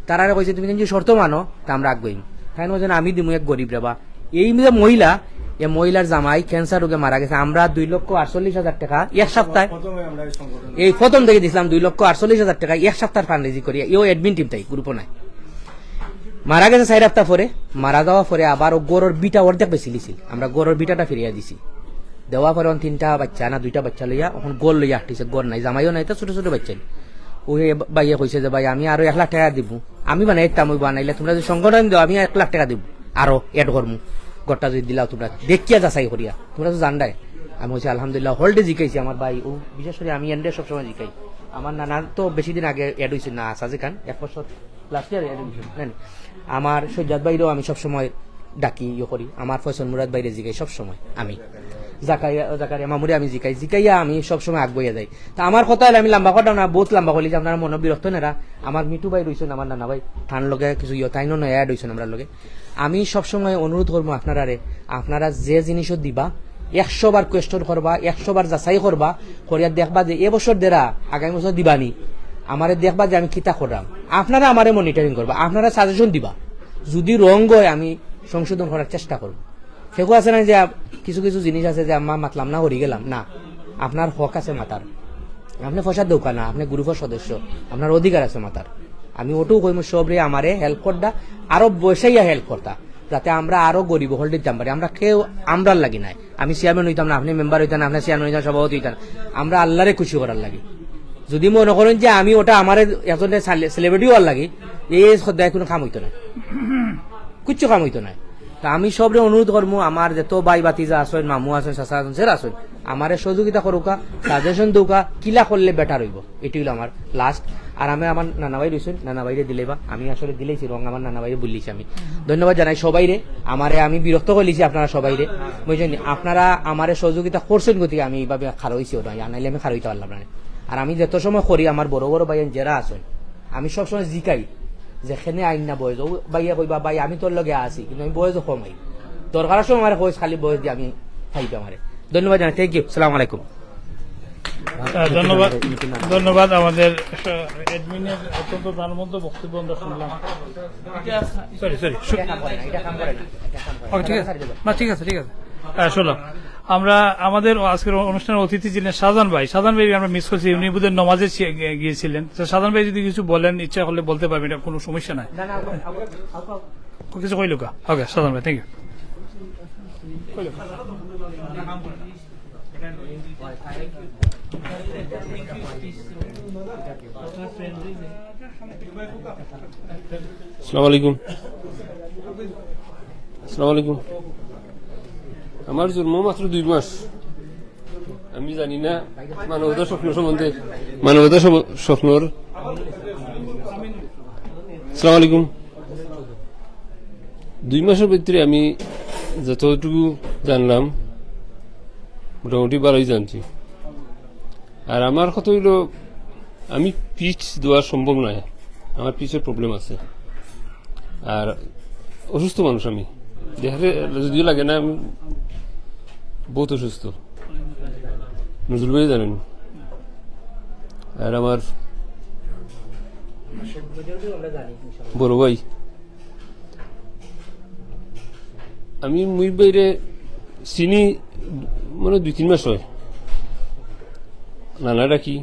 তারারে কইছে, "তুমি যদি শর্ত মানো, তা আমরা আগুয়াইমু।" তাইন কইছইন, "আমি দিমু এক গরিবরে বা।" এই যে মহিলা, এই মহিলার জামাই ক্যান্সার রোগে মারা গেছে। আমরা দুই লক্ষ আটচল্লিশ হাজার টেকা এক সপ্তাহে, প্রথমে আমরা এই সংগঠন এই প্রথম থাকি দিছলাম দুই লক্ষ আটচল্লিশ হাজার টেকা এক সপ্তাহের ফান্ড রেজি করিয়া, এও অ্যাডমিন টিম তাই, গ্রুপও নাই। মারা গেছে চাইর সপ্তাহ পরে, মারা যাওয়ার পরে আবার ও ঘরর ভিটা অর্ধেক বেচিলিছিল, আমরা ঘরর ভিটাটা ফিরাইয়া দিছি। দেওয়ার পরে অন তিনটা বাইচ্চা না দুইটা বাইচ্চা লইয়া, অখন ঘর লইয়া আটিছে, ঘর নাই, জামাইও নাই, তা ছোট ছোট বাইচ্চা। ওই ভাইয়ে কইছে যে, "ভাই, আমি আরো এক লাখ টেকা দিমু, আমি বানাইতাম, ওই বানাইলে তোমরা যদি সংগঠন দেও, আমি এক লাখ টেকা দিমু, আরো অ্যাড করমু, ঘরটা যদি দিলাও তোমরা দেখিয়া যাচাই করিয়া, তোমরা তো জানরায়।" আমি কইছি, "আলহামদুলিল্লাহ।" হকলরে জিকাইছি আমার ভাই, ও বিশেষ করি আমি এনরে সবসময় জিকাই। আমার নানার তো বেশি দিন আগে অ্যাড অইছে না, আসাজি খান, এক বছর লাস্ট ইয়ার অ্যাড অইছে, না নি? আমার সৈজাদ ভাইরেও আমি সবসময় ডাকি, ইয়ে করি, আমার ফয়সল মুরাদ ভাইরে জিকাই সবসময় আমি, জাকারিয়া, জাকারিয়া মামুরে আমি জিকাই, জিকাইয়া আমি সবসময় আগুয়াইয়া যাই। তা আমার কথা অইলে আমি লম্বা কথা না, বহুত লম্বা কইলে যে আপনারা মনো বিরক্ত নেরা। আমার মিঠু ভাই রইছইন, আমার নানা ভাই, তান লগে কিছু ইয়ে, তাইনও নয়া অ্যাড অইছইন আমরার লগে। আমি সবসময় অনুরোধ করমু আপনারারে, আপনারা যে জিনিসও দিবা, একশো বার কোয়েশ্চন করবা, একশো বার যাচাই করবা, করিয়া দেখবা যে এ বছর দেরা, আগামী বছর দিবানি, আমারে দেখবা যে আমি কিতা কররাম। আপনারা আমারে মনিটরিং করবা, আপনারা সাজেশন দিবা, যদি রং অয় আমি সংশোধন করার চেষ্টা করমু। সেগু আছে না যে আ-, কিছু কিছু জিনিস আছে যে আমরা মাতলাম না, হরি গেলাম না, আপনার হক আছে মাতার। আপনে পয়সা দেউক্কা না, আপনে গ্রুপর সদস্য, আপনার অধিকার আছে মাতার। আমি ওটাও কইমু সবরে আমারে হেল্প করতা, আরো বসাইয়া হেল্প করতা, যাতে আমরা আরো গরিব হকলরে দিতাম পারি। আমরা কেউ আমরার লাগি নায়, আমি চেয়ারম্যান অইতাম না, আপনে মেম্বার অইতা না, আপনে চেয়ারম্যান অইতা না, সভাপতি অইতা না, আমরা আল্লারে খুশি করার লাগি। যদি মনো করইন যে আমি ওটা আমারে একজনরে সেলে-, সেলিব্রিটি অওয়ার লাগি, এই সদায় কুনু কাম অইতো নায়, কিচ্ছু কাম অইতো নায়। তা আমি সবরে অনুরোধ করমু, আমার যত ভাই ভাতিজা আছইন, মামু আছইন, চাচা আছইন, যেরা আছইন, আমারে সহযোগিতা করউক্কা, সাজেশন দেউক্কা, কিলা করলে বেটার অইবো, এটাই অইলো আমার লাস্ট। আর আমি আমার নানা ভাই রইছইন, নানা ভাইরে দিলাইবা, আমি আসলে দিলাইছি রং, আমার নানা ভাইরে বললিছি আমি। ধন্যবাদ জানাই সবাইরে, আমারে আমি বিরক্ত করিলিছি আপনারা সবাইরে, বুঝছইন নি? আপনারা আমারে সহযোগিতা করছইন গতিকে আমি এইভাবে খাড়া অইছি, ওটা আর নাইলে আমি খাড়া অইতা পারলাম না। আর আমি যত সময় করি আমার বড় বড় ভাই যেরা আছইন, আমি সবসময় জিকাই, যেখানে আইন না বয়স, ও ভাইয়া কইবা, "ভাই, আমি তোর লগে আছি, কিন্তু আমি বয়স কম আই।" দরকারর সময় আমারে কইস, খালি বয়স দিয়া আমি থাইবা আমারে। ধন্যবাদ জানাই, থ্যাংক ইউ, সালাম আলাইকুম। আহ, ধন্যবাদ। ধন্যবাদ আমাদের, আহ, অ্যাডমিনের অত্যন্ত প্রাণবন্ত বক্তব্য আমরা শুনলাম। Sorry, sorry. ওকে, ঠিক আছে। না, ঠিক আছে, ঠিক আছে। আহ, শোনো, আমরা আমাদের আজকের অনুষ্ঠানের অতিথি ছিলেন শাহজাহান ভাই। শাহজাহান ভাই আমরা মিস করছি, উনি বোধহয় নমাজে ছি-, গিয়ে-, গিয়েছিলেন। তো শাহজাহান ভাই যদি কিছু বলেন, ইচ্ছা করলে বলতে পারবেন, এটা কোনো সমস্যা নাই। না, না, আপু, আপু, আপু, আপু। কিছু কইল কা? ওকে, শাহজাহান ভাই, থ্যাংক ইউ। আসসালামু আলাইকুম। আসসালামু আলাইকুম। আমার জন্ম মাত্র দুই মাস, আমি জানি না মানবতার স্বপ্ন সম্বন্ধে, মানবতার সম-, স্বপ্নর। আসসালামু আলাইকুম। দুই মাসের ভিতরে আমি যতটুকু জানলাম, মোটামুটি ভালোই জানছি। আর আমার কথা হইল, আমি পিচ দেওয়া সম্ভব নয়, আমার পিচের প্রবলেম আছে। আর অসুস্থ মানুষ আমি, দেখারে যদিও লাগে না, আমি বহুত অসুস্থ, নজরুল ভাই জানেন। আর আমার বড় ভাই, আমি মুই বাইরে চিনি মানে দুই তিন মাস হয়, নানা ডাকি।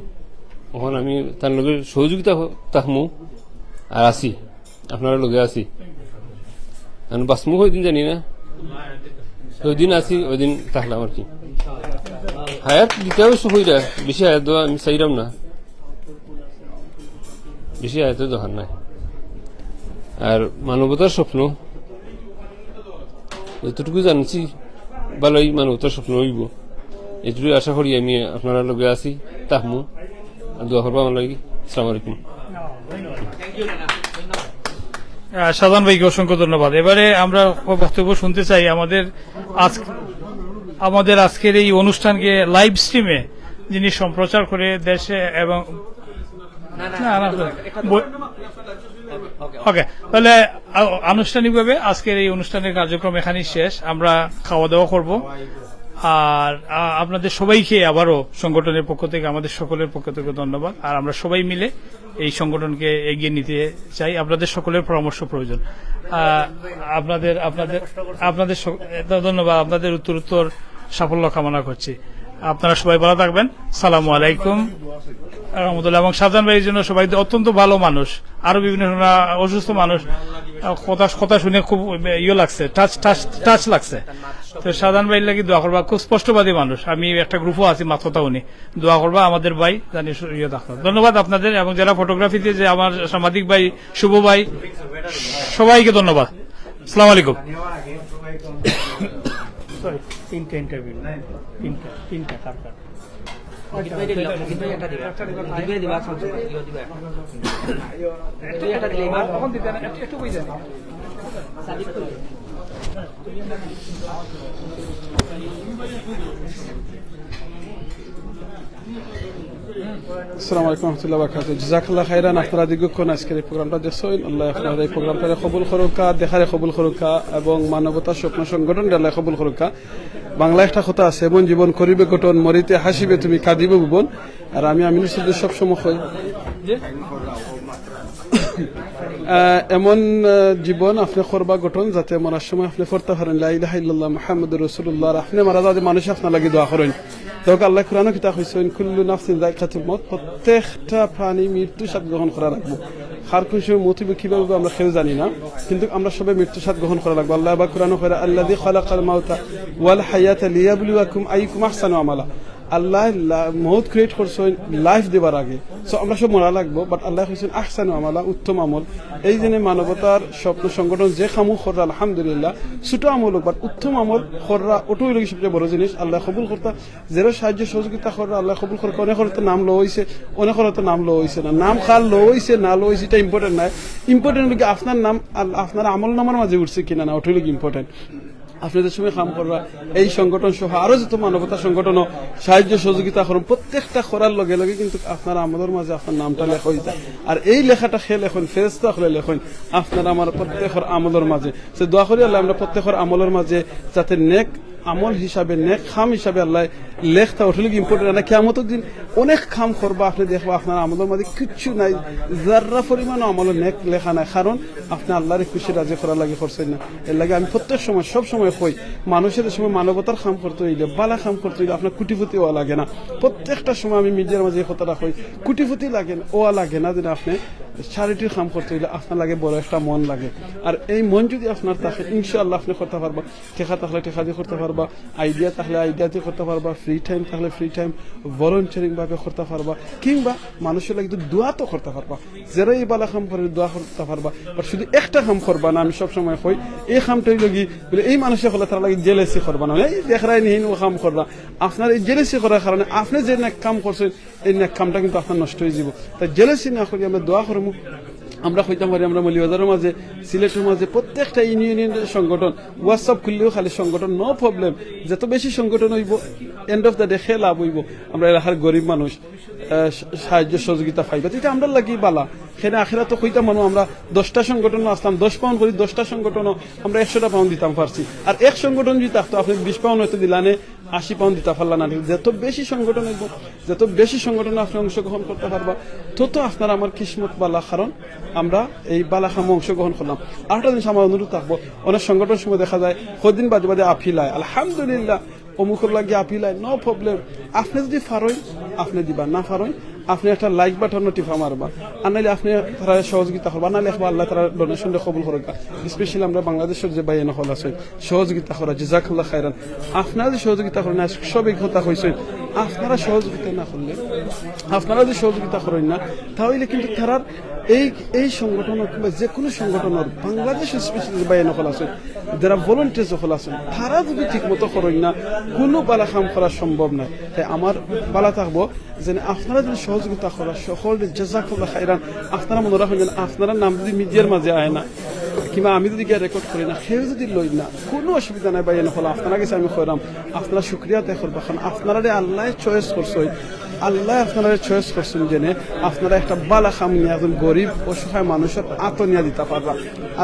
এখন আমি তার লগে সহযোগিতা হ-, থাকমু আর আছি, আপনারা লগে আছি। আমি বাঁচমু কয়দিন জানি না, কয়দিন আছি ওই দিন থাকলাম আর কি। হায়াত দিতে অবশ্য কইরা, বেশি হায়াত দেওয়া আমি চাইলাম না, বেশি হায়াতের দরকার নাই। আর মানবতার স্বপ্ন, যতটুকু জানছি, ভালোই মানবতার স্বপ্ন হইব, এটুকু আশা করি। আমি আপনারা লগে আছি, থাকমু, আর দোয়া করবো আমার লাগি। আসসালামু আলাইকুম। আহ, শাহজাহান ভাইকে অসংখ্য ধন্যবাদ। এবারে আমরা বক্তব্য শুনতে চাই আমাদের আজ-, আমাদের আজকের এই অনুষ্ঠানকে লাইভ স্ট্রিমে যিনি সম্প্রচার করে দেশে এবং না, না, না, না, না, না, না, না, বই-, ওকে, ওকে। ওকে, তাহলে আ-, আনুষ্ঠানিকভাবে আজকের এই অনুষ্ঠানের কার্যক্রম এখানেই শেষ। আমরা খাওয়া দাওয়া করব। আর, আ, আপনাদের সবাইকে আবারও সংগঠনের পক্ষ থেকে, আমাদের সকলের পক্ষ থেকে ধন্যবাদ। আর আমরা সবাই মিলে এই সংগঠনকে এগিয়ে নিতে চাই। আপনাদের সকলের পরামর্শ প্রয়োজন। আ, আপনাদের, আপনাদের, আপনাদের সক-, এ, ধন্যবাদ। আপনাদের উত্তর উত্তর সাফল্য কামনা করছি। আপনারা সবাই ভালো থাকবেন। সালামু আলাইকুম রহমতুল্লাহ। এবং শাহজাহান ভাইয়ের জন্য সবাই অত্যন্ত ভালো মানুষ, আরো বিভিন্ন ধরনের অসুস্থ মানুষ। আহ, কথা, কথা শুনে খুব ইয়ে লাগছে, টাচ, টাচ, টাচ লাগছে। তো শাহজাহান ভাইয়ের লাগি দোয়া করবা, খুব স্পষ্টবাদী মানুষ। আমি একটা গ্রুপও আছি, মাত কথা উনি দোয়া করবা আমাদের ভাই, জানি সু-, ইয়ে থাকতো। ধন্যবাদ আপনাদের এবং যারা ফটোগ্রাফিতে, যে আমার সাংবাদিক ভাই, শুভ ভাই, সবাইকে ধন্যবাদ। আসসালামু আলাইকুম। সরি, তিনটা ইন্টারভিউ, তিনটা, তিনটা কার কার? মুজিব ভাই দিলা, মুজিব ভাই একটা দিবা। মুজিব ভাই দিবা, শামসুল ভাই দিবা, দিবা একটা। মুজিব ভাই একটা দিলে এবার। আসসালামু আলাইকুম রহমতুল্লাহ বারাকাতুহু। জাযাকাল্লাহ খাইরান। আপনারা দীর্ঘক্ষণ আজকের এই প্রোগ্রামটা দেখছেন, আল্লাহ আপনারা এই প্রোগ্রামটারে কবুল করুকা, দেখারে কবুল করুকা এবং মানবতার স্বপ্ন সংগঠনটা আল্লাহ কবুল করুকা। বাংলা একটা কথা আছে, "এমন জীবন করিবে গঠন, মরিতে হাসিবে তুমি, কাঁদিবে ভুবন।" আর আমি আমিনুর চৌধুরী সবসময় কই, আহ, এমন, আহ, জীবন আপনি করবা গঠন, যাতে মরার সময় আপনি পড়তে পারেন, "লা ইলাহা ইল্লাল্লাহ মুহাম্মাদুর রাসূলুল্লাহ", আর আপনি মারা যাওয়াতে মানুষ আপনার লাগি দোয়া করেন। তো আল্লাহ কোরআনও কিতা কইছেন, "কুল্লু নাফসিন যায়কাতুল মউত", প্রত্যেকটা প্রাণী মৃত্যু স্বাদ গ্রহণ করা লাগবে। কার কোন সময় মৌত হইব, কিভাবে হইব, আমরা কেউ জানি না, কিন্তু আমরা সবাই মৃত্যু স্বাদ গ্রহণ করা লাগবে। আল্লাহ বা কোরআনও কইরা, "আল্লাযী খালাকাল মাউতা ওয়াল হায়াতা লিয়াবলুয়াকুম আইয়ুকুম আহসানু আমালা।" আল্লাহ লা-, মউত ক্রিয়েট করছেন লাইফ দেবার আগে। So আমরা সব মরা লাগবো, but আল্লাহ কইছেন আহসানু আমালা, উত্তম আমল। এই জন্য মানবতার স্বপ্ন সংগঠন যে কামও কররা, আলহামদুলিল্লাহ, ছোট আমল হোক, but উত্তম আমল কররা, ওটাই হইল কি সবচেয়ে বড় জিনিস। আল্লাহ কবুল করতা, যারা সাহায্য সহযোগিতা কররা, আল্লাহ কবুল করতা। অনেক হয়তো নাম লো হইছে, অনেক হয়তো নাম লো হইছে না। নাম কার লো হইছে, না লো হইছে, এটা ইম্পর্টেন্ট নয়। ইম্পর্টেন্ট হইল কি আপনার নাম আর আপনার আমল নামার মাঝে উঠছে কিনা না, ওটাই হইল কি ইম্পর্টেন্ট। আপনি যে সময় কাম কররা, এই সংগঠন সহ আরো যত মানবতা সংগঠনও সাহায্য সহযোগিতা করুন, প্রত্যেকটা করার লগে লগে কিন্তু আপনার আমলের মাঝে আপনার নামটা লেখা হয়ে যায়। আর এই লেখাটা কে লেখইন? ফেরেশতা অকলে লেখইন আপনার আমার প্রত্যেকর আমলের মাঝে। সে দোয়া করি আল্লাহ আমরা প্রত্যেকর আমলের মাঝে যাতে নেক আমল হিসাবে, নেক কাম হিসাবে আল্লায় লেখতা অটুলিক ইম্পর্টেন্ট। না, কিয়ামতর দিন অনেক কাম করবা, আপনে দেখবা আপনার আমলর মাঝে কিচ্ছু নাই, যাররা পরিমাণও আমল নেক লেখা নাই, কারণ আপনে আল্লারে খুশি রাজি করার লাগি করছইন না। এর লাগি আমি প্রত্যেক সময়, সব সময় কই, মানুষের সময় মানবতার কাম করতে অইলে, বালা কাম করতে অইলে আপনার কোটিপতি অওয়া লাগে না। প্রত্যেকটা সময় আমি মিডিয়ার মাঝে এই কথাটা কই, কোটিপতি লাগে না, অওয়া লাগে না, যেন আপনে চ্যারিটির কাম করতে অইলে আপনার লাগে বড় একটা মন লাগে। আর এই মন যদি আপনার থাকে, ইনশাআল্লাহ আপনে করতা পারবা। টেকা থাকলে টেকা দি করতা পারবা, আইডিয়া থাকলে আইডিয়া দি করতা পারবা, ফ্রি টাইম থাকলে ফ্রি টাইম ভলান্টিয়ারিং ভাবে করতা পারবা, কিংবা মানুষের লাগি তো দোয়া তো করতা পারবা। যেরা এই বালা কাম করে দোয়া করতা পারবা, বাট শুধু একটা কাম করবা না। আমি সব সময় কই, এই কামটা অইলো কি, বলে এই মানুষে করলে তার লাগি জেলেসি করবা না, এই দেখরায় নি হিন ও কাম কররা। আপনার এই জেলেসি করার কারণে আপনে যে নেক কাম করছইন, এই নেক কামটা কিন্তু আপনার নষ্ট অইযিবো। তাই জেলেসি না করি আমরা দোয়া করমু। আমরা কইতাম পারি, আমরা মৌলভীবাজারর মাঝে, সিলেটর মাঝে প্রত্যেকটা ইউনিয়নের সংগঠন, WhatsApp খুললেও খালি সংগঠন, নো প্রবলেম। যত বেশি সংগঠন অইবো, এন্ড অফ দ্য ডে কে লাভ অইবো? আমরা এলাকার গরিব মানুষ, আহ, সা-, সাহায্য সহযোগিতা পাইবা, ইটা আমরার লাগি বালা। কেনে আখেরাতো কইতাম পারমু, আমরা দশটা সংগঠন আছলাম, দশ পাউন্ড করি দশটা সংগঠনও আমরা একশোটা পাউন্ড দিতাম পারছি। আর এক সংগঠন যদি থাকতো, আপনে বিশ পাউন্ড হয়তো দিলানে, আশি পাউন্ড দিতা পারলা না। যত বেশি সংগঠন অইবো, যত বেশি সংগঠন আপনে অংশগ্রহণ করতা পারবা, তত আপনার আমার কিসমত বালা, কারণ আমরা এই বালা কামো অংশগ্রহণ করলাম। আরেকটা জিনিস আমার অনুরোধ থাকবো, অনেক সংগঠন সময় দেখা যায় কদিন বাদে বাদে আপিল আয়, আলহামদুলিল্লাহ, অমুকর লাগি আপিল আয়, নো প্রবলেম। আপনে যদি পারইন, আপনে দিবা, না পারইন, আপনে একটা লাইক বাটনও টিপা মারবা, আর নাইলে আপনে তারারে সহযোগিতা করবা, নাইলে একবার আল্লাহ তারা ডোনেশনটা কবুল করউক্কা। স্পেশালি আমরা বাংলাদেশর যে ভাইয়াইন অকল আছইন, সহযোগিতা করা, জাযাকাল্লাহ খাইরান। আপনারা যে সহযোগিতা করইন না, সবে কথা কইছইন, আপনারা সহযোগিতা না করলে, আপনারা যে সহযোগিতা করইন না, তাইলে কিন্তু তারার এই, এই সংগঠন কিংবা যে কোনো সংগঠনর, বাংলাদেশ স্পেশালি ভাইয়াইন অকল আছইন, যারা ভলান্টিয়ার অকল আছইন, তারা যদি ঠিক মতো করইন না, কোনো বালা কাম করা সম্ভব নায়। তাই আমার বালা থাকবো যেন আপনারা যদি সহযোগিতা করা, সকলরে জাযাকাল্লাহ খাইরান। আপনারা মনো রাখইন যেন আপনারার নাম যদি মিডিয়ার মাঝে আয় না, কিংবা আমি যদি গিয়া রেকর্ড করি না, কেউ যদি লইন না, কোনো অসুবিধা নাই ভাইয়াইন অকল। আপনারার গেছে আমি কইরাম, আপনারা শুকরিয়া আদায় করবা, কারণ আপনারারে আল্লায় চয়েস করছইন, আল্লায় আপনারারে চয়েস করছইন যেন আপনারা একটা বালা কাম নিয়া একজন গরিব অসহায় মানুষর আতো নিয়া দিতা পারবা।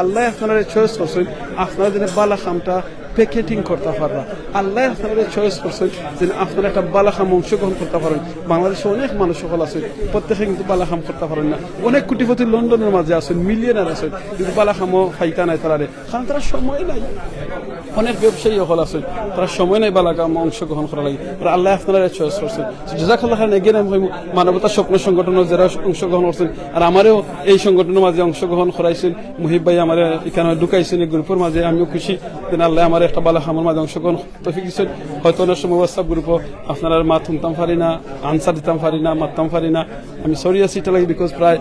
আল্লায় আপনারারে চয়েস করছইন, আপনারা যেন বালা কামটা প্যাকেটিং করতা পাররা। আল্লায় আপনারারে চয়েস করছইন যেন আপনারা একটা বালা কামো অংশগ্রহণ করতা পারইন। বাংলাদেশে অনেক মানুষ অকল আছইন, প্রত্যেকে কিন্তু বালা কাম করতা পারইন না। অনেক কোটিপতি লন্ডনর মাঝে আছইন, মিলিয়নার আছইন, কিন্তু বালা কামো পাইতা নায় তারারে, কারণ তারার সময় নাই। অনেক ব্যবসায়ী অকল আছইন, তারার সময় নাই বালা কামো অংশগ্রহণ করার লাগি। আর আল্লায় আপনারারে চয়েস করছইন। So, জাযাকাল্লাহ খাইরান। Again আমি কইমু, মানবতা স্বপ্ন সংগঠনর যারা অংশগ্রহণ করছইন, আর আমারেও এই সংগঠনর মাঝে অংশগ্রহণ করাইছইন, মুহিব ভাই আমারে ইখানো ঢুকাইছইন এই গ্রুপর মাঝে, আমিও খুশি। যেন আল্লায় আমারে একটা বালা কামর মাঝে অংশগ্রহণ তৌফিক দিছইন। হয়তো অনেক সময় WhatsApp গ্রুপো আপনারার মাত হুনতাম পারি না, আনসার দিতাম পারি না, মাততাম পারি না, আমি সরি আছি ইটা লাগি, because প্রায়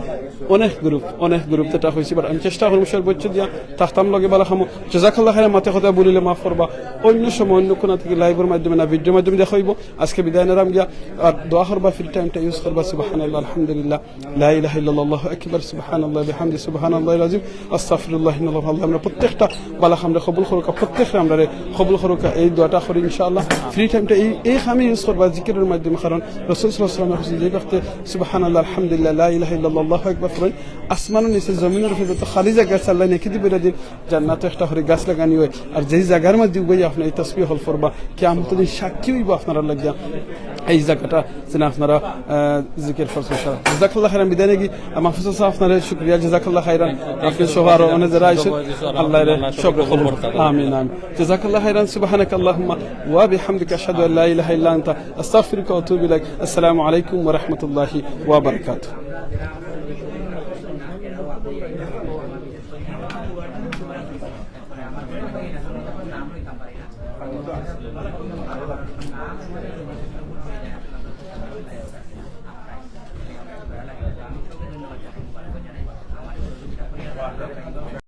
অনেক গ্রুপ, অনেক গ্রুপ যেটা কইছি, but আমি চেষ্টা করমু সর্বোচ্চ দিয়া থাকতাম লগে বালা কামো। জাযাকাল্লাহ খাইরান, মাতে কথা বলিলে মাফ করবা। অন্য সময় অন্য কোনো থাকি লাইভর মাধ্যমে না ভিডিওর মাধ্যমে দেখা অইবো। আজকে বিদায় নিরাম গিয়া, আর দোয়া করবা, ফ্রি টাইমটা ইউজ করবা। সুবহানাল্লাহ, আলহামদুলিল্লাহ, লা ইলাহা ইল্লাল্লাহু আকবার, সুবহানাল্লাহ বিহামদি, সুবহানাল্লাহিল আযীম, আস্তাগফিরুল্লাহ, ইন্নাল্লাহু, আল্লাহ আমরা প্রত্যেকটা বালা কামরে কবুল করউক্কা, প্রত্যেকরে আমরারে কবুল করউক্কা। এই দোয়াটা করি ইনশাআল্লাহ। ফ্রি টাইমটা এই, এই কামে ইউজ করবা জিকিরর মাধ্যমে, কারণ রাসূল সাল্লাল্লাহু আলাইহি ওয়াসাল্লাম যে ব্যক্তি সুবহানাল্লাহ, আলহামদুলিল্লাহ, লা ইলাহা ইল্লাল্লাহ, আল্লাহু আকবার পড়ইন, আসমানর নিচে জমিনর উপরে যত খালি জাগা আছে আল্লায় নেকি দি ভরি দিন, জান্নাতো একটা করি গাছ লাগানি অয়। আর যেই জাগার মাঝে উবাই আপনে এই তাসবিহ অকল পড়বা, কিয়ামতর দিন সাক্ষী অইবো আপনারার লাগিয়া এই জাগাটা, যেন আপনারা, আহ, জিকির করছইন সারা। জাযাকাল্লাহ খাইরান। বিদায় নেগি, আহ, মাহফুজ সাব, আপনারে শুকরিয়া, জাযাকাল্লাহ খাইরান। আপনে সহ আরো অনেক যারা আইছইন, আল্লায় এরারে সবরে কবুল করউক্কা। আমিন, আমিন। জাযাকাল্লাহ খাইরান। সুবহানাকা আল্লাহুম্মা ওয়া বিহামদিকা, আশহাদু আল্লা ইলাহা ইল্লা আনতা, আস্তাগফিরুকা ওয়া আতুবু ইলাইক। আসসালামু আলাইকুম ওয়া রাহমাতুল্লাহি ওয়া বারাকাতুহু।